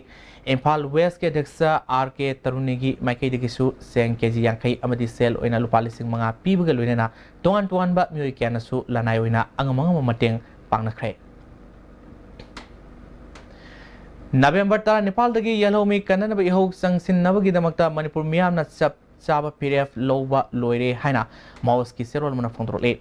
ꯏꯝꯐꯥꯜ ꯋꯦꯁꯀꯤ ꯑꯗ꯭ꯌꯛꯁ ꯑꯥꯔ ꯀꯦ ꯇꯔꯨꯅꯤꯒꯤ ꯃꯥꯏꯀꯩꯗꯒꯤꯁꯨ ꯆꯦꯡ ꯀꯦ ꯖꯤ ꯌꯥꯡꯈꯩ ꯑꯃꯗꯤ ꯁꯦꯜ ꯑꯣꯏꯅ ꯂꯨꯄꯥ ꯂꯤꯁꯤꯡ ꯃꯉꯥ ꯄꯤꯕꯒ ꯂꯣꯏꯅꯅ ꯇꯣꯉꯥꯟ ꯇꯣꯉꯥꯟꯕ ꯃꯤꯑꯣꯏ ꯀꯌꯥꯅꯁꯨ ꯂꯅꯥꯏ ꯑꯣꯏꯅ ꯑꯉꯝ ꯑꯉꯝꯕ ꯃꯇꯦꯡ ꯄꯥꯡꯅꯈ꯭ꯔꯦ꯫ ꯅꯕꯦꯝꯕꯔ ꯇꯔꯥꯅꯤꯄꯥꯜꯗꯒꯤ ꯌꯦꯜꯍꯧꯃꯤ ꯀꯟꯅꯅꯕ ꯏꯍꯧ ꯆꯪꯁꯤꯟꯅꯕꯒꯤꯗꯃꯛꯇ ꯃꯅꯤꯄꯨꯔ ꯃꯤꯌꯥꯝꯅ ꯆꯞ ꯆꯥꯕ ꯐꯤꯔꯦꯞ ꯂꯧꯕ ꯂꯣꯏꯔꯦ ꯍꯥꯏꯅ ꯃꯥꯎꯁꯀꯤ ꯆꯦꯔꯣꯜ ꯑꯃꯅ ꯐꯣꯡꯗꯣꯔꯛꯂꯤ꯫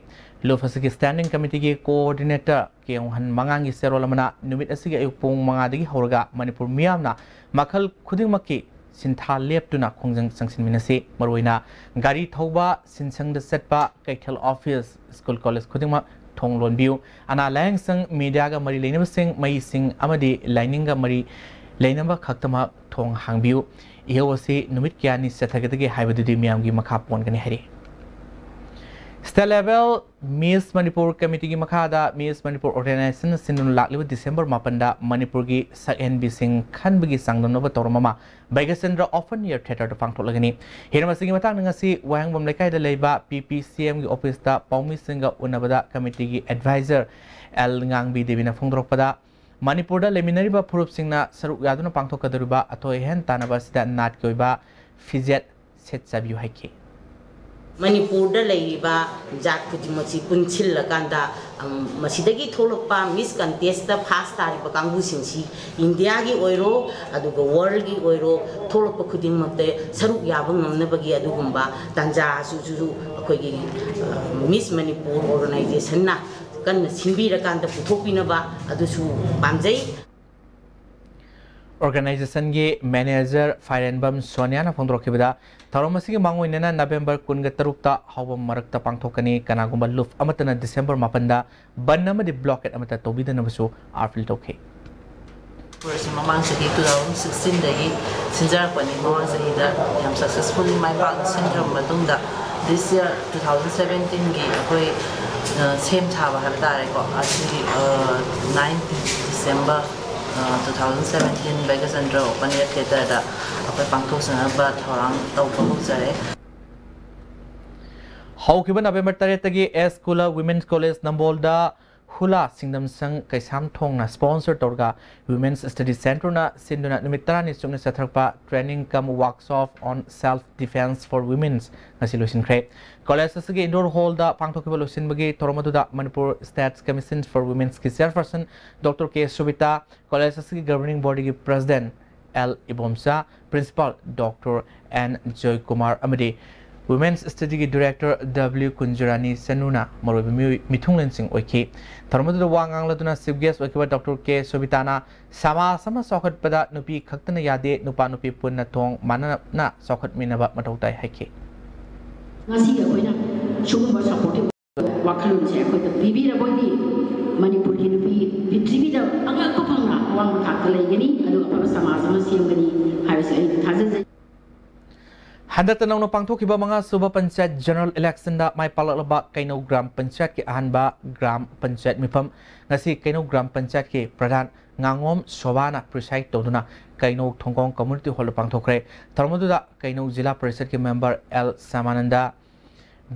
ꯂꯨꯞ ꯑꯁꯤꯒꯤ ꯁ꯭ꯇꯦꯟꯗꯤꯡ ꯀꯃꯤꯇꯤꯒꯤ ꯀꯣꯑꯣꯔꯗꯤꯅꯦꯇꯔ ꯀꯦ ꯋꯥꯡꯍꯟ ꯃꯉꯥꯡꯒꯤ ꯆꯦꯔꯣꯜ ꯑꯃꯅ ꯅꯨꯃꯤꯠ ꯑꯁꯤꯒꯤ ꯑꯌꯨꯛ ꯄꯨꯡ ꯃꯉꯥꯗꯒꯤ ꯍꯧꯔꯒ ꯃꯅꯤꯄꯨꯔ ꯃꯤꯌꯥꯝꯅ ꯃꯈꯜ ꯈꯨꯗꯤꯡꯃꯛꯀꯤ ꯁꯤꯟꯊꯥ ꯂꯦꯞꯇꯨꯅ ꯈꯣꯡꯖꯪ ꯆꯪꯁꯤꯟꯃꯤꯟꯅꯁꯤ꯫ ꯃꯔꯨꯑꯣꯏꯅ ꯒꯥꯔꯤ ꯊꯧꯕ, ꯁꯤꯟꯁꯪꯗ ꯆꯠꯄ, ꯀꯩꯊꯦꯜ, ꯑꯣꯐꯤꯁ, ꯁ꯭ꯀꯨꯜ, ꯀꯣꯂꯦꯖ ꯈꯨꯗꯤꯡꯃꯛ ꯊꯣꯡ ꯂꯣꯟꯕꯤꯌꯨ꯫ ꯑꯅꯥ ꯂꯥꯌꯦꯡ ꯁꯪ, ꯃꯤꯗꯤꯌꯥꯒ ꯃꯔꯤ ꯂꯩꯅꯕꯁꯤꯡ, ꯃꯩꯁꯤꯡ ꯑꯃꯗꯤ ꯂꯥꯏꯅꯤꯡꯒ ꯃꯔꯤ ꯂꯩꯅꯕ ꯈꯛꯇꯃꯛ ꯊꯣꯡ ꯍꯥꯡꯕꯤꯌꯨ꯫ ꯏꯍꯧ ꯑꯁꯤ ꯅꯨꯃꯤꯠ ꯀꯌꯥꯅꯤ ꯆꯠꯊꯒꯗꯒꯦ ꯍꯥꯏꯕꯗꯨꯗꯤ ꯃꯤꯌꯥꯝꯒꯤ ꯃꯈꯥ ꯄꯣꯟꯒꯅꯤ ꯍꯥꯏꯔꯤ꯫ State Level Miss Manipur Committeeꯒꯤ ꯃꯈꯥꯗ Miss Manipur Organization ꯁꯤꯟꯗꯨꯅ ꯂꯥꯛꯂꯤꯕ ꯗꯤꯁꯦꯝꯕꯔ ꯃꯥꯄꯟꯗ ꯃꯅꯤꯄꯨꯔꯒꯤ ꯁꯛꯍꯦꯟꯕꯤꯁꯤꯡ ꯈꯟꯕꯒꯤ ꯆꯥꯡꯗꯝꯅꯕ ꯊꯧꯔꯝ ꯑꯃ ꯕꯩꯒꯆꯟꯗ꯭ꯔ Open Air Theatreꯗ ꯄꯥꯡꯊꯣꯛꯂꯒꯅꯤ꯫ ꯍꯤꯔꯝ ꯑꯁꯤꯒꯤ ꯃꯇꯥꯡꯗ ꯉꯁꯤ ꯋꯥꯍꯦꯡꯕꯝ ꯂꯩꯀꯥꯏꯗ ꯂꯩꯕ ꯄꯤ ꯄꯤ ꯁꯤ ꯑꯦꯝꯒꯤ ꯑꯣꯐꯤꯁꯇ ꯄꯥꯎꯃꯤꯁꯤꯡꯒ ꯎꯅꯕꯗ ꯀꯃꯤꯇꯤꯒꯤ ꯑꯦꯗꯚꯥꯏꯖꯔ ꯑꯦꯜ ꯉꯥꯡꯕꯤ ꯗꯦꯕꯤꯅ ꯐꯣꯡꯗꯣꯔꯛꯄꯗ, ꯃꯅꯤꯄꯨꯔꯗ ꯂꯩꯃꯤꯟꯅꯔꯤꯕ ꯐꯨꯔꯨꯞꯁꯤꯡꯅ ꯁꯔꯨꯛ ꯌꯥꯗꯨꯅ ꯄꯥꯡꯊꯣꯛꯀꯗꯧꯔꯤꯕ ꯑꯊꯣꯏ ꯑꯍꯦꯟ ꯇꯥꯟꯅꯕ ꯑꯁꯤꯗ ꯅꯥꯠꯀꯤ ꯑꯣꯏꯕ ꯐꯤꯖꯦꯠ ꯁꯦꯠꯆꯕꯤꯌꯨ ꯍꯥꯏꯈꯤ꯫ ꯃꯅꯤꯄꯨꯔꯗ ꯂꯩꯔꯤꯕ ꯖꯥꯠ ꯈꯨꯗꯤꯡꯃꯛꯁꯤ ꯄꯨꯟꯁꯤꯜꯂꯀꯥꯟꯗ, ꯑꯝ, ꯃꯁꯤꯗꯒꯤ ꯊꯣꯛꯂꯛꯄ ꯃꯤꯁ ꯀꯟꯇꯦꯁꯇ ꯐꯥꯁ ꯇꯥꯔꯤꯕ ꯀꯥꯡꯕꯨꯁꯤꯡꯁꯤ ꯏꯟꯗꯤꯌꯥꯒꯤ ꯑꯣꯏꯔꯣ, ꯑꯗꯨꯒ ꯋꯥꯔꯜꯒꯤ ꯑꯣꯏꯔꯣ, ꯊꯣꯛꯂꯛꯄ ꯈꯨꯗꯤꯡꯃꯛꯇ ꯁꯔꯨꯛ ꯌꯥꯕ ꯉꯝꯅꯕꯒꯤ ꯑꯗꯨꯒꯨꯝꯕ ꯇꯥꯟꯖꯥ ꯑꯁꯤꯁꯨ ꯑꯩꯈꯣꯏꯒꯤ, ꯑ, ꯃꯤꯁ ꯃꯅꯤꯄꯨꯔ ꯑꯣꯔꯒꯅꯥꯏꯖꯦꯁꯟꯅ ꯀꯟꯅ ꯁꯤꯟꯕꯤꯔꯀꯥꯟꯗ ꯄꯨꯊꯣꯛꯄꯤꯅꯕ ꯑꯗꯨꯁꯨ ꯄꯥꯝꯖꯩ꯫ ꯑꯣꯔꯒꯅꯥꯏꯖꯦꯁꯟꯒꯤ ꯃꯦꯅꯦꯖꯔ ꯐꯥꯏꯔꯦꯟꯕꯝ ꯁꯣꯅꯤꯌꯥꯅ ꯐꯣꯡꯗꯣꯔꯛꯈꯤꯕꯗ, ꯊꯧꯔꯝ ꯑꯁꯤꯒꯤ ꯃꯥꯡꯑꯣꯏꯅꯅ ꯅꯕꯦꯝꯕꯔ ꯀꯨꯟꯒ ꯇꯔꯨꯛꯇ ꯍꯥꯎꯕꯝ ꯃꯔꯛꯇ ꯄꯥꯡꯊꯣꯛꯀꯅꯤ꯫ ꯀꯅꯥꯒꯨꯝꯕ ꯂꯨꯞ ꯑꯃꯠꯇꯅ ꯗꯤꯁꯦꯝꯕꯔ ꯃꯥꯄꯟꯗ ꯕꯟ ꯑꯃꯗꯤ ꯕ꯭ꯂꯣꯀꯦꯠ ꯑꯃꯠꯇ ꯇꯧꯕꯤꯗꯅꯕꯁꯨ ꯑꯥꯄꯤꯜ ꯇꯧꯈꯤ꯫ ꯃꯃꯥꯡ ꯆꯍꯤ two thousand sixteen ꯗꯒꯤ ꯁꯤꯟꯖꯔꯛꯄꯅꯤ꯫ ꯃꯃꯥꯡ ꯆꯍꯤꯗ ꯌꯥꯝ ꯁꯛꯁꯦꯁꯐꯨꯜꯂꯤ ꯃꯥꯏ ꯄꯥꯛꯅ ꯁꯤꯟꯈ꯭ꯔꯕ ꯃꯇꯨꯡꯗ, this year two thousand seventeen ꯒꯤ ꯑꯩꯈꯣꯏ, ꯑ, ꯁꯦꯝ ꯁꯥꯕ ꯍꯥꯏꯕ ꯇꯥꯔꯦꯀꯣ, ꯑꯁꯤ, ꯑ, ninth December, ꯑ, two thousand seventeen ꯕꯩꯒꯆꯟꯗ꯭ꯔ Open Air Theatreꯗ ꯑꯩꯈꯣꯏ ꯄꯥꯡꯊꯣꯛꯆꯅꯕ ꯊꯧꯔꯥꯡ ꯇꯧꯕ ꯍꯧꯖꯔꯦ꯫ ꯍꯧꯈꯤꯕ ꯅꯕꯦꯝꯕꯔ ꯇꯔꯦꯠꯇꯒꯤ ꯑꯦꯁ ꯀꯨꯂ Women's College ꯅꯝꯕꯣꯜꯗ ꯍꯨꯂꯥ ꯁꯤꯡꯗꯝ ꯁꯪ ꯀꯩꯁꯥꯝꯊꯣꯡꯅ sponsor ꯇꯧꯔꯒ Women's Study Centreꯅ ꯁꯤꯟꯗꯨꯅ ꯅꯨꯃꯤꯠ ꯇꯔꯥꯅꯤ ꯆꯨꯞꯅ ꯆꯠꯊꯔꯛꯄ Training cum Workshop on Self Defense for Women's ꯉꯁꯤ ꯂꯣꯏꯁꯤꯟꯈ꯭ꯔꯦ꯫ ꯀꯣꯂꯦꯖ ꯑꯁꯤꯒꯤ indoor hallꯗ ꯄꯥꯡꯊꯣꯛꯈꯤꯕ ꯂꯣꯏꯁꯤꯟꯕꯒꯤ ꯊꯧꯔꯝ ꯑꯗꯨꯗ Manipur State Commission for Womenꯒꯤ chairperson Doctor K Subita, college ꯑꯁꯤꯒꯤ governing bodyꯒꯤ president L Ibomcha, principal Doctor N Joykumar ꯑꯃꯗꯤ Women's Study ꯒꯤ Director W ꯀꯨꯟꯖꯔꯥꯅꯤ ꯆꯅꯨꯅ ꯃꯔꯨꯑꯣꯏꯕ ꯃꯤꯑꯣꯏ ꯃꯤꯊꯨꯡꯂꯦꯟꯁꯤꯡ ꯑꯣꯏꯈꯤ꯫ ꯊꯧꯔꯝ ꯑꯗꯨꯗ ꯋꯥ ꯉꯥꯡꯂꯗꯨꯅ Chief Guest ꯑꯣꯏꯈꯤꯕ Doctor K ꯁꯣꯕꯤꯇꯥꯅ ꯁꯃꯥꯖ ꯑꯃ ꯆꯥꯎꯈꯠꯄꯗ ꯅꯨꯄꯤ ꯈꯛꯇꯅ ꯌꯥꯗꯦ, ꯅꯨꯄꯥ ꯅꯨꯄꯤ ꯄꯨꯟꯅ ꯊꯣꯡ ꯃꯥꯟꯅꯅ ꯆꯥꯎꯈꯠꯃꯤꯟꯅꯕ ꯃꯊꯧ ꯇꯥꯏ ꯍꯥꯏꯈꯤ꯫ ꯉꯁꯤꯒꯤ ꯑꯩꯈꯣꯏꯅ ꯁꯤꯒꯨꯝꯕ supportive ꯋꯥꯈꯜꯂꯣꯟꯁꯦ ꯑꯩꯈꯣꯏꯗ ꯄꯤꯕꯤꯔꯕ ꯑꯣꯏꯗꯤ ꯃꯅꯤꯄꯨꯔꯒꯤ ꯅꯨꯄꯤ ꯄ꯭ꯔꯤꯊꯤꯕꯤꯗ ꯑꯉꯛꯄ ꯐꯪꯅ ꯑꯋꯥꯡꯕ ꯊꯥꯛꯇ ꯂꯩꯒꯅꯤ, ꯑꯗꯨꯒ ꯑꯐꯕ ꯁꯃꯥꯖ ꯑꯃ ꯁꯦꯝꯒꯅꯤ ꯍꯥꯏꯕꯁꯦ ꯑꯩ ꯊꯥꯖꯖꯩ꯫ ꯍꯟꯗꯛꯇ ꯅꯧꯅ ꯄꯥꯡꯊꯣꯛꯈꯤꯕ ꯃꯉꯥꯁꯨꯕ ꯄꯟꯆꯥꯌꯠ general election ꯗ ꯃꯥꯏ ꯄꯥꯛꯂꯛꯂꯕ ꯀꯩꯅꯧ ꯒ꯭ꯔꯥꯝ ꯄꯟꯆꯥꯌꯠꯀꯤ ꯑꯍꯥꯟꯕ ꯒ꯭ꯔꯥꯝ ꯄꯟꯆꯥꯌꯠ ꯃꯤꯐꯝ ꯉꯁꯤ ꯀꯩꯅꯧ ꯒ꯭ꯔꯥꯝ ꯄꯟꯆꯥꯌꯠꯀꯤ ꯄ꯭ꯔꯙꯥꯟ ꯉꯥꯉꯣꯝ ꯁꯣꯚꯥꯅ preside ꯇꯧꯗꯨꯅ ꯀꯩꯅꯧ ꯊꯣꯡꯒꯣꯡ community hall ꯗ ꯄꯥꯡꯊꯣꯛꯈ꯭ꯔꯦ꯫ ꯊꯧꯔꯝ ꯑꯗꯨꯗ ꯀꯩꯅꯧ ꯖꯤꯂꯥ ꯄꯔꯤꯁꯗꯀꯤ member L Samananda,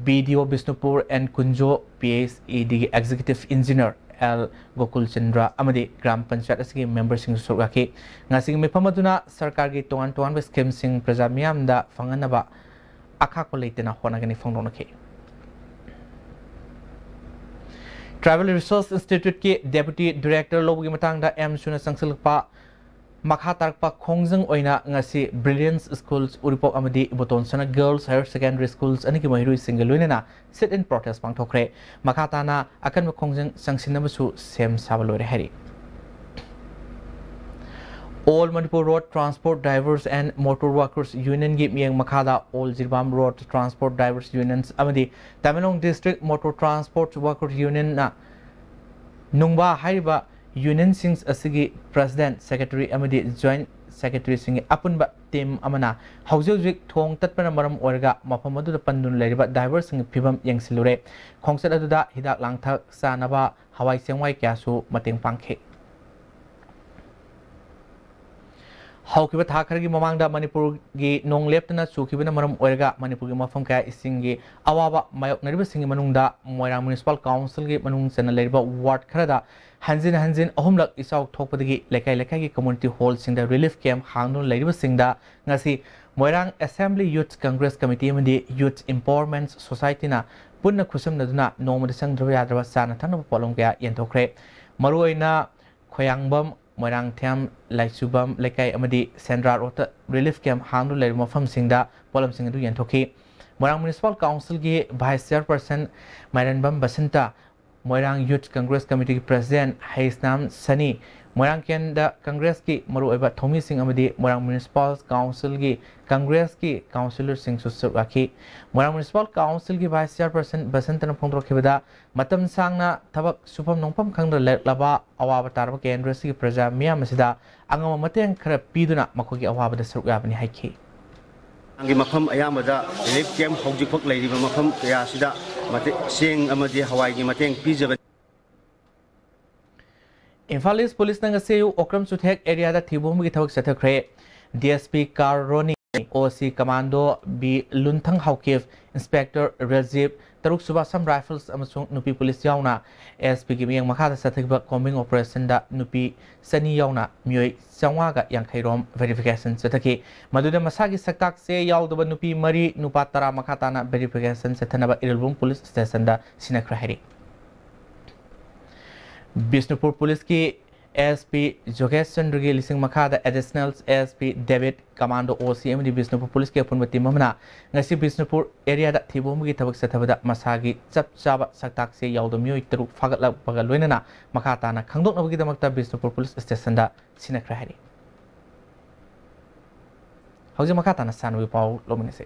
BDO Bishnupur N Kunjo, PHED ꯒꯤ executive engineer L Gokul Chandra ꯑꯃꯗꯤ ꯒ꯭ꯔꯥꯝ ꯄꯟꯆꯥꯌꯠ ꯑꯁꯤꯒꯤ member ꯁꯤꯡꯁꯨ ꯁꯔꯨꯛ ꯌꯥꯈꯤ꯫ ꯉꯁꯤꯒꯤ ꯃꯤꯐꯝ ꯑꯗꯨꯅ ꯁꯔꯀꯥꯔꯒꯤ ꯇꯣꯉꯥꯟ ꯇꯣꯉꯥꯟꯕ scheme ꯁꯤꯡ ꯄ꯭ꯔꯖꯥ ꯃꯤꯌꯥꯝꯗ ꯐꯪꯍꯟꯅꯕ ꯑꯈꯥꯛꯄ ꯂꯩꯇꯅ ꯍꯣꯠꯅꯒꯅꯤ ꯐꯣꯡꯗꯣꯛꯅꯈꯤ꯫ Tribal Research Institute ꯀꯤ Deputy Director ꯂꯧꯕꯒꯤ ꯃꯇꯥꯡꯗ ꯑꯦꯝ ꯁꯨꯅ ꯆꯪꯁꯤꯜꯂꯛꯄ ꯃꯈꯥ ꯇꯥꯔꯛꯄ ꯈꯣꯡꯖꯪ ꯑꯣꯏꯅ ꯉꯁꯤ Brilliance Schools ꯎꯔꯤꯄꯣꯛ ꯑꯃꯗꯤ ꯏꯕꯣꯇꯣꯟ ꯁꯅꯥ Girls Higher Secondary Schools ꯑꯅꯤꯒꯤ ꯃꯍꯩꯔꯣꯏꯁꯤꯡꯒ ꯂꯣꯏꯅꯅ sit in protest ꯄꯥꯡꯊꯣꯛꯈ꯭ꯔꯦ꯫ ꯃꯈꯥ ꯇꯥꯅ ꯑꯀꯟꯕ ꯈꯣꯡꯖꯪ ꯆꯪꯁꯤꯟꯅꯕꯁꯨ ꯁꯦꯝ ꯁꯥꯕ ꯂꯣꯏꯔꯦ ꯍꯥꯏꯔꯤ꯫ All Manipur Road Transport Drivers and Motor Workers Union ꯒꯤ ꯃꯤꯠꯌꯦꯡ ꯃꯈꯥꯗ All Jiribam Road Transport Drivers Unions ꯑꯃꯗꯤ Tamenglong District Motor Transport Workers Union ꯅ ꯅꯨꯡꯕꯥ ꯍꯥꯏꯔꯤꯕ union ꯁꯤꯡ ꯑꯁꯤꯒꯤ president, secretary ꯑꯃꯗꯤ joint secretary ꯁꯤꯡꯒꯤ ꯑꯄꯨꯟꯕ team ꯑꯃꯅ ꯍꯧꯖꯤꯛ ꯍꯧꯖꯤꯛ ꯊꯣꯡ ꯇꯠꯄꯅ ꯃꯔꯝ ꯑꯣꯏꯔꯒ ꯃꯐꯝ ꯑꯗꯨꯗ ꯄꯟꯗꯨꯅ ꯂꯩꯔꯤꯕ driver ꯁꯤꯡꯒꯤ ꯐꯤꯕꯝ ꯌꯦꯡꯁꯤꯜꯂꯨꯔꯦ꯫ ꯈꯣꯡꯆꯠ ꯑꯗꯨꯗ ꯍꯤꯗꯥꯛ ꯂꯥꯡꯊꯛ ꯆꯥꯅꯕ, ꯍꯋꯥꯏ ꯆꯦꯡꯋꯥꯏ ꯀꯌꯥꯁꯨ ꯃꯇꯦꯡ ꯄꯥꯡꯈꯤ꯫ ꯍꯧꯈꯤꯕ ꯊꯥ ꯈꯔꯒꯤ ꯃꯃꯥꯡꯗ ꯃꯅꯤꯄꯨꯔꯒꯤ ꯅꯣꯡ ꯂꯦꯞꯇꯅ ꯆꯨꯈꯤꯕꯅ ꯃꯔꯝ ꯑꯣꯏꯔꯒ ꯃꯅꯤꯄꯨꯔꯒꯤ ꯃꯐꯝ ꯀꯌꯥ ꯏꯁꯤꯡꯒꯤ ꯑꯋꯥꯕ ꯃꯥꯌꯣꯛꯅꯔꯤꯕꯁꯤꯡꯒꯤ ꯃꯅꯨꯡꯗ ꯃꯣꯏꯔꯥꯡ Municipal Council ꯒꯤ ꯃꯅꯨꯡ ꯆꯟꯅ ꯂꯩꯔꯤꯕ ward ꯈꯔꯗ ꯍꯟꯖꯤꯟ ꯍꯟꯖꯤꯟ ꯑꯍꯨꯝꯂꯛ ꯏꯆꯥꯎ ꯊꯣꯛꯄꯗꯒꯤ ꯂꯩꯀꯥꯏ ꯂꯩꯀꯥꯏꯒꯤ community hall ꯁꯤꯡꯗ relief camp ꯍꯥꯡꯗꯨꯅ ꯂꯩꯔꯤꯕꯁꯤꯡꯗ ꯉꯁꯤ ꯃꯣꯏꯔꯥꯡ Assembly Youth Congress Committee ꯑꯃꯗꯤ Youth Empowerment Society ꯅ ꯄꯨꯟꯅ ꯈꯨꯠꯁꯝꯅꯗꯨꯅ ꯅꯣꯡꯃꯗ ꯆꯪꯗ꯭ꯔꯕ ꯌꯥꯗ꯭ꯔꯕ ꯆꯥꯅ ꯊꯛꯅꯕ ꯄꯣꯠꯂꯝ ꯀꯌꯥ ꯌꯦꯟꯊꯣꯛꯈ꯭ꯔꯦ꯫ ꯃꯔꯨꯑꯣꯏꯅ ꯈꯣꯌꯥꯡꯕꯝ, ꯃꯣꯏꯔꯥꯡꯊꯦꯝ, ꯂꯥꯏꯆꯨꯕꯝ ꯂꯩꯀꯥꯏ ꯑꯃꯗꯤ ꯁꯦꯟꯗ꯭ꯔꯥ ꯔꯣꯗꯇ relief camp ꯍꯥꯡꯗꯨꯅ ꯂꯩꯔꯤꯕ ꯃꯐꯝꯁꯤꯡꯗ ꯄꯣꯠꯂꯝꯁꯤꯡ ꯑꯗꯨ ꯌꯦꯟꯊꯣꯛꯈꯤ꯫ ꯃꯣꯏꯔꯥꯡ ꯃ꯭ꯌꯨꯅꯤꯁꯤꯄꯥꯜ ꯀꯥꯎꯟꯁꯤꯜꯒꯤ ꯚꯥꯏꯁ ꯆꯤꯌꯔꯄꯔꯁꯟ ꯃꯥꯏꯔꯦꯟꯕꯝ ꯕꯁꯟꯇ, ꯃꯣꯏꯔꯥꯡ ꯌꯨꯊ ꯀꯪꯒ꯭ꯔꯦꯁ ꯀꯃꯤꯇꯤꯒꯤ ꯄ꯭ꯔꯁꯤꯗꯦꯟꯠ ꯍꯩꯁꯅꯥꯝ ꯁꯅꯤ, ꯃꯣꯏꯔꯥꯡ ꯀꯦꯟꯗ ꯀꯪꯒ꯭ꯔꯦꯁꯀꯤ ꯃꯔꯨꯑꯣꯏꯕ ꯊꯧꯃꯤꯁꯤꯡ ꯑꯃꯗꯤ ꯃꯣꯏꯔꯥꯡ ꯃ꯭ꯌꯨꯅꯤꯁꯤꯄꯥꯜ ꯀꯥꯎꯟꯁꯤꯜꯒꯤ ꯀꯪꯒ꯭ꯔꯦꯁꯀꯤ ꯀꯥꯎꯟꯁꯤꯂꯔꯁꯤꯡꯁꯨ ꯁꯔꯨꯛ ꯌꯥꯈꯤ꯫ ꯃꯣꯏꯔꯥꯡ ꯃ꯭ꯌꯨꯅꯤꯁꯤꯄꯥꯜ ꯀꯥꯎꯟꯁꯤꯜꯒꯤ ꯚꯥꯏꯁ ꯆꯤꯌꯔꯄꯔꯁꯟ ꯕꯁꯟꯇꯅ ꯐꯣꯡꯗꯣꯔꯛꯈꯤꯕꯗ, ꯃꯇꯝ ꯁꯥꯡꯅ ꯊꯕꯛ ꯁꯨꯐꯝ ꯅꯣꯝꯐꯝ ꯈꯪꯗꯅ ꯂꯩꯔꯛꯂꯕ ꯑꯋꯥꯕ ꯇꯥꯔꯕ ꯀꯦꯟꯗ꯭ꯔꯁꯤꯒꯤ ꯄ꯭ꯔꯖꯥ ꯃꯤꯌꯥꯝ ꯑꯁꯤꯗ ꯑꯉꯝꯕ ꯃꯇꯦꯡ ꯈꯔ ꯄꯤꯗꯨꯅ ꯃꯈꯣꯏꯒꯤ ꯑꯋꯥꯕꯗ ꯁꯔꯨꯛ ꯌꯥꯕꯅꯤ ꯍꯥꯏꯈꯤ꯫ ꯃꯥꯡꯒꯤ ꯃꯐꯝ ꯑꯌꯥꯝꯕꯗ ꯔꯤꯂꯤꯐ ꯀꯦꯝꯞ ꯍꯧꯖꯤꯛꯐꯥꯎ ꯂꯩꯔꯤꯕ ꯃꯐꯝ ꯀꯌꯥ ꯑꯁꯤꯗ ꯃꯇꯦ-, ꯆꯦꯡ ꯑꯃꯗꯤ ꯍꯋꯥꯏꯒꯤ ꯃꯇꯦꯡ ꯄꯤꯖꯕꯅꯤ꯫ ꯏꯝꯐꯥꯜ ꯏꯁ ꯄꯨꯂꯤꯁꯅ ꯉꯁꯤ ꯑꯌꯨꯛ ꯑꯣꯀ꯭ꯔꯝ ꯆꯨꯊꯦꯛ ꯑꯦꯔꯤꯌꯥꯗ ꯊꯤꯕ ꯍꯨꯝꯕꯒꯤ ꯊꯕꯛ ꯆꯠꯊꯈ꯭ꯔꯦ꯫ ꯗꯤ ꯑꯦꯁ ꯄꯤ ꯀꯥꯔ ꯔꯣꯅꯤ, O C commando B Lunthang Haokip, inspector Rajib, ꯇꯔꯨꯛꯁꯨꯕ ꯑꯁꯥꯝ ꯔꯥꯏꯐꯜꯁ ꯑꯃꯁꯨꯡ ꯅꯨꯄꯤ ꯄꯨꯂꯤꯁ ꯌꯥꯎꯅ ꯑꯦꯁ ꯄꯤꯒꯤ ꯃꯤꯠꯌꯦꯡ ꯃꯈꯥꯗ ꯆꯠꯊꯈꯤꯕ ꯀꯣꯝꯕꯤꯡ ꯑꯣꯄꯔꯦꯁꯟꯗ ꯅꯨꯄꯤ ꯆꯅꯤ ꯌꯥꯎꯅ ꯃꯤꯑꯣꯏ ꯆꯥꯝꯃꯉꯥꯒ ꯌꯥꯡꯈꯩ ꯔꯣꯝ ꯚꯦꯔꯤꯐꯤꯀꯦꯁꯟ ꯆꯠꯊꯈꯤ꯫ ꯃꯗꯨꯗ ꯃꯁꯥꯒꯤ ꯁꯛꯇꯥꯛ ꯆꯦ ꯌꯥꯎꯗꯕ ꯅꯨꯄꯤ ꯃꯔꯤ, ꯅꯨꯄꯥ ꯇꯔꯥ ꯃꯈꯥ ꯇꯥꯅ ꯚꯦꯔꯤꯐꯤꯀꯦꯁꯟ ꯆꯠꯊꯅꯕ ꯏꯔꯤꯜꯕꯨꯝ ꯄꯨꯂꯤꯁ ꯁ꯭ꯇꯦꯁꯟꯗ ꯁꯤꯟꯅꯈ꯭ꯔꯦ ꯍꯥꯏꯔꯤ꯫ ꯕꯤꯁꯅꯨꯄꯨꯔ ꯄꯨꯂꯤꯁꯀꯤ ꯑꯦꯁ ꯄꯤ ꯖꯣꯒꯦꯁ ꯆꯟꯗ꯭ꯔꯒꯤ ꯂꯤꯁꯤꯡ ꯃꯈꯥꯗ ꯑꯦꯗꯤꯁꯅꯦꯜ ꯑꯦꯁ ꯄꯤ ꯗꯦꯕꯤꯠ, ꯀꯃꯥꯟꯗꯣ ꯑꯣ ꯁꯤ ꯑꯃꯗꯤ ꯕꯤꯁꯅꯨꯄꯨꯔ ꯄꯨꯂꯤꯁꯀꯤ ꯑꯄꯨꯟꯕ ꯇꯤꯝ ꯑꯃꯅ ꯉꯁꯤ ꯕꯤꯁꯅꯨꯄꯨꯔ ꯑꯦꯔꯤꯌꯥꯗ ꯊꯤꯕ ꯍꯨꯝꯕꯒꯤ ꯊꯕꯛ ꯆꯠꯊꯕꯗ ꯃꯁꯥꯒꯤ ꯆꯞ ꯆꯥꯕ ꯁꯛꯇꯥꯛꯁꯦ ꯌꯥꯎꯗꯕ ꯃꯤꯑꯣꯏ ꯇꯔꯨꯛ ꯐꯥꯒꯠꯂꯛꯄꯒ ꯂꯣꯏꯅꯅ ꯃꯈꯥ ꯇꯥꯅ ꯈꯪꯗꯣꯛꯅꯕꯒꯤꯗꯃꯛꯇ ꯕꯤꯁꯅꯨꯄꯨꯔ ꯄꯨꯂꯤꯁ ꯁ꯭ꯇꯦꯁꯟꯗ ꯁꯤꯟꯅꯈ꯭ꯔꯦ ꯍꯥꯏꯔꯤ꯫ ꯍꯧꯖꯤꯛ ꯃꯈꯥ ꯇꯥꯅ ꯁꯥꯟꯅꯕꯒꯤ ꯄꯥꯎ ꯂꯧꯃꯤꯟꯅꯁꯤ꯫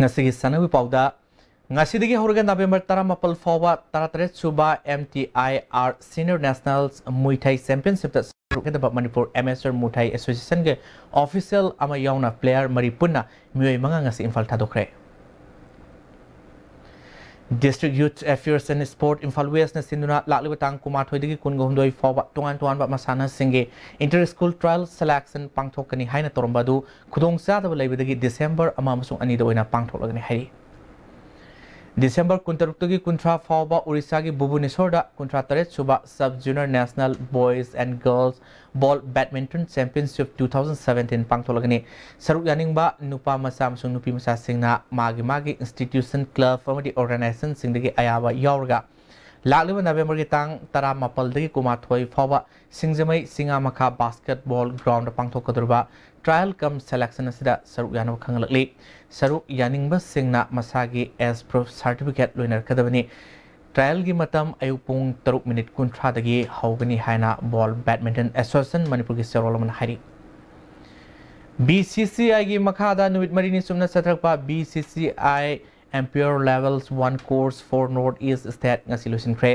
ꯉꯁꯤꯒꯤ ꯁꯥꯟꯅꯕꯒꯤ ꯄꯥꯎꯗ, ꯉꯁꯤꯗꯒꯤ ꯍꯧꯔꯒ ꯅꯕꯦꯝꯕꯔ ꯇꯔꯥꯃꯥꯄꯜ ꯐꯥꯎꯕ ꯇꯔꯥꯇꯔꯦꯠ ꯁꯨꯕ ꯑꯦꯝ ꯇꯤ ꯑꯥꯏ ꯑꯥꯔ ꯁꯤꯅꯤꯌꯔ ꯅꯦꯁꯅꯦꯜ ꯃꯨꯏ ꯊꯥꯏ ꯆꯦꯝꯄꯤꯌꯟꯁꯤꯞꯇ ꯁꯔꯨꯛ ꯌꯥꯒꯗꯕ ꯃꯅꯤꯄꯨꯔ ꯑꯦꯃꯦꯆꯔ ꯃꯨꯏ ꯊꯥꯏ ꯑꯦꯁꯣꯁꯤꯌꯦꯁꯟꯒꯤ ꯑꯣꯐꯤꯁꯤꯌꯦꯜ ꯑꯃ ꯌꯥꯎꯅ ꯄ꯭ꯂꯦꯌꯔ ꯃꯔꯤ ꯄꯨꯟꯅ ꯃꯤꯑꯣꯏ ꯃꯉꯥ ꯉꯁꯤ Imphal ꯊꯥꯗꯣꯛꯈ꯭ꯔꯦ꯫ District Youth Affairs and Sport Imphal ꯋꯦꯁꯅ ꯁꯤꯟꯗꯨꯅ ꯂꯥꯛꯂꯤꯕ ꯇꯥꯡ ꯀꯨꯟꯃꯥꯊꯣꯏꯗꯒꯤ ꯀꯨꯟꯒ ꯍꯨꯝꯗꯣꯏ ꯐꯥꯎꯕ ꯇꯣꯉꯥꯟ ꯇꯣꯉꯥꯟꯕ ꯃꯁꯥꯟꯅꯁꯤꯡꯒꯤ inter school trial selection ꯄꯥꯡꯊꯣꯛꯀꯅꯤ ꯍꯥꯏꯅ ꯇꯧꯔꯝꯕ ꯑꯗꯨ ꯈꯨꯗꯣꯡꯆꯥꯗꯕ ꯂꯩꯕꯗꯒꯤ ꯗꯤꯁꯦꯝꯕꯔ ꯑꯃ ꯑꯃꯁꯨꯡ ꯑꯅꯤꯗ ꯑꯣꯏꯅ ꯄꯥꯡꯊꯣꯛꯂꯒꯅꯤ ꯍꯥꯏꯔꯤ꯫ ꯗꯤꯁꯦꯝꯕꯔ ꯀꯨꯟꯇꯔꯨꯛꯇꯒꯤ ꯀꯨꯟꯊ꯭ꯔꯥ ꯐꯥꯎꯕ ꯑꯣꯔꯤꯁꯥꯒꯤ ꯚꯨꯕꯅꯦꯁꯣꯔꯗ ꯀꯨꯟꯊ꯭ꯔꯥ ꯇꯔꯦꯠ ꯁꯨꯕ Sub Junior National Boys and Girls Ball Badminton Championship two thousand seventeen ꯄꯥꯡꯊꯣꯛꯂꯒꯅꯤ꯫ ꯁꯔꯨꯛ ꯌꯥꯅꯤꯡꯕ ꯅꯨꯄꯥ ꯃꯆꯥ ꯑꯃꯁꯨꯡ ꯅꯨꯄꯤ ꯃꯆꯥꯁꯤꯡꯅ ꯃꯥꯒꯤ ꯃꯥꯒꯤ institution, club ꯑꯃꯗꯤ organizationꯁꯤꯡꯗꯒꯤ ꯑꯌꯥꯕ ꯌꯥꯎꯔꯒ ꯂꯥꯛꯂꯤꯕ ꯅꯕꯦꯝꯕꯔꯒꯤ ꯇꯥꯡ ꯇꯔꯥꯃꯥꯄꯜꯗꯒꯤ ꯀꯨꯟꯃꯥꯊꯣꯏ ꯐꯥꯎꯕ ꯁꯤꯡꯖꯃꯩ ꯆꯤꯉꯥꯃꯈꯥ basketball groundꯗ ꯄꯥꯡꯊꯣꯛꯀꯗꯧꯔꯤꯕ trial cum selection ꯑꯁꯤꯗ ꯁꯔꯨꯛ ꯌꯥꯅꯕ ꯈꯪꯍꯜꯂꯛꯂꯤ꯫ ꯁꯔꯨꯛ ꯌꯥꯅꯤꯡꯕꯁꯤꯡꯅ ꯃꯁꯥꯒꯤ age proof certificate ꯂꯣꯏꯅꯔꯛꯀꯗꯕꯅꯤ꯫ Trialꯒꯤ ꯃꯇꯝ ꯑꯌꯨꯛ ꯄꯨꯡ ꯇꯔꯨꯛ ꯃꯤꯅꯤꯠ ꯀꯨꯟꯊ꯭ꯔꯥꯗꯒꯤ ꯍꯧꯒꯅꯤ ꯍꯥꯏꯅ Ball Badminton Association ꯃꯅꯤꯄꯨꯔꯒꯤ ꯆꯦꯔꯣꯜ ꯑꯃꯅ ꯍꯥꯏꯔꯤ꯫ BCCIꯒꯤ ꯃꯈꯥꯗ ꯅꯨꯃꯤꯠ ꯃꯔꯤꯅꯤ ꯆꯨꯞꯅ ꯆꯠꯊꯔꯛꯄ BCCI Umpire Levels one Course for North East State ꯉꯁꯤ ꯂꯣꯏꯁꯤꯟꯈ꯭ꯔꯦ꯫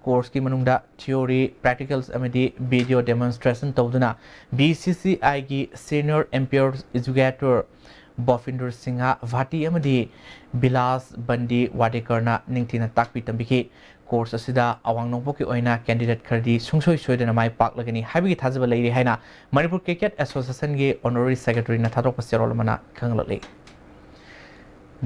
Courseꯀꯤ ꯃꯅꯨꯡꯗ theory, practicals ꯑꯃꯗꯤ video demonstration ꯇꯧꯗꯨꯅ BCCIꯒꯤ Senior Umpire Educator ꯕꯣꯐꯤꯟꯗꯔ ꯁꯤꯡꯍ ꯚꯥꯇꯤ ꯑꯃꯗꯤ ꯕꯤꯂꯥꯁ ꯕꯟꯗꯤ ꯋꯥꯗꯦꯀꯔꯅ ꯅꯤꯡꯊꯤꯅ ꯇꯥꯛꯄꯤ ꯇꯝꯕꯤꯈꯤ꯫ Course ꯑꯁꯤꯗ ꯑꯋꯥꯡ ꯅꯣꯡꯄꯣꯛꯀꯤ ꯑꯣꯏꯅ candidate ꯈꯔꯗꯤ ꯁꯨꯡꯁꯣꯏ ꯁꯣꯏꯗꯅ ꯃꯥꯏ ꯄꯥꯛꯂꯒꯅꯤ ꯍꯥꯏꯕꯒꯤ ꯊꯥꯖꯕ ꯂꯩꯔꯤ ꯍꯥꯏꯅ ꯃꯅꯤꯄꯨꯔ Cricket Associationꯒꯤ Honorary Secretaryꯅ ꯊꯥꯗꯣꯛꯄ ꯆꯦꯔꯣꯜ ꯑꯃꯅ ꯈꯪꯂꯛꯂꯤ꯫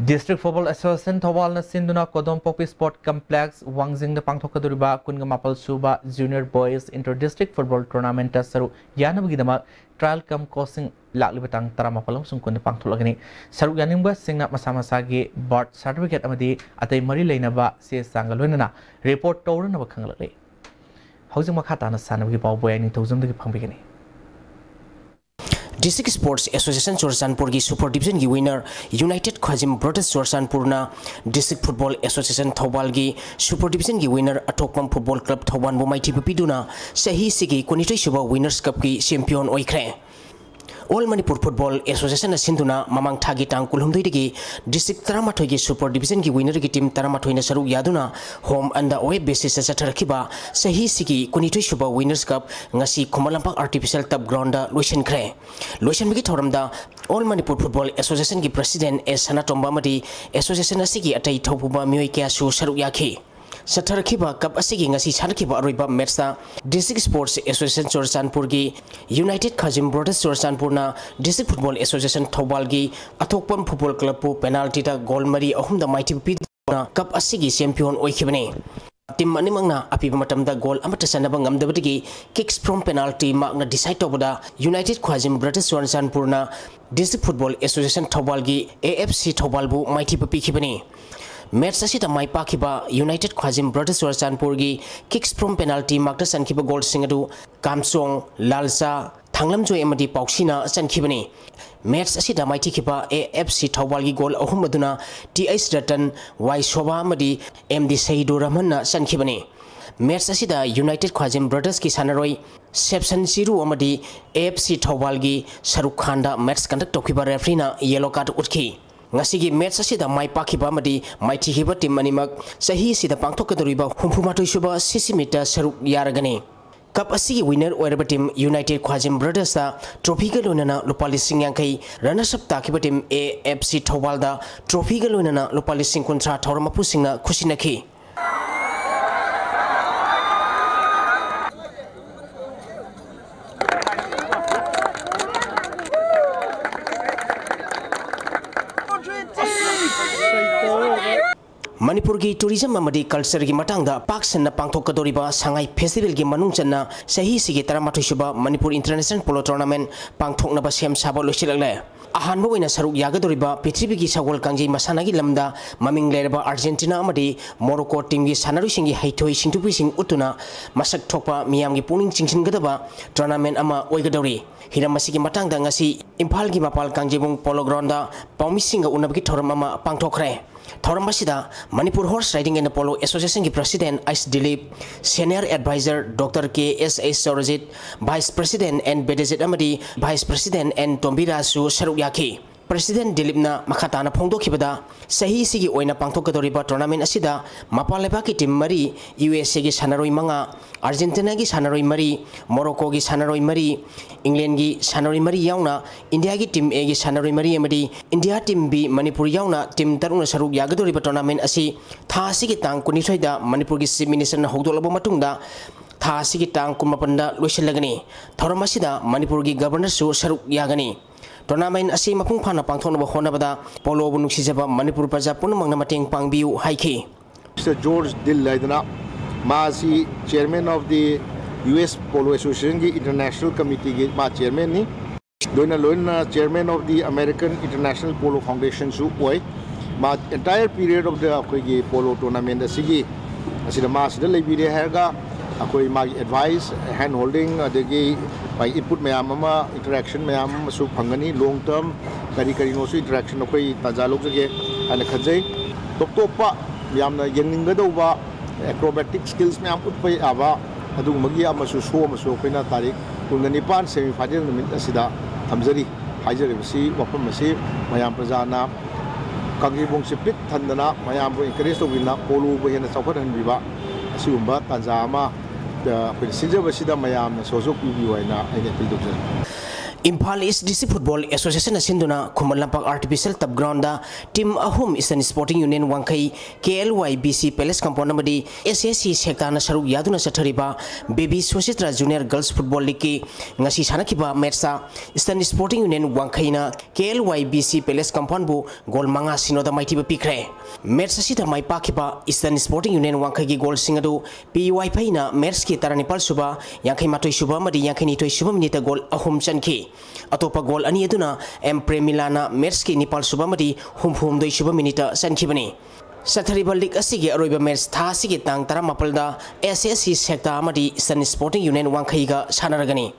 District Football Association ꯊꯧꯕꯥꯜꯅ ꯁꯤꯟꯗꯨꯅ ꯀꯣꯗꯣꯝꯄꯣꯛꯄꯤ Sport Complex ꯋꯥꯡꯖꯤꯡꯗ ꯄꯥꯡꯊꯣꯛꯀꯗꯧꯔꯤꯕ ꯀꯨꯟꯒ ꯃꯥꯄꯜ ꯁꯨꯕ Junior Boys Inter District Football Tournamentꯇ ꯁꯔꯨꯛ ꯌꯥꯅꯕꯒꯤꯗꯃꯛ trial cum coaching ꯂꯥꯛꯂꯤꯕ ꯇꯥꯡ ꯇꯔꯥꯃꯥꯄꯜ ꯑꯃꯁꯨꯡ ꯀꯨꯟꯗ ꯄꯥꯡꯊꯣꯛꯂꯒꯅꯤ꯫ ꯁꯔꯨꯛ ꯌꯥꯅꯤꯡꯕꯁꯤꯡꯅ ꯃꯁꯥ ꯃꯁꯥꯒꯤ birth certificate ꯑꯃꯗꯤ ꯑꯇꯩ ꯃꯔꯤ ꯂꯩꯅꯕ ꯆꯦ ꯆꯥꯡꯒ ꯂꯣꯏꯅꯅ report ꯇꯧꯔꯅꯕ ꯈꯪꯂꯛꯂꯤ꯫ ꯍꯧꯖꯤꯛ ꯃꯈꯥ ꯇꯥꯅ ꯁꯥꯟꯅꯕꯒꯤ ꯄꯥꯎ ꯕꯣꯌꯥꯏ ꯅꯤꯡꯊꯧꯖꯝꯗꯒꯤ ꯐꯪꯕꯤꯒꯅꯤ꯫ District Sports Association ꯆꯨꯔꯆꯥꯟꯄꯨꯔꯒꯤ Super Divisionꯒꯤ winner United Khazim Brothers ꯆꯨꯔꯆꯥꯟꯄꯨꯔꯅ District Football Association ꯊꯧꯕꯥꯜꯒꯤ Super Divisionꯒꯤ winner ꯑꯊꯣꯛꯄꯝ Football Club ꯊꯧꯕꯥꯜꯕꯨ ꯃꯥꯏꯊꯤꯕ ꯄꯤꯗꯨꯅ ꯆꯍꯤꯁꯤꯒꯤ ꯀꯨꯟꯅꯤꯊꯣꯏ ꯁꯨꯕ Winners Cupꯀꯤ champion ꯑꯣꯏꯈ꯭ꯔꯦ꯫ All Manipur Football Associationꯅ ꯁꯤꯟꯗꯨꯅ ꯃꯃꯥꯡ ꯊꯥꯒꯤ ꯇꯥꯡ ꯀꯨꯟꯍꯨꯝꯗꯣꯏꯗꯒꯤ District ꯇꯔꯥꯃꯥꯊꯣꯏꯒꯤ Super Divisionꯒꯤ winnerꯒꯤ team ꯇꯔꯥꯃꯥꯊꯣꯏꯅ ꯁꯔꯨꯛ ꯌꯥꯗꯨꯅ home and away basisꯇ ꯆꯠꯊꯔꯛꯈꯤꯕ ꯆꯍꯤꯁꯤꯒꯤ ꯀꯨꯟꯅꯤꯊꯣꯏ ꯁꯨꯕ Winners Cup ꯉꯁꯤ ꯈꯨꯃꯟ ꯂꯝꯄꯥꯛ Artificial Turf Groundꯗ ꯂꯣꯏꯁꯤꯟꯈ꯭ꯔꯦ꯫ ꯂꯣꯏꯁꯤꯟꯕꯒꯤ ꯊꯧꯔꯝꯗ All Manipur Football Associationꯒꯤ President ꯑꯦꯁ ꯁꯅꯥꯇꯣꯝꯕ ꯑꯃꯗꯤ association ꯑꯁꯤꯒꯤ ꯑꯇꯩ ꯊꯧꯄꯨꯕ ꯃꯤꯑꯣꯏ ꯀꯌꯥꯁꯨ ꯁꯔꯨꯛ ꯌꯥꯈꯤ꯫ ꯆꯠꯊꯔꯛꯈꯤꯕ cup ꯑꯁꯤꯒꯤ ꯉꯁꯤ ꯁꯥꯟꯅꯈꯤꯕ ꯑꯔꯣꯏꯕ matchꯇ District Sports Association ꯆꯨꯔꯆꯥꯟꯄꯨꯔꯒꯤ United Khazim Brothers ꯆꯨꯔꯆꯥꯟꯄꯨꯔꯅ District Football Association ꯊꯧꯕꯥꯜꯒꯤ ꯑꯊꯣꯛꯄꯝ Football Clubꯄꯨ penaltyꯗ goal ꯃꯔꯤ ꯑꯍꯨꯝꯗ ꯃꯥꯏꯊꯤꯕ ꯄꯤꯗꯨꯅ ꯀꯞ ꯑꯁꯤꯒꯤ ꯆꯦꯝꯄꯤꯌꯟ ꯑꯣꯏꯈꯤꯕꯅꯤ꯫ ꯇꯤꯝ ꯑꯅꯤꯃꯛꯅ ꯑꯄꯤꯕ ꯃꯇꯝꯗ ꯒꯣꯜ ꯑꯃꯠꯇ ꯆꯟꯅꯕ ꯉꯝꯗꯕꯗꯒꯤ kicks from penalty markꯅ decide ꯇꯧꯕꯗ United Khwajim Brothers ꯆꯨꯔꯆꯥꯟꯄꯨꯔꯅ District Football Association ꯊꯧꯕꯥꯜꯒꯤ AFC ꯊꯧꯕꯥꯜꯕꯨ ꯃꯥꯏꯊꯤꯕ ꯄꯤꯈꯤꯕꯅꯤ꯫ ꯃꯦꯠꯆ ꯑꯁꯤꯗ ꯃꯥꯏ ꯄꯥꯛꯈꯤꯕ United Khwajim Brothers ꯆꯨꯔꯆꯥꯟꯄꯨꯔꯒꯤ kicks from penalty markꯇ ꯆꯟꯈꯤꯕ ꯒꯣꯜꯁꯤꯡ ꯑꯗꯨ ꯀꯥꯝꯆꯣꯡ, ꯂꯥꯜꯆꯥ, ꯊꯥꯡꯂꯝꯖꯣꯏ ꯑꯃꯗꯤ ꯄꯥꯎꯁꯤꯅ ꯆꯟꯈꯤꯕꯅꯤ꯫ ꯃꯦꯠꯆ ꯑꯁꯤꯗ ꯃꯥꯏꯊꯤꯈꯤꯕ AFC ꯊꯧꯕꯥꯜꯒꯤ ꯒꯣꯜ ꯑꯍꯨꯝ ꯑꯗꯨꯅ T H Ratan, Y Sobha ꯑꯃꯗꯤ M D ꯁꯍꯤꯗꯨꯔ ꯔꯍꯃꯟꯅ ꯆꯟꯈꯤꯕꯅꯤ꯫ ꯃꯦꯠꯆ ꯑꯁꯤꯗ United Khwajim Brothersꯀꯤ ꯁꯥꯟꯅꯔꯣꯏ ꯁꯦꯞꯁꯟ ꯆꯤꯔꯨ ꯑꯃꯗꯤ AFC ꯊꯧꯕꯥꯜꯒꯤ ꯁꯔꯨꯛ ꯈꯥꯟꯗ ꯃꯦꯠꯆ conduct ꯇꯧꯈꯤꯕ refereeꯅ yellow card ꯎꯠꯈꯤ꯫ ꯉꯁꯤꯒꯤ ꯃꯦꯠꯆ ꯑꯁꯤꯗ ꯃꯥꯏ ꯄꯥꯛꯈꯤꯕ ꯑꯃꯗꯤ ꯃꯥꯏꯊꯤꯈꯤꯕ ꯇꯤꯝ ꯑꯅꯤꯃꯛ ꯆꯍꯤ ꯑꯁꯤꯗ ꯄꯥꯡꯊꯣꯛꯀꯗꯧꯔꯤꯕ ꯍꯨꯝꯐꯨ ꯃꯥꯊꯣꯏ ꯁꯨꯕ CC Meetꯇ ꯁꯔꯨꯛ ꯌꯥꯔꯒꯅꯤ꯫ ꯀꯞ ꯑꯁꯤꯒꯤ winner ꯑꯣꯏꯔꯕ ꯇꯤꯝ United Khwajim Brothersꯇ trophyꯒ ꯂꯣꯏꯅꯅ ꯂꯨꯄꯥ ꯂꯤꯁꯤꯡ ꯌꯥꯡꯈꯩ, runners up ꯇꯥꯈꯤꯕ ꯇꯤꯝ AFC ꯊꯧꯕꯥꯜꯗ trophyꯒ ꯂꯣꯏꯅꯅ ꯂꯨꯄꯥ ꯂꯤꯁꯤꯡ ꯀꯨꯟꯊ꯭ꯔꯥ ꯊꯧꯔꯝ ꯃꯄꯨꯁꯤꯡꯅ ꯈꯨꯠꯁꯤꯟꯅꯈꯤ꯫ ꯃꯅꯤꯄꯨꯔꯒꯤ tourism ꯑꯃꯗꯤ cultureꯒꯤ ꯃꯇꯥꯡꯗ ꯄꯥꯛ ꯁꯟꯅ ꯄꯥꯡꯊꯣꯛꯀꯗꯧꯔꯤꯕ ꯁꯉꯥꯏ festivalꯒꯤ ꯃꯅꯨꯡ ꯆꯟꯅ ꯆꯍꯤꯁꯤꯒꯤ ꯇꯔꯥꯃꯥꯊꯣꯏ ꯁꯨꯕ ꯃꯅꯤꯄꯨꯔ International Polo Tournament ꯄꯥꯡꯊꯣꯛꯅꯕ ꯁꯦꯝ ꯁꯥꯕ ꯂꯣꯏꯁꯤꯜꯂꯛꯂꯦ꯫ ꯑꯍꯥꯟꯕ ꯑꯣꯏꯅ ꯁꯔꯨꯛ ꯌꯥꯒꯗꯧꯔꯤꯕ ꯄ꯭ꯔꯤꯊꯤꯕꯤꯒꯤ ꯁꯒꯣꯜ ꯀꯥꯡꯖꯩ ꯃꯁꯥꯟꯅꯒꯤ ꯂꯝꯗ ꯃꯃꯤꯡ ꯂꯩꯔꯕ Argentina ꯑꯃꯗꯤ Morocco teamꯒꯤ ꯁꯥꯟꯅꯔꯣꯏꯁꯤꯡꯒꯤ ꯍꯩꯊꯣꯏ ꯁꯤꯡꯊꯣꯏꯕꯁꯤꯡ ꯎꯠꯇꯨꯅ ꯃꯁꯛ ꯊꯣꯛꯄ ꯃꯤꯌꯥꯝꯒꯤ ꯄꯨꯛꯅꯤꯡ ꯆꯤꯡꯁꯤꯟꯒꯗꯕ tournament ꯑꯃ ꯑꯣꯏꯒꯗꯧꯔꯤ꯫ ꯍꯤꯔꯝ ꯑꯁꯤꯒꯤ ꯃꯇꯥꯡꯗ ꯉꯁꯤ ꯏꯝꯐꯥꯜꯒꯤ ꯃꯄꯥꯜ ꯀꯥꯡꯖꯩꯕꯨꯡ Polo Groundꯗ ꯄꯥꯎꯃꯤꯁꯤꯡꯒ ꯎꯅꯕꯒꯤ ꯊꯧꯔꯝ ꯑꯃ ꯄꯥꯡꯊꯣꯛꯈ꯭ꯔꯦ꯫ ꯊꯧꯔꯝ ꯑꯁꯤꯗ Manipur Horse Riding and Polo Associationꯒꯤ President H Dilip, Senior Advisor Doctor K S H Saurajit, Vice President N Bedejit ꯑꯃꯗꯤ Vice President N Tombirajꯁꯨ ꯁꯔꯨꯛ ꯌꯥꯈꯤ꯫ President ꯗꯤꯂꯤꯞꯅ ꯃꯈꯥ ꯇꯥꯅ ꯐꯣꯡꯗꯣꯛꯈꯤꯕꯗ, ꯆꯍꯤ ꯑꯁꯤꯒꯤ ꯑꯣꯏꯅ ꯄꯥꯡꯊꯣꯛꯀꯗꯧꯔꯤꯕ tournament ꯑꯁꯤꯗ ꯃꯄꯥꯟ ꯂꯩꯕꯥꯛꯀꯤ team ꯃꯔꯤ, USAꯒꯤ ꯁꯥꯟꯅꯔꯣꯏ ꯃꯉꯥ, Argentinaꯒꯤ ꯁꯥꯟꯅꯔꯣꯏ ꯃꯔꯤ, Moroccoꯒꯤ ꯁꯥꯟꯅꯔꯣꯏ ꯃꯔꯤ, Englandꯒꯤ ꯁꯥꯟꯅꯔꯣꯏ ꯃꯔꯤ ꯌꯥꯎꯅ Indiaꯒꯤ team Aꯒꯤ ꯁꯥꯟꯅꯔꯣꯏ ꯃꯔꯤ ꯑꯃꯗꯤ India team B ꯃꯅꯤꯄꯨꯔ ꯌꯥꯎꯅ team ꯇꯔꯨꯛꯅ ꯁꯔꯨꯛ ꯌꯥꯒꯗꯧꯔꯤꯕ tournament ꯑꯁꯤ ꯊꯥ ꯑꯁꯤꯒꯤ ꯇꯥꯡ ꯀꯨꯟꯅꯤꯊꯣꯏꯗ ꯃꯅꯤꯄꯨꯔꯒꯤ Chief Ministerꯅ ꯍꯧꯗꯣꯛꯂꯕ ꯃꯇꯨꯡꯗ, ꯊꯥ ꯑꯁꯤꯒꯤ ꯇꯥꯡ ꯀꯨꯟꯃꯥꯄꯟꯗ ꯂꯣꯏꯁꯤꯜꯂꯒꯅꯤ꯫ ꯊꯧꯔꯝ ꯑꯁꯤꯗ ꯃꯅꯤꯄꯨꯔꯒꯤ Governorꯁꯨ ꯁꯔꯨꯛ ꯌꯥꯒꯅꯤ꯫ ꯇꯣꯔꯅꯥꯃꯦꯟ ꯑꯁꯤ ꯃꯄꯨꯡ ꯐꯥꯅ ꯄꯥꯡꯊꯣꯛꯅꯕ ꯍꯣꯠꯅꯕꯗ ꯄꯣꯂꯣꯕꯨ ꯅꯨꯡꯁꯤꯖꯕ ꯃꯅꯤꯄꯨꯔ ꯄ꯭ꯔꯖꯥ ꯄꯨꯝꯅꯃꯛꯅ ꯃꯇꯦꯡ ꯄꯥꯡꯕꯤꯌꯨ ꯍꯥꯏꯈꯤ꯫ Mister George Dill ꯍꯥꯏꯗꯅ, ꯃꯥꯁꯤ Chairman of the U S Polo Association ꯒꯤ International Committee ꯒꯤ ꯃꯥ Chairman ꯅꯤ꯫ ꯂꯣꯏꯅ ꯂꯣꯏꯅꯅ Chairman of the American International Polo Foundation ꯁꯨ ꯑꯣꯏ꯫ ꯃꯥ entire period of the ꯑꯩꯈꯣꯏꯒꯤ ꯄꯣꯂꯣ ꯇꯣꯔꯅꯥꯃꯦꯟ ꯑꯁꯤꯒꯤ ꯑꯁꯤꯗ ꯃꯥ ꯁꯤꯗ ꯂꯩꯕꯤꯔꯦ ꯍꯥꯏꯔꯒ ꯑꯩꯈꯣꯏ ꯃꯥꯒꯤ advice, hand holding, ꯑꯗꯒꯤ ꯃꯥꯒꯤ input ꯃꯌꯥꯝ ꯑꯃ, interaction ꯃꯌꯥꯝ ꯑꯃꯁꯨ ꯐꯪꯒꯅꯤ꯫ Long term ꯀꯔꯤ ꯀꯔꯤꯅꯣꯁꯨ interaction ꯑꯩꯈꯣꯏ ꯇꯥꯟꯖꯥ ꯂꯧꯖꯒꯦ ꯍꯥꯏꯅ ꯈꯟꯖꯩ꯫ ꯇꯣꯞ ꯇꯣꯞꯄ ꯌꯥꯝꯅ ꯌꯦꯡꯅꯤꯡꯒꯗꯧꯕ acrobatic skills ꯃꯌꯥꯝ ꯎꯠꯄ ꯌꯥꯕ ꯑꯗꯨꯒꯨꯝꯕꯒꯤ ꯑꯃꯁꯨ show ꯑꯃꯁꯨ ꯑꯩꯈꯣꯏꯅ ꯇꯥꯔꯤꯛ ꯀꯨꯟꯒ ꯅꯤꯄꯥꯟ semi final ꯅꯨꯃꯤꯠ ꯑꯁꯤꯗ ꯊꯝꯖꯔꯤ꯫ ꯍꯥꯏꯖꯔꯤꯕꯁꯤ, ꯋꯥꯐꯝ ꯑꯁꯤ ꯃꯌꯥꯝ ꯄ꯭ꯔꯖꯥꯅ ꯀꯥꯡꯖꯩꯕꯨꯡꯁꯤ ꯄꯤꯛ ꯊꯟꯗꯅ ꯃꯌꯥꯝꯕꯨ encourage ꯇꯧꯕꯤꯗꯨꯅ ꯄꯣꯂꯣꯕꯨ ꯍꯦꯟꯅ ꯆꯥꯎꯈꯠꯍꯟꯕꯤꯕ ꯑꯁꯤꯒꯨꯝꯕ ꯇꯥꯟꯖꯥ ꯑꯃ, ꯑ, ꯑꯩꯈꯣꯏꯅ ꯁꯤꯟꯖꯕꯁꯤꯗ ꯃꯌꯥꯝꯅ ꯁꯍꯖꯣꯛ ꯄꯤꯕꯤꯌꯨ ꯍꯥꯏꯅ ꯑꯩꯅ appeal ꯇꯧꯖꯔꯤ꯫ ꯏꯝꯐꯥꯜ ꯏꯁ ꯗꯤꯁꯇ꯭ꯔꯤꯛ ꯐꯨꯠꯕꯣꯜ ꯑꯦꯁꯣꯁꯤꯌꯦꯁꯟꯅ ꯁꯤꯟꯗꯨꯅ ꯈꯨꯃꯟ ꯂꯝꯄꯥꯛ ꯑꯥꯔꯇꯤꯐꯤꯁꯤꯌꯦꯜ ꯇꯞ ꯒ꯭ꯔꯥꯎꯟꯗ ꯇꯤꯝ ꯑꯍꯨꯝ, Eastern Sporting Union ꯋꯥꯡꯈꯩ, K L Y B C Palace Compound ꯑꯃꯗꯤ S S C ꯁꯦꯛꯇꯥꯅ ꯁꯔꯨꯛ ꯌꯥꯗꯨꯅ ꯆꯠꯊꯔꯤꯕ ꯕꯦꯕꯤ ꯁꯨꯆꯤꯇ꯭ꯔꯥ ꯖꯨꯅꯤꯌꯔ ꯒꯔꯜꯁ ꯐꯨꯠꯕꯣꯜ ꯂꯤꯒꯀꯤ ꯉꯁꯤ ꯁꯥꯟꯅꯈꯤꯕ ꯃꯦꯠꯁꯇ Eastern Sporting Union ꯋꯥꯡꯈꯩꯅ K L Y B C Palace Compound ꯕꯨ ꯒꯣꯜ ꯃꯉꯥ ꯁꯤꯅꯣꯗ ꯃꯥꯏꯊꯤꯕ ꯄꯤꯈ꯭ꯔꯦ꯫ ꯃꯦꯠꯁ ꯑꯁꯤꯗ ꯃꯥꯏ ꯄꯥꯛꯈꯤꯕ Eastern Sporting Union ꯋꯥꯡꯈꯩꯒꯤ ꯒꯣꯜꯁꯤꯡ ꯑꯗꯨ ꯄꯤ ꯋꯥꯏꯐꯩꯅ ꯃꯦꯠꯁꯀꯤ ꯇꯔꯥꯅꯤꯄꯥꯜ ꯁꯨꯕ, ꯌꯥꯡꯈꯩ ꯃꯥꯊꯣꯏ ꯁꯨꯕ ꯑꯃꯗꯤ ꯌꯥꯡꯈꯩ ꯅꯤꯊꯣꯏ ꯁꯨꯕ ꯃꯤꯅꯤꯠꯇ ꯒꯣꯜ ꯑꯍꯨꯝ ꯆꯟꯈꯤ꯫ ꯑꯇꯣꯞꯄ ꯒꯣꯜ ꯑꯅꯤ ꯑꯗꯨꯅ ꯑꯦꯝ ꯄ꯭ꯔꯦꯃꯤꯂꯥꯅ ꯃꯦꯠꯁꯀꯤ ꯅꯤꯄꯥꯜ ꯁꯨꯕ ꯑꯃꯗꯤ ꯍꯨꯝꯐꯨ ꯍꯨꯝꯗꯣꯏ ꯁꯨꯕ ꯃꯤꯅꯤꯠꯇ ꯆꯟꯈꯤꯕꯅꯤ꯫ ꯆꯠꯊꯔꯤꯕ ꯂꯤꯒ ꯑꯁꯤꯒꯤ ꯑꯔꯣꯏꯕ ꯃꯦꯠꯁ ꯊꯥ ꯑꯁꯤꯒꯤ ꯇꯥꯡ ꯇꯔꯥꯃꯥꯄꯜꯗ S S C ꯁꯦꯛꯇꯥ ꯑꯃꯗꯤ Eastern Sporting Union ꯋꯥꯡꯈꯩꯒ ꯁꯥꯟꯅꯔꯒꯅꯤ꯫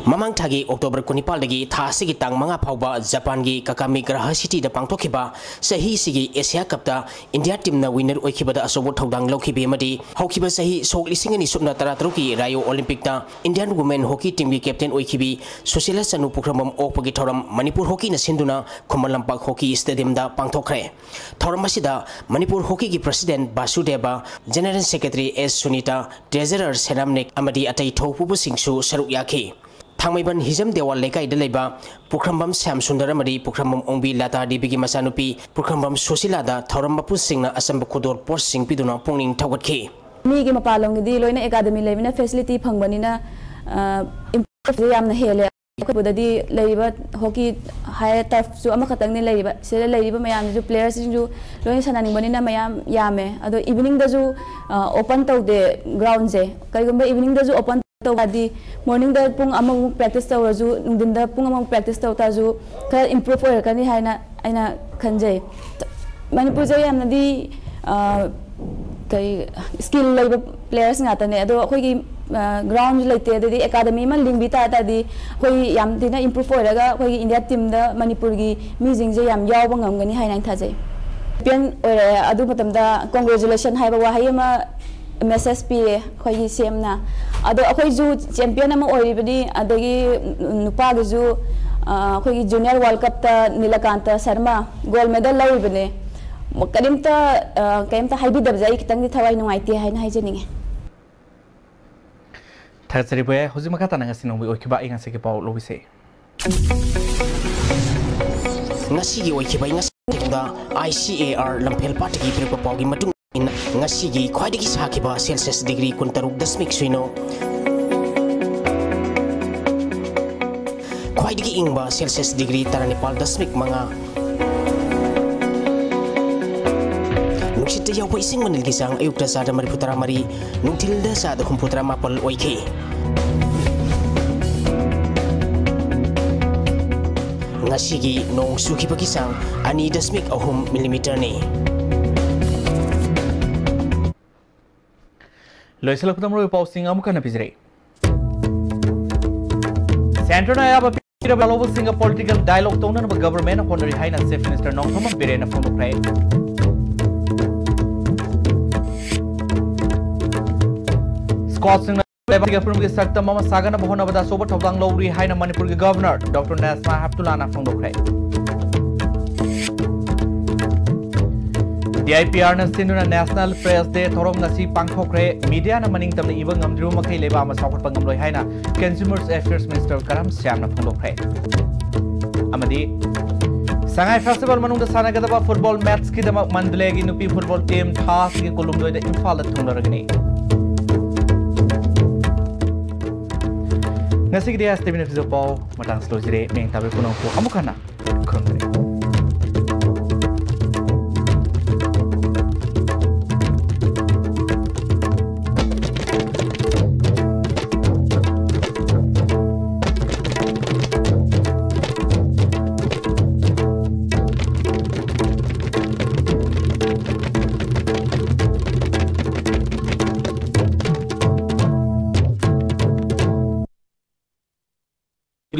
ꯃꯃꯥꯡ ꯊꯥꯒꯤ ꯑꯣꯛꯇꯣꯕꯔ ꯀꯨꯟꯅꯤꯄꯥꯜꯗꯒꯤ ꯊꯥ ꯑꯁꯤꯒꯤ ꯇꯥꯡ ꯃꯉꯥ ꯐꯥꯎꯕ ꯖꯄꯥꯟꯒꯤ ꯀꯀꯥꯃꯤꯒ꯭ꯔꯥꯍ ꯁꯤꯇꯤꯗ ꯄꯥꯡꯊꯣꯛꯈꯤꯕ ꯆꯍꯤꯁꯤꯒꯤ ꯑꯦꯁꯤꯌꯥ ꯀꯞꯇ ꯏꯟꯗꯤꯌꯥ ꯇꯤꯝꯅ ꯋꯤꯟꯅꯔ ꯑꯣꯏꯈꯤꯕꯗ ꯑꯆꯧꯕ ꯊꯧꯗꯥꯡ ꯂꯧꯈꯤꯕꯤ ꯑꯃꯗꯤ ꯍꯧꯈꯤꯕ ꯆꯍꯤ ꯁꯣꯛ ꯂꯤꯁꯤꯡ ꯑꯅꯤ ꯁꯨꯞꯅ ꯇꯔꯥꯇꯔꯨꯛꯀꯤ ꯔꯥꯏꯑꯣ ꯑꯣꯂꯤꯝꯄꯤꯛꯇ ꯏꯟꯗꯤꯌꯥꯟ ꯋꯨꯃꯦꯟ ꯍꯣꯀꯤ ꯇꯤꯝꯒꯤ ꯀꯦꯞꯇꯦꯟ ꯑꯣꯏꯈꯤꯕꯤ ꯁꯨꯁꯤꯂꯥ ꯆꯅꯨ ꯄꯨꯈ꯭ꯔꯝꯕꯝ ꯑꯣꯛꯄꯒꯤ ꯊꯧꯔꯝ ꯃꯅꯤꯄꯨꯔ ꯍꯣꯀꯤꯅ ꯁꯤꯟꯗꯨꯅ ꯈꯨꯃꯟ ꯂꯝꯄꯥꯛ ꯍꯣꯀꯤ ꯁ꯭ꯇꯦꯗꯤꯌꯝꯗ ꯄꯥꯡꯊꯣꯛꯈ꯭ꯔꯦ꯫ ꯊꯧꯔꯝ ꯑꯁꯤꯗ ꯃꯅꯤꯄꯨꯔ ꯍꯣꯀꯤꯒꯤ ꯄ꯭ꯔꯁꯤꯗꯦꯟꯠ ꯕꯥꯁꯨꯗꯦꯕ, ꯖꯦꯅꯦꯔꯦꯜ ꯁꯦꯀ꯭ꯔꯦꯇꯔꯤ ꯑꯦꯁ ꯁꯨꯅꯤꯇꯥ, ꯇ꯭ꯔꯦꯖꯔꯔ ꯁꯦꯅꯥꯝꯅꯤꯛ ꯑꯃꯗꯤ ꯑꯇꯩ ꯊꯧꯄꯨꯕꯁꯤꯡꯁꯨ ꯁꯔꯨꯛ ꯌꯥꯈꯤ꯫ ꯊꯥꯡꯃꯩꯕꯟ ꯍꯤꯖꯝ ꯗꯦꯋꯥꯜ ꯂꯩꯀꯥꯏꯗ ꯂꯩꯕ ꯄꯨꯈ꯭ꯔꯝꯕꯝ ꯁ꯭ꯌꯥꯝ ꯁꯨꯟꯗꯔ ꯑꯃꯗꯤ ꯄꯨꯈ꯭ꯔꯝꯕꯝ ꯑꯣꯡꯕꯤ ꯂꯇꯥ ꯗꯦꯕꯤꯒꯤ ꯃꯆꯥꯅꯨꯄꯤ ꯄꯨꯈ꯭ꯔꯝꯕꯝ ꯁꯨꯁꯤꯂꯥꯗ ꯊꯧꯔꯝ ꯃꯄꯨꯁꯤꯡꯅ ꯑꯆꯝꯕ ꯈꯨꯗꯣꯜ ꯄꯣꯠꯁꯤꯡ ꯄꯤꯗꯨꯅ ꯄꯨꯛꯅꯤꯡ ꯊꯧꯒꯠꯈꯤ꯫ ꯃꯤꯒꯤ ꯃꯄꯥꯟꯂꯣꯝꯒꯤꯗꯤ ꯂꯣꯏꯅ ꯑꯦꯀꯥꯗꯃꯤ ꯂꯩꯕꯅꯤꯅ ꯐꯦꯁꯤꯂꯤꯇꯤ ꯐꯪꯕꯅꯤꯅ, ꯑ, ꯏꯝꯄ꯭ꯔꯨꯚꯁꯦ ꯌꯥꯝꯅ ꯍꯦꯜꯂꯦ꯫ ꯑꯩꯈꯣꯏꯕꯨꯗꯗꯤ ꯂꯩꯔꯤꯕ ꯍꯣꯀꯤ ꯍꯥꯏ ꯇꯔꯐꯁꯨ ꯑꯃꯈꯛꯇꯪꯅꯤ ꯂꯩꯔꯤꯕ꯫ ꯁꯤꯗ ꯂꯩꯔꯤꯕ ꯃꯌꯥꯝꯁꯤꯁꯨ, ꯄ꯭ꯂꯦꯌꯔꯁꯤꯡꯁꯨ ꯂꯣꯏꯅ ꯁꯥꯟꯅꯅꯤꯡꯕꯅꯤꯅ ꯃꯌꯥꯝ ꯌꯥꯝꯃꯦ꯫ ꯑꯗꯣ ꯏꯚꯤꯅꯤꯡꯗꯁꯨ, ꯑ, ꯑꯣꯄꯟ ꯇꯧꯗꯦ ꯒ꯭ꯔꯥꯎꯟꯁꯦ꯫ ꯀꯔꯤꯒꯨꯝꯕ ꯏꯚꯤꯅꯤꯡꯗꯁꯨ ꯑꯣꯄꯟ ꯇꯧꯔꯗꯤ ꯃꯣꯔꯅꯤꯡꯗ ꯄꯨꯡ ꯑꯃꯃꯨꯛ ꯄ꯭ꯔꯦꯛꯇꯤꯁ ꯇꯧꯔꯁꯨ, ꯅꯨꯡꯊꯤꯟꯗ ꯄꯨꯡ ꯑꯃꯃꯨꯛ ꯄ꯭ꯔꯦꯛꯇꯤꯁ ꯇꯧ ꯇꯥꯔꯁꯨ ꯈꯔ ꯏꯝꯄ꯭ꯔꯨꯚ ꯑꯣꯏꯔꯛꯀꯅꯤ ꯍꯥꯏꯅ ꯑꯩꯅ ꯈꯟꯖꯩ꯫ ꯃꯅꯤꯄꯨꯔꯁꯦ ꯌꯥꯝꯅꯗꯤ, ꯑ, ꯀꯩ, ꯁ꯭ꯀꯤꯜ ꯂꯩꯕ ꯄ꯭ꯂꯦꯌꯔꯁ ꯉꯥꯛꯇꯅꯦ꯫ ꯑꯗꯣ ꯑꯩꯈꯣꯏꯒꯤ, ꯑ, ꯒ꯭ꯔꯥꯎꯟꯁꯨ ꯂꯩꯇꯦ꯫ ꯑꯗꯩꯗꯤ ꯑꯦꯀꯥꯗꯃꯤ ꯑꯃ ꯂꯤꯡꯕꯤ ꯇꯥ ꯇꯥꯔꯗꯤ ꯑꯩꯈꯣꯏ ꯌꯥꯝ ꯊꯤꯅ ꯏꯝꯄ꯭ꯔꯨꯚ ꯑꯣꯏꯔꯒ ꯑꯩꯈꯣꯏꯒꯤ ꯏꯟꯗꯤꯌꯥ ꯇꯤꯝꯗ ꯃꯅꯤꯄꯨꯔꯒꯤ ꯃꯤꯁꯤꯡꯁꯦ ꯌꯥꯝ ꯌꯥꯎꯕ ꯉꯝꯒꯅꯤ ꯍꯥꯏꯅ ꯑꯩꯅ ꯊꯥꯖꯩ꯫ ꯆꯦꯝꯄꯤꯌꯟ ꯑꯣꯏꯔꯛꯑꯦ꯫ ꯑꯗꯨ ꯃꯇꯝꯗ ꯀꯣꯡꯒ꯭ꯔꯦꯆꯨꯂꯦꯁꯟ ꯍꯥꯏꯕ ꯋꯥꯍꯩ ꯑꯃ ꯃꯦꯁꯦꯖ ꯄꯤꯌꯦ ꯑꯩꯈꯣꯏꯒꯤ ꯁꯤ ꯑꯦꯝꯅ꯫ ꯑꯗꯣ ꯑꯩꯈꯣꯏꯁꯨ ꯆꯦꯝꯄꯤꯌꯟ ꯑꯃ ꯑꯣꯏꯔꯤꯕꯅꯤ, ꯑꯗꯒꯤ ꯅꯨꯄꯥꯒꯤꯁꯨ, ꯑ, ꯑꯩꯈꯣꯏꯒꯤ ꯖꯨꯅꯤꯌꯔ ꯋꯥꯔꯜ ꯀꯞꯇ ꯅꯤꯂꯀꯥꯟꯇ ꯁꯔꯃ ꯒꯣꯜ ꯃꯦꯗꯜ ꯂꯧꯔꯤꯕꯅꯦ꯫ ꯀꯔꯤꯝꯇ, ꯑ, ꯀꯔꯤꯝꯇ ꯍꯥꯏꯕꯤꯗꯕꯁꯦ ꯑꯩ ꯈꯤꯇꯪꯗꯤ ꯊꯋꯥꯏ ꯅꯨꯡꯉꯥꯏꯇꯦ ꯍꯥꯏꯅ ꯍꯥꯏꯖꯅꯤꯡꯉꯤ꯫ ꯊꯥꯒꯠꯆꯔꯤ ꯚꯥꯏ꯫ ꯍꯧꯖꯤꯛ ꯃꯈꯥ ꯇꯥꯅ ꯉꯁꯤ ꯅꯣꯡꯃꯒꯤ ꯑꯣꯏꯈꯤꯕ ꯑꯏꯪ ꯑꯁꯥꯒꯤ ꯄꯥꯎ ꯂꯧꯕꯤꯁꯦ꯫ ꯉꯁꯤꯒꯤ ꯑꯣꯏꯈꯤꯕ ꯑꯏꯪ ꯑꯁꯥꯒꯤ ꯃꯇꯥꯡꯗ I C A R ꯂꯝꯐꯦꯜ ꯄꯥꯠꯇꯒꯤ ꯄꯤꯔꯛꯄ ꯄꯥꯎꯒꯤ ꯃꯇꯨꯡ ꯏꯟꯅ, ꯉꯁꯤꯒꯤ ꯈ꯭ꯋꯥꯏꯗꯒꯤ ꯁꯥꯈꯤꯕ ꯁꯦꯜꯁꯤꯌꯁ ꯗꯤꯒ꯭ꯔꯤ ꯀꯨꯟꯇꯔꯨꯛ ꯗꯁꯃꯤꯛ ꯁꯤꯅꯣ, ꯈ꯭ꯋꯥꯏꯗꯒꯤ ꯏꯪꯕ ꯁꯦꯜꯁꯤꯌꯁ ꯗꯤꯒ꯭ꯔꯤ ꯇꯔꯥꯅꯤꯄꯥꯜ ꯗꯁꯃꯤꯛ ꯃꯉꯥ, ꯅꯨꯡꯁꯤꯠꯇ ꯌꯥꯎꯕ ꯏꯁꯤꯡ ꯃꯅꯤꯜꯒꯤ ꯆꯥꯡ ꯑꯌꯨꯛꯇ ꯆꯥꯗ ꯃꯔꯤꯐꯨ ꯇꯔꯥꯃꯔꯤ, ꯅꯨꯡꯊꯤꯜꯗ ꯆꯥꯗ ꯍꯨꯝꯐꯨ ꯇꯔꯥꯃꯥꯄꯜ ꯑꯣꯏꯈꯤ꯫ ꯉꯁꯤꯒꯤ ꯅꯣꯡ ꯆꯨꯈꯤꯕꯒꯤ ꯆꯥꯡ ꯑꯅꯤ ꯗꯁꯃꯤꯛ ꯑꯍꯨꯝ ꯃꯤꯂꯤꯃꯤꯇꯔꯅꯤ꯫ ꯂꯣꯏꯁꯤꯜꯂꯛꯄꯗ ꯃꯔꯨꯑꯣꯏꯕ ꯄꯥꯎꯁꯤꯡ ꯑꯃꯨꯛ ꯍꯟꯅ ꯄꯤꯖꯔꯛꯏ꯫ ꯁꯦꯟꯇꯔꯅ ꯑꯌꯥꯕ ꯄꯤꯔꯕ ꯂꯧꯕꯁꯤꯡꯒ ꯄꯣꯂꯤꯇꯤꯀꯦꯜ ꯗꯥꯏꯂꯣꯒ ꯇꯧꯅꯅꯕ ꯒꯚꯔꯟꯃꯦꯟꯠꯅ ꯍꯣꯠꯅꯔꯤ ꯍꯥꯏꯅ ꯆꯤꯐ ꯃꯤꯅꯤꯁꯇꯔ ꯅꯣꯡꯊꯣꯝꯕꯝ ꯕꯤꯔꯦꯟꯅ ꯐꯣꯡꯗꯣꯛꯈ꯭ꯔꯦ꯫ ꯁ꯭ꯀ꯭ꯋꯥꯠꯁꯤꯡꯅ ꯂꯩꯕꯥꯛꯀꯤ ꯑꯄꯨꯟꯕꯒꯤ ꯁꯛꯇꯝ ꯑꯃ ꯁꯥꯒꯠꯅꯕ ꯍꯣꯠꯅꯕꯗ ꯑꯆꯧꯕ ꯊꯧꯗꯥꯡ ꯂꯧꯔꯤ ꯍꯥꯏꯅ ꯃꯅꯤꯄꯨꯔꯒꯤ governor doctor ꯅꯦꯁꯃꯥ ꯍꯦꯞꯇꯨꯂꯥꯅ ꯐꯣꯡꯗꯣꯛꯈ꯭ꯔꯦ꯫ A I P ꯑꯥꯔꯅ ꯁꯤꯟꯗꯨꯅ National Press Day ꯊꯧꯔꯝ ꯉꯁꯤ ꯄꯥꯡꯊꯣꯛꯈ꯭ꯔꯦ꯫ ꯃꯤꯗꯤꯌꯥꯅ ꯃꯅꯤꯡ ꯇꯝꯅ ꯏꯕ ꯉꯝꯗ꯭ꯔꯤꯕ ꯃꯈꯩ ꯂꯩꯕꯥꯛ ꯑꯃ ꯆꯥꯎꯈꯠꯄ ꯉꯝꯂꯣꯏ ꯍꯥꯏꯅ Consumers Affairs Minister ꯀꯔꯝ ꯁ꯭ꯌꯥꯝꯅ ꯐꯣꯡꯗꯣꯛꯈ꯭ꯔꯦ꯫ ꯑꯃꯗꯤ ꯁꯉꯥꯏ Festival ꯃꯅꯨꯡꯗ ꯁꯥꯟꯅꯒꯗꯕ football matchꯀꯤꯗꯃꯛ ꯃꯟꯗꯂꯦꯒꯤ ꯅꯨꯄꯤ football team ꯊꯥ ꯑꯁꯤꯒꯤ ꯀꯨꯟꯍꯨꯝꯗꯣꯏꯗ ꯏꯝꯐꯥꯜꯗ ꯊꯨꯡꯂꯔꯒꯅꯤ꯫ ꯉꯁꯤꯒꯤꯗꯤ ꯑꯦꯁ ꯇꯤ ꯚꯤ ꯅ꯭ꯌꯨꯁꯀꯤ ꯄꯥꯎ ꯃꯇꯥꯡꯁꯤ ꯂꯣꯏꯖꯔꯦ꯫ ꯃꯤꯌꯦꯡ ꯇꯥꯕꯤꯔꯤꯕ ꯄꯨꯝꯅꯃꯛꯄꯨ ꯑꯃꯨꯛ ꯍꯟꯅ ꯈꯨꯔꯨꯝꯖꯔꯤ꯫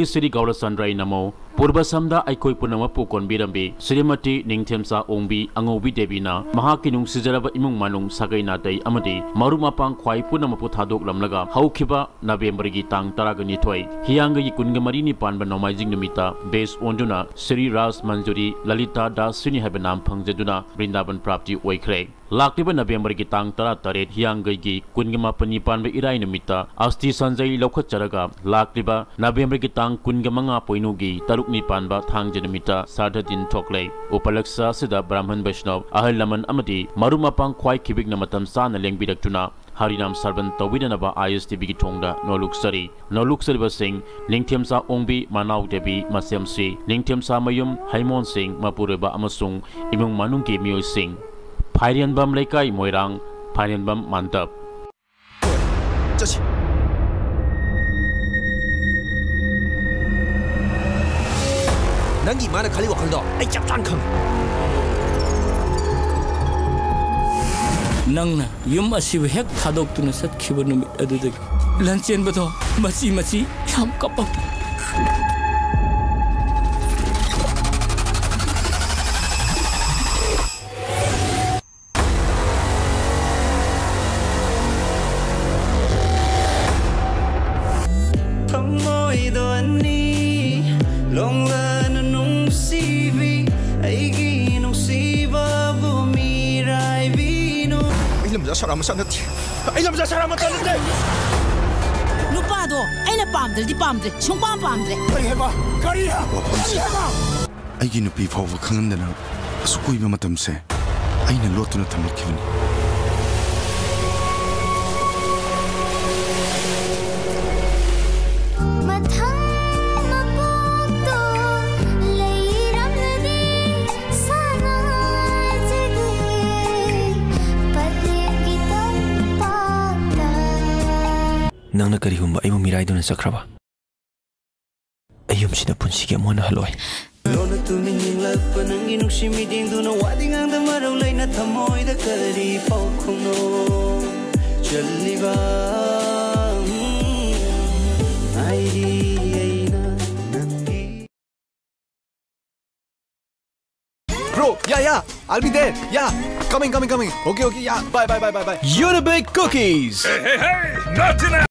ꯁ꯭ꯔꯤ ꯁ꯭ꯔꯤ ꯒꯧꯔꯆꯟꯗ꯭ꯔ ꯅꯃꯣ꯫ ꯄꯨꯔꯕꯁꯝꯗ ꯑꯩꯈꯣꯏ ꯄꯨꯝꯅꯃꯛꯄꯨ ꯀꯣꯟꯕꯤꯔꯝꯕꯤ ꯁ꯭ꯔꯤꯃꯇꯤ ꯅꯤꯡꯊꯦꯝꯆꯥ ꯑꯣꯡꯕꯤ ꯑꯉꯧꯕꯤ ꯗꯦꯕꯤꯅ ꯃꯍꯥꯛꯀꯤ ꯅꯨꯡꯁꯤꯖꯔꯕ ꯏꯃꯨꯡ ꯃꯅꯨꯡ, ꯁꯥꯒꯩ ꯅꯥꯇꯩ ꯑꯃꯗꯤ ꯃꯔꯨꯞ ꯃꯄꯥꯡ ꯈ꯭ꯋꯥꯏ ꯄꯨꯝꯅꯃꯛꯄꯨ ꯊꯥꯗꯣꯛꯂꯝꯂꯒ ꯍꯧꯈꯤꯕ ꯅꯕꯦꯝꯕꯔꯒꯤ ꯇꯥꯡ ꯇꯔꯥꯒ ꯅꯤꯊꯣꯏ, ꯍꯤꯌꯥꯡꯒꯩꯒꯤ ꯀꯨꯟꯒ ꯃꯔꯤꯅꯤ ꯄꯥꯟꯕ ꯅꯣꯡꯃꯥꯏꯖꯤꯡ ꯅꯨꯃꯤꯠꯇ ꯕꯦꯁ ꯑꯣꯟꯗꯨꯅ ꯁ꯭ꯔꯤ ꯔꯥꯖ ꯃꯟꯖꯨꯔꯤ ꯂꯂꯤꯇꯥ ꯗꯥꯁꯤꯅꯤ ꯍꯥꯏꯕ ꯅꯥꯝ ꯐꯪꯖꯗꯨꯅ ꯕ꯭ꯔꯤꯟꯗꯥꯕꯟ ꯄ꯭ꯔꯥꯞꯇꯤ ꯑꯣꯏꯈ꯭ꯔꯦ꯫ ꯂꯥꯛꯂꯤꯕ ꯅꯕꯦꯝꯕꯔꯒꯤ ꯇꯥꯡ ꯇꯔꯥꯇꯔꯦꯠ, ꯍꯤꯌꯥꯡꯒꯩꯒꯤ ꯀꯨꯟꯒ ꯃꯥꯄꯟꯅꯤ ꯄꯥꯟꯕ ꯏꯔꯥꯏ ꯅꯨꯃꯤꯠꯇ ꯑꯁꯇꯤ ꯁꯟꯖꯩ ꯂꯧꯈꯠꯆꯔꯒ, ꯂꯥꯛꯂꯤꯕ ꯅꯕꯦꯝꯕꯔꯒꯤ ꯇꯥꯡ ꯀꯨꯟꯒ ꯃꯉꯥ ꯄꯣꯏꯅꯨꯒꯤ ꯇꯔꯨꯛꯅꯤ ꯄꯥꯟꯕ ꯊꯥꯡꯖ ꯅꯨꯃꯤꯠꯇ ꯁ꯭ꯔꯥꯗ ꯗꯤꯟ ꯊꯣꯛꯂꯦ꯫ ꯎꯄꯂꯛꯁ ꯑꯁꯤꯗ ꯕ꯭ꯔꯥꯍꯃꯟ ꯕꯩꯁꯅꯕ, ꯑꯍꯜ ꯂꯃꯟ ꯑꯃꯗꯤ ꯃꯔꯨꯞ ꯃꯄꯥꯡ ꯈ꯭ꯋꯥꯏ ꯈꯤꯕꯤꯛꯅ ꯃꯇꯝ ꯆꯥꯅ ꯂꯦꯡꯕꯤꯔꯛꯇꯨꯅ ꯍꯔꯤꯅꯥꯝ ꯁꯔꯕꯟ ꯇꯧꯕꯤꯅꯅꯕ ꯑꯥꯏ ꯑꯦꯁ ꯇꯤ ꯚꯤꯒꯤ ꯊꯣꯡꯗ ꯅꯣꯜꯂꯨꯛꯆꯔꯤ꯫ ꯅꯣꯜꯂꯨꯛꯆꯔꯤꯕꯁꯤꯡ: ꯅꯤꯡꯊꯦꯝꯆꯥ ꯑꯣꯡꯕꯤ, ꯃꯅꯥꯎ ꯗꯦꯕꯤ, ꯃꯁꯦꯝꯁꯤ, ꯅꯤꯡꯊꯦꯝꯆꯥ ꯃꯌꯨꯝ, ꯍꯩꯃꯣꯟ ꯁꯤꯡ, ꯃꯄꯨꯔꯣꯏꯕ ꯑꯃꯁꯨꯡ ꯏꯃꯨꯡ ꯃꯅꯨꯡꯒꯤ ꯃꯤꯑꯣꯏꯁꯤꯡ꯫ ꯐꯥꯏꯔꯦꯟꯕꯝ ꯂꯩꯀꯥꯏ, ꯃꯣꯏꯔꯥꯡ, ꯐꯥꯏꯔꯦꯟꯕꯝ ꯃꯥꯟꯗꯞ꯫ ꯆꯠꯁꯤ꯫ ꯅꯪꯒꯤ ꯏꯃꯥꯅ ꯈꯜꯂꯤ ꯋꯥꯈꯜꯗꯣ ꯑꯩ ꯆꯞ ꯆꯥꯅ ꯈꯪꯉꯤ꯫ ꯅꯪꯅ ꯌꯨꯝ ꯑꯁꯤꯕꯨ ꯍꯦꯛ ꯊꯥꯗꯣꯛꯇꯨꯅ ꯆꯠꯈꯤꯕ ꯅꯨꯃꯤꯠ ꯑꯗꯨꯗꯒꯤ ꯂꯥꯟꯆꯦꯟꯕꯗꯣ ꯃꯆꯤ ꯃꯆꯤ ꯌꯥꯝ ꯀꯞꯄꯛ꯫ ꯊꯃꯣꯏꯗꯣ ꯑꯅꯤ ꯂꯣꯡꯂꯅ ꯅꯨꯡꯁꯤꯕꯤ, ꯑꯩꯒꯤ ꯅꯨꯡꯁꯤꯕꯕꯨ ꯃꯤ ꯁꯔꯥ ꯃꯆꯥ ꯅꯠꯇꯦ꯫ ꯑꯩ ꯂꯝꯖꯥ ꯁꯔꯥ ꯃꯆꯥ ꯅꯠꯇꯦ꯫ ꯅꯨꯄꯥꯗꯣ ꯑꯩꯅ ꯄꯥꯝꯗ꯭ꯔꯗꯤ ꯄꯥꯝꯗ꯭ꯔꯦ, ꯁꯨꯡꯄꯥꯝ ꯄꯥꯝꯗ꯭ꯔꯦ꯫ ꯀꯔꯤ ꯍꯥꯏꯕ? ꯀꯔꯤ? ꯋꯥꯐꯝꯁꯦ ꯀꯔꯤ ꯍꯥꯏꯕ? ꯑꯩꯒꯤ ꯅꯨꯄꯤ ꯐꯥꯎꯕ ꯈꯪꯍꯟꯗꯅ ꯑꯁꯨꯛ ꯀꯨꯏꯕ ꯃꯇꯝꯁꯦ ꯑꯩꯅ ꯂꯣꯠꯇꯨꯅ ꯊꯝꯂꯛꯈꯤꯕꯅꯤ꯫ ꯃꯊꯪ ꯃꯄꯣꯛꯇꯣ ꯂꯩꯔꯝꯂꯗꯤ ꯁꯥꯟꯅꯖꯒꯦ ꯄꯂꯦꯝꯒꯤ ꯇꯝꯄꯥꯛꯇ꯫ ꯅꯪꯅ ꯀꯔꯤꯒꯨꯝꯕ ꯑꯩꯕꯨ ꯃꯤꯔꯥꯏꯗꯨꯅ ꯆꯠꯈ꯭ꯔꯕ? ꯑꯩ ꯌꯨꯝꯁꯤꯗ ꯄꯨꯟꯁꯤꯒꯤ ꯑꯃꯨꯛ ꯍꯟꯅ ꯍꯜꯂꯣꯏ꯫ ꯂꯣꯟꯅ ꯇꯨꯃꯤꯟ ꯌꯦꯡꯂꯛꯄ ꯅꯪꯒꯤ ꯅꯨꯡꯁꯤ ꯃꯤꯠꯌꯦꯡꯗꯨꯅ ꯋꯥꯗꯤ ꯉꯥꯡꯗ ꯃꯔꯧ ꯂꯩꯅ ꯊꯃꯣꯏꯗ ꯀꯔꯤ ꯄꯥꯎꯈꯨꯝꯅꯣ ꯆꯜꯂꯤꯕ? ꯉꯥꯏꯔꯤ ꯑꯩꯅ ꯅꯪꯒꯤ Bro, yeah, yeah, I'll be there. Yeah, coming, coming, coming. Okay, okay, yeah. Bye, bye, bye, bye, bye. Unibig Cookies. Hey, hey, hey! Not tonight!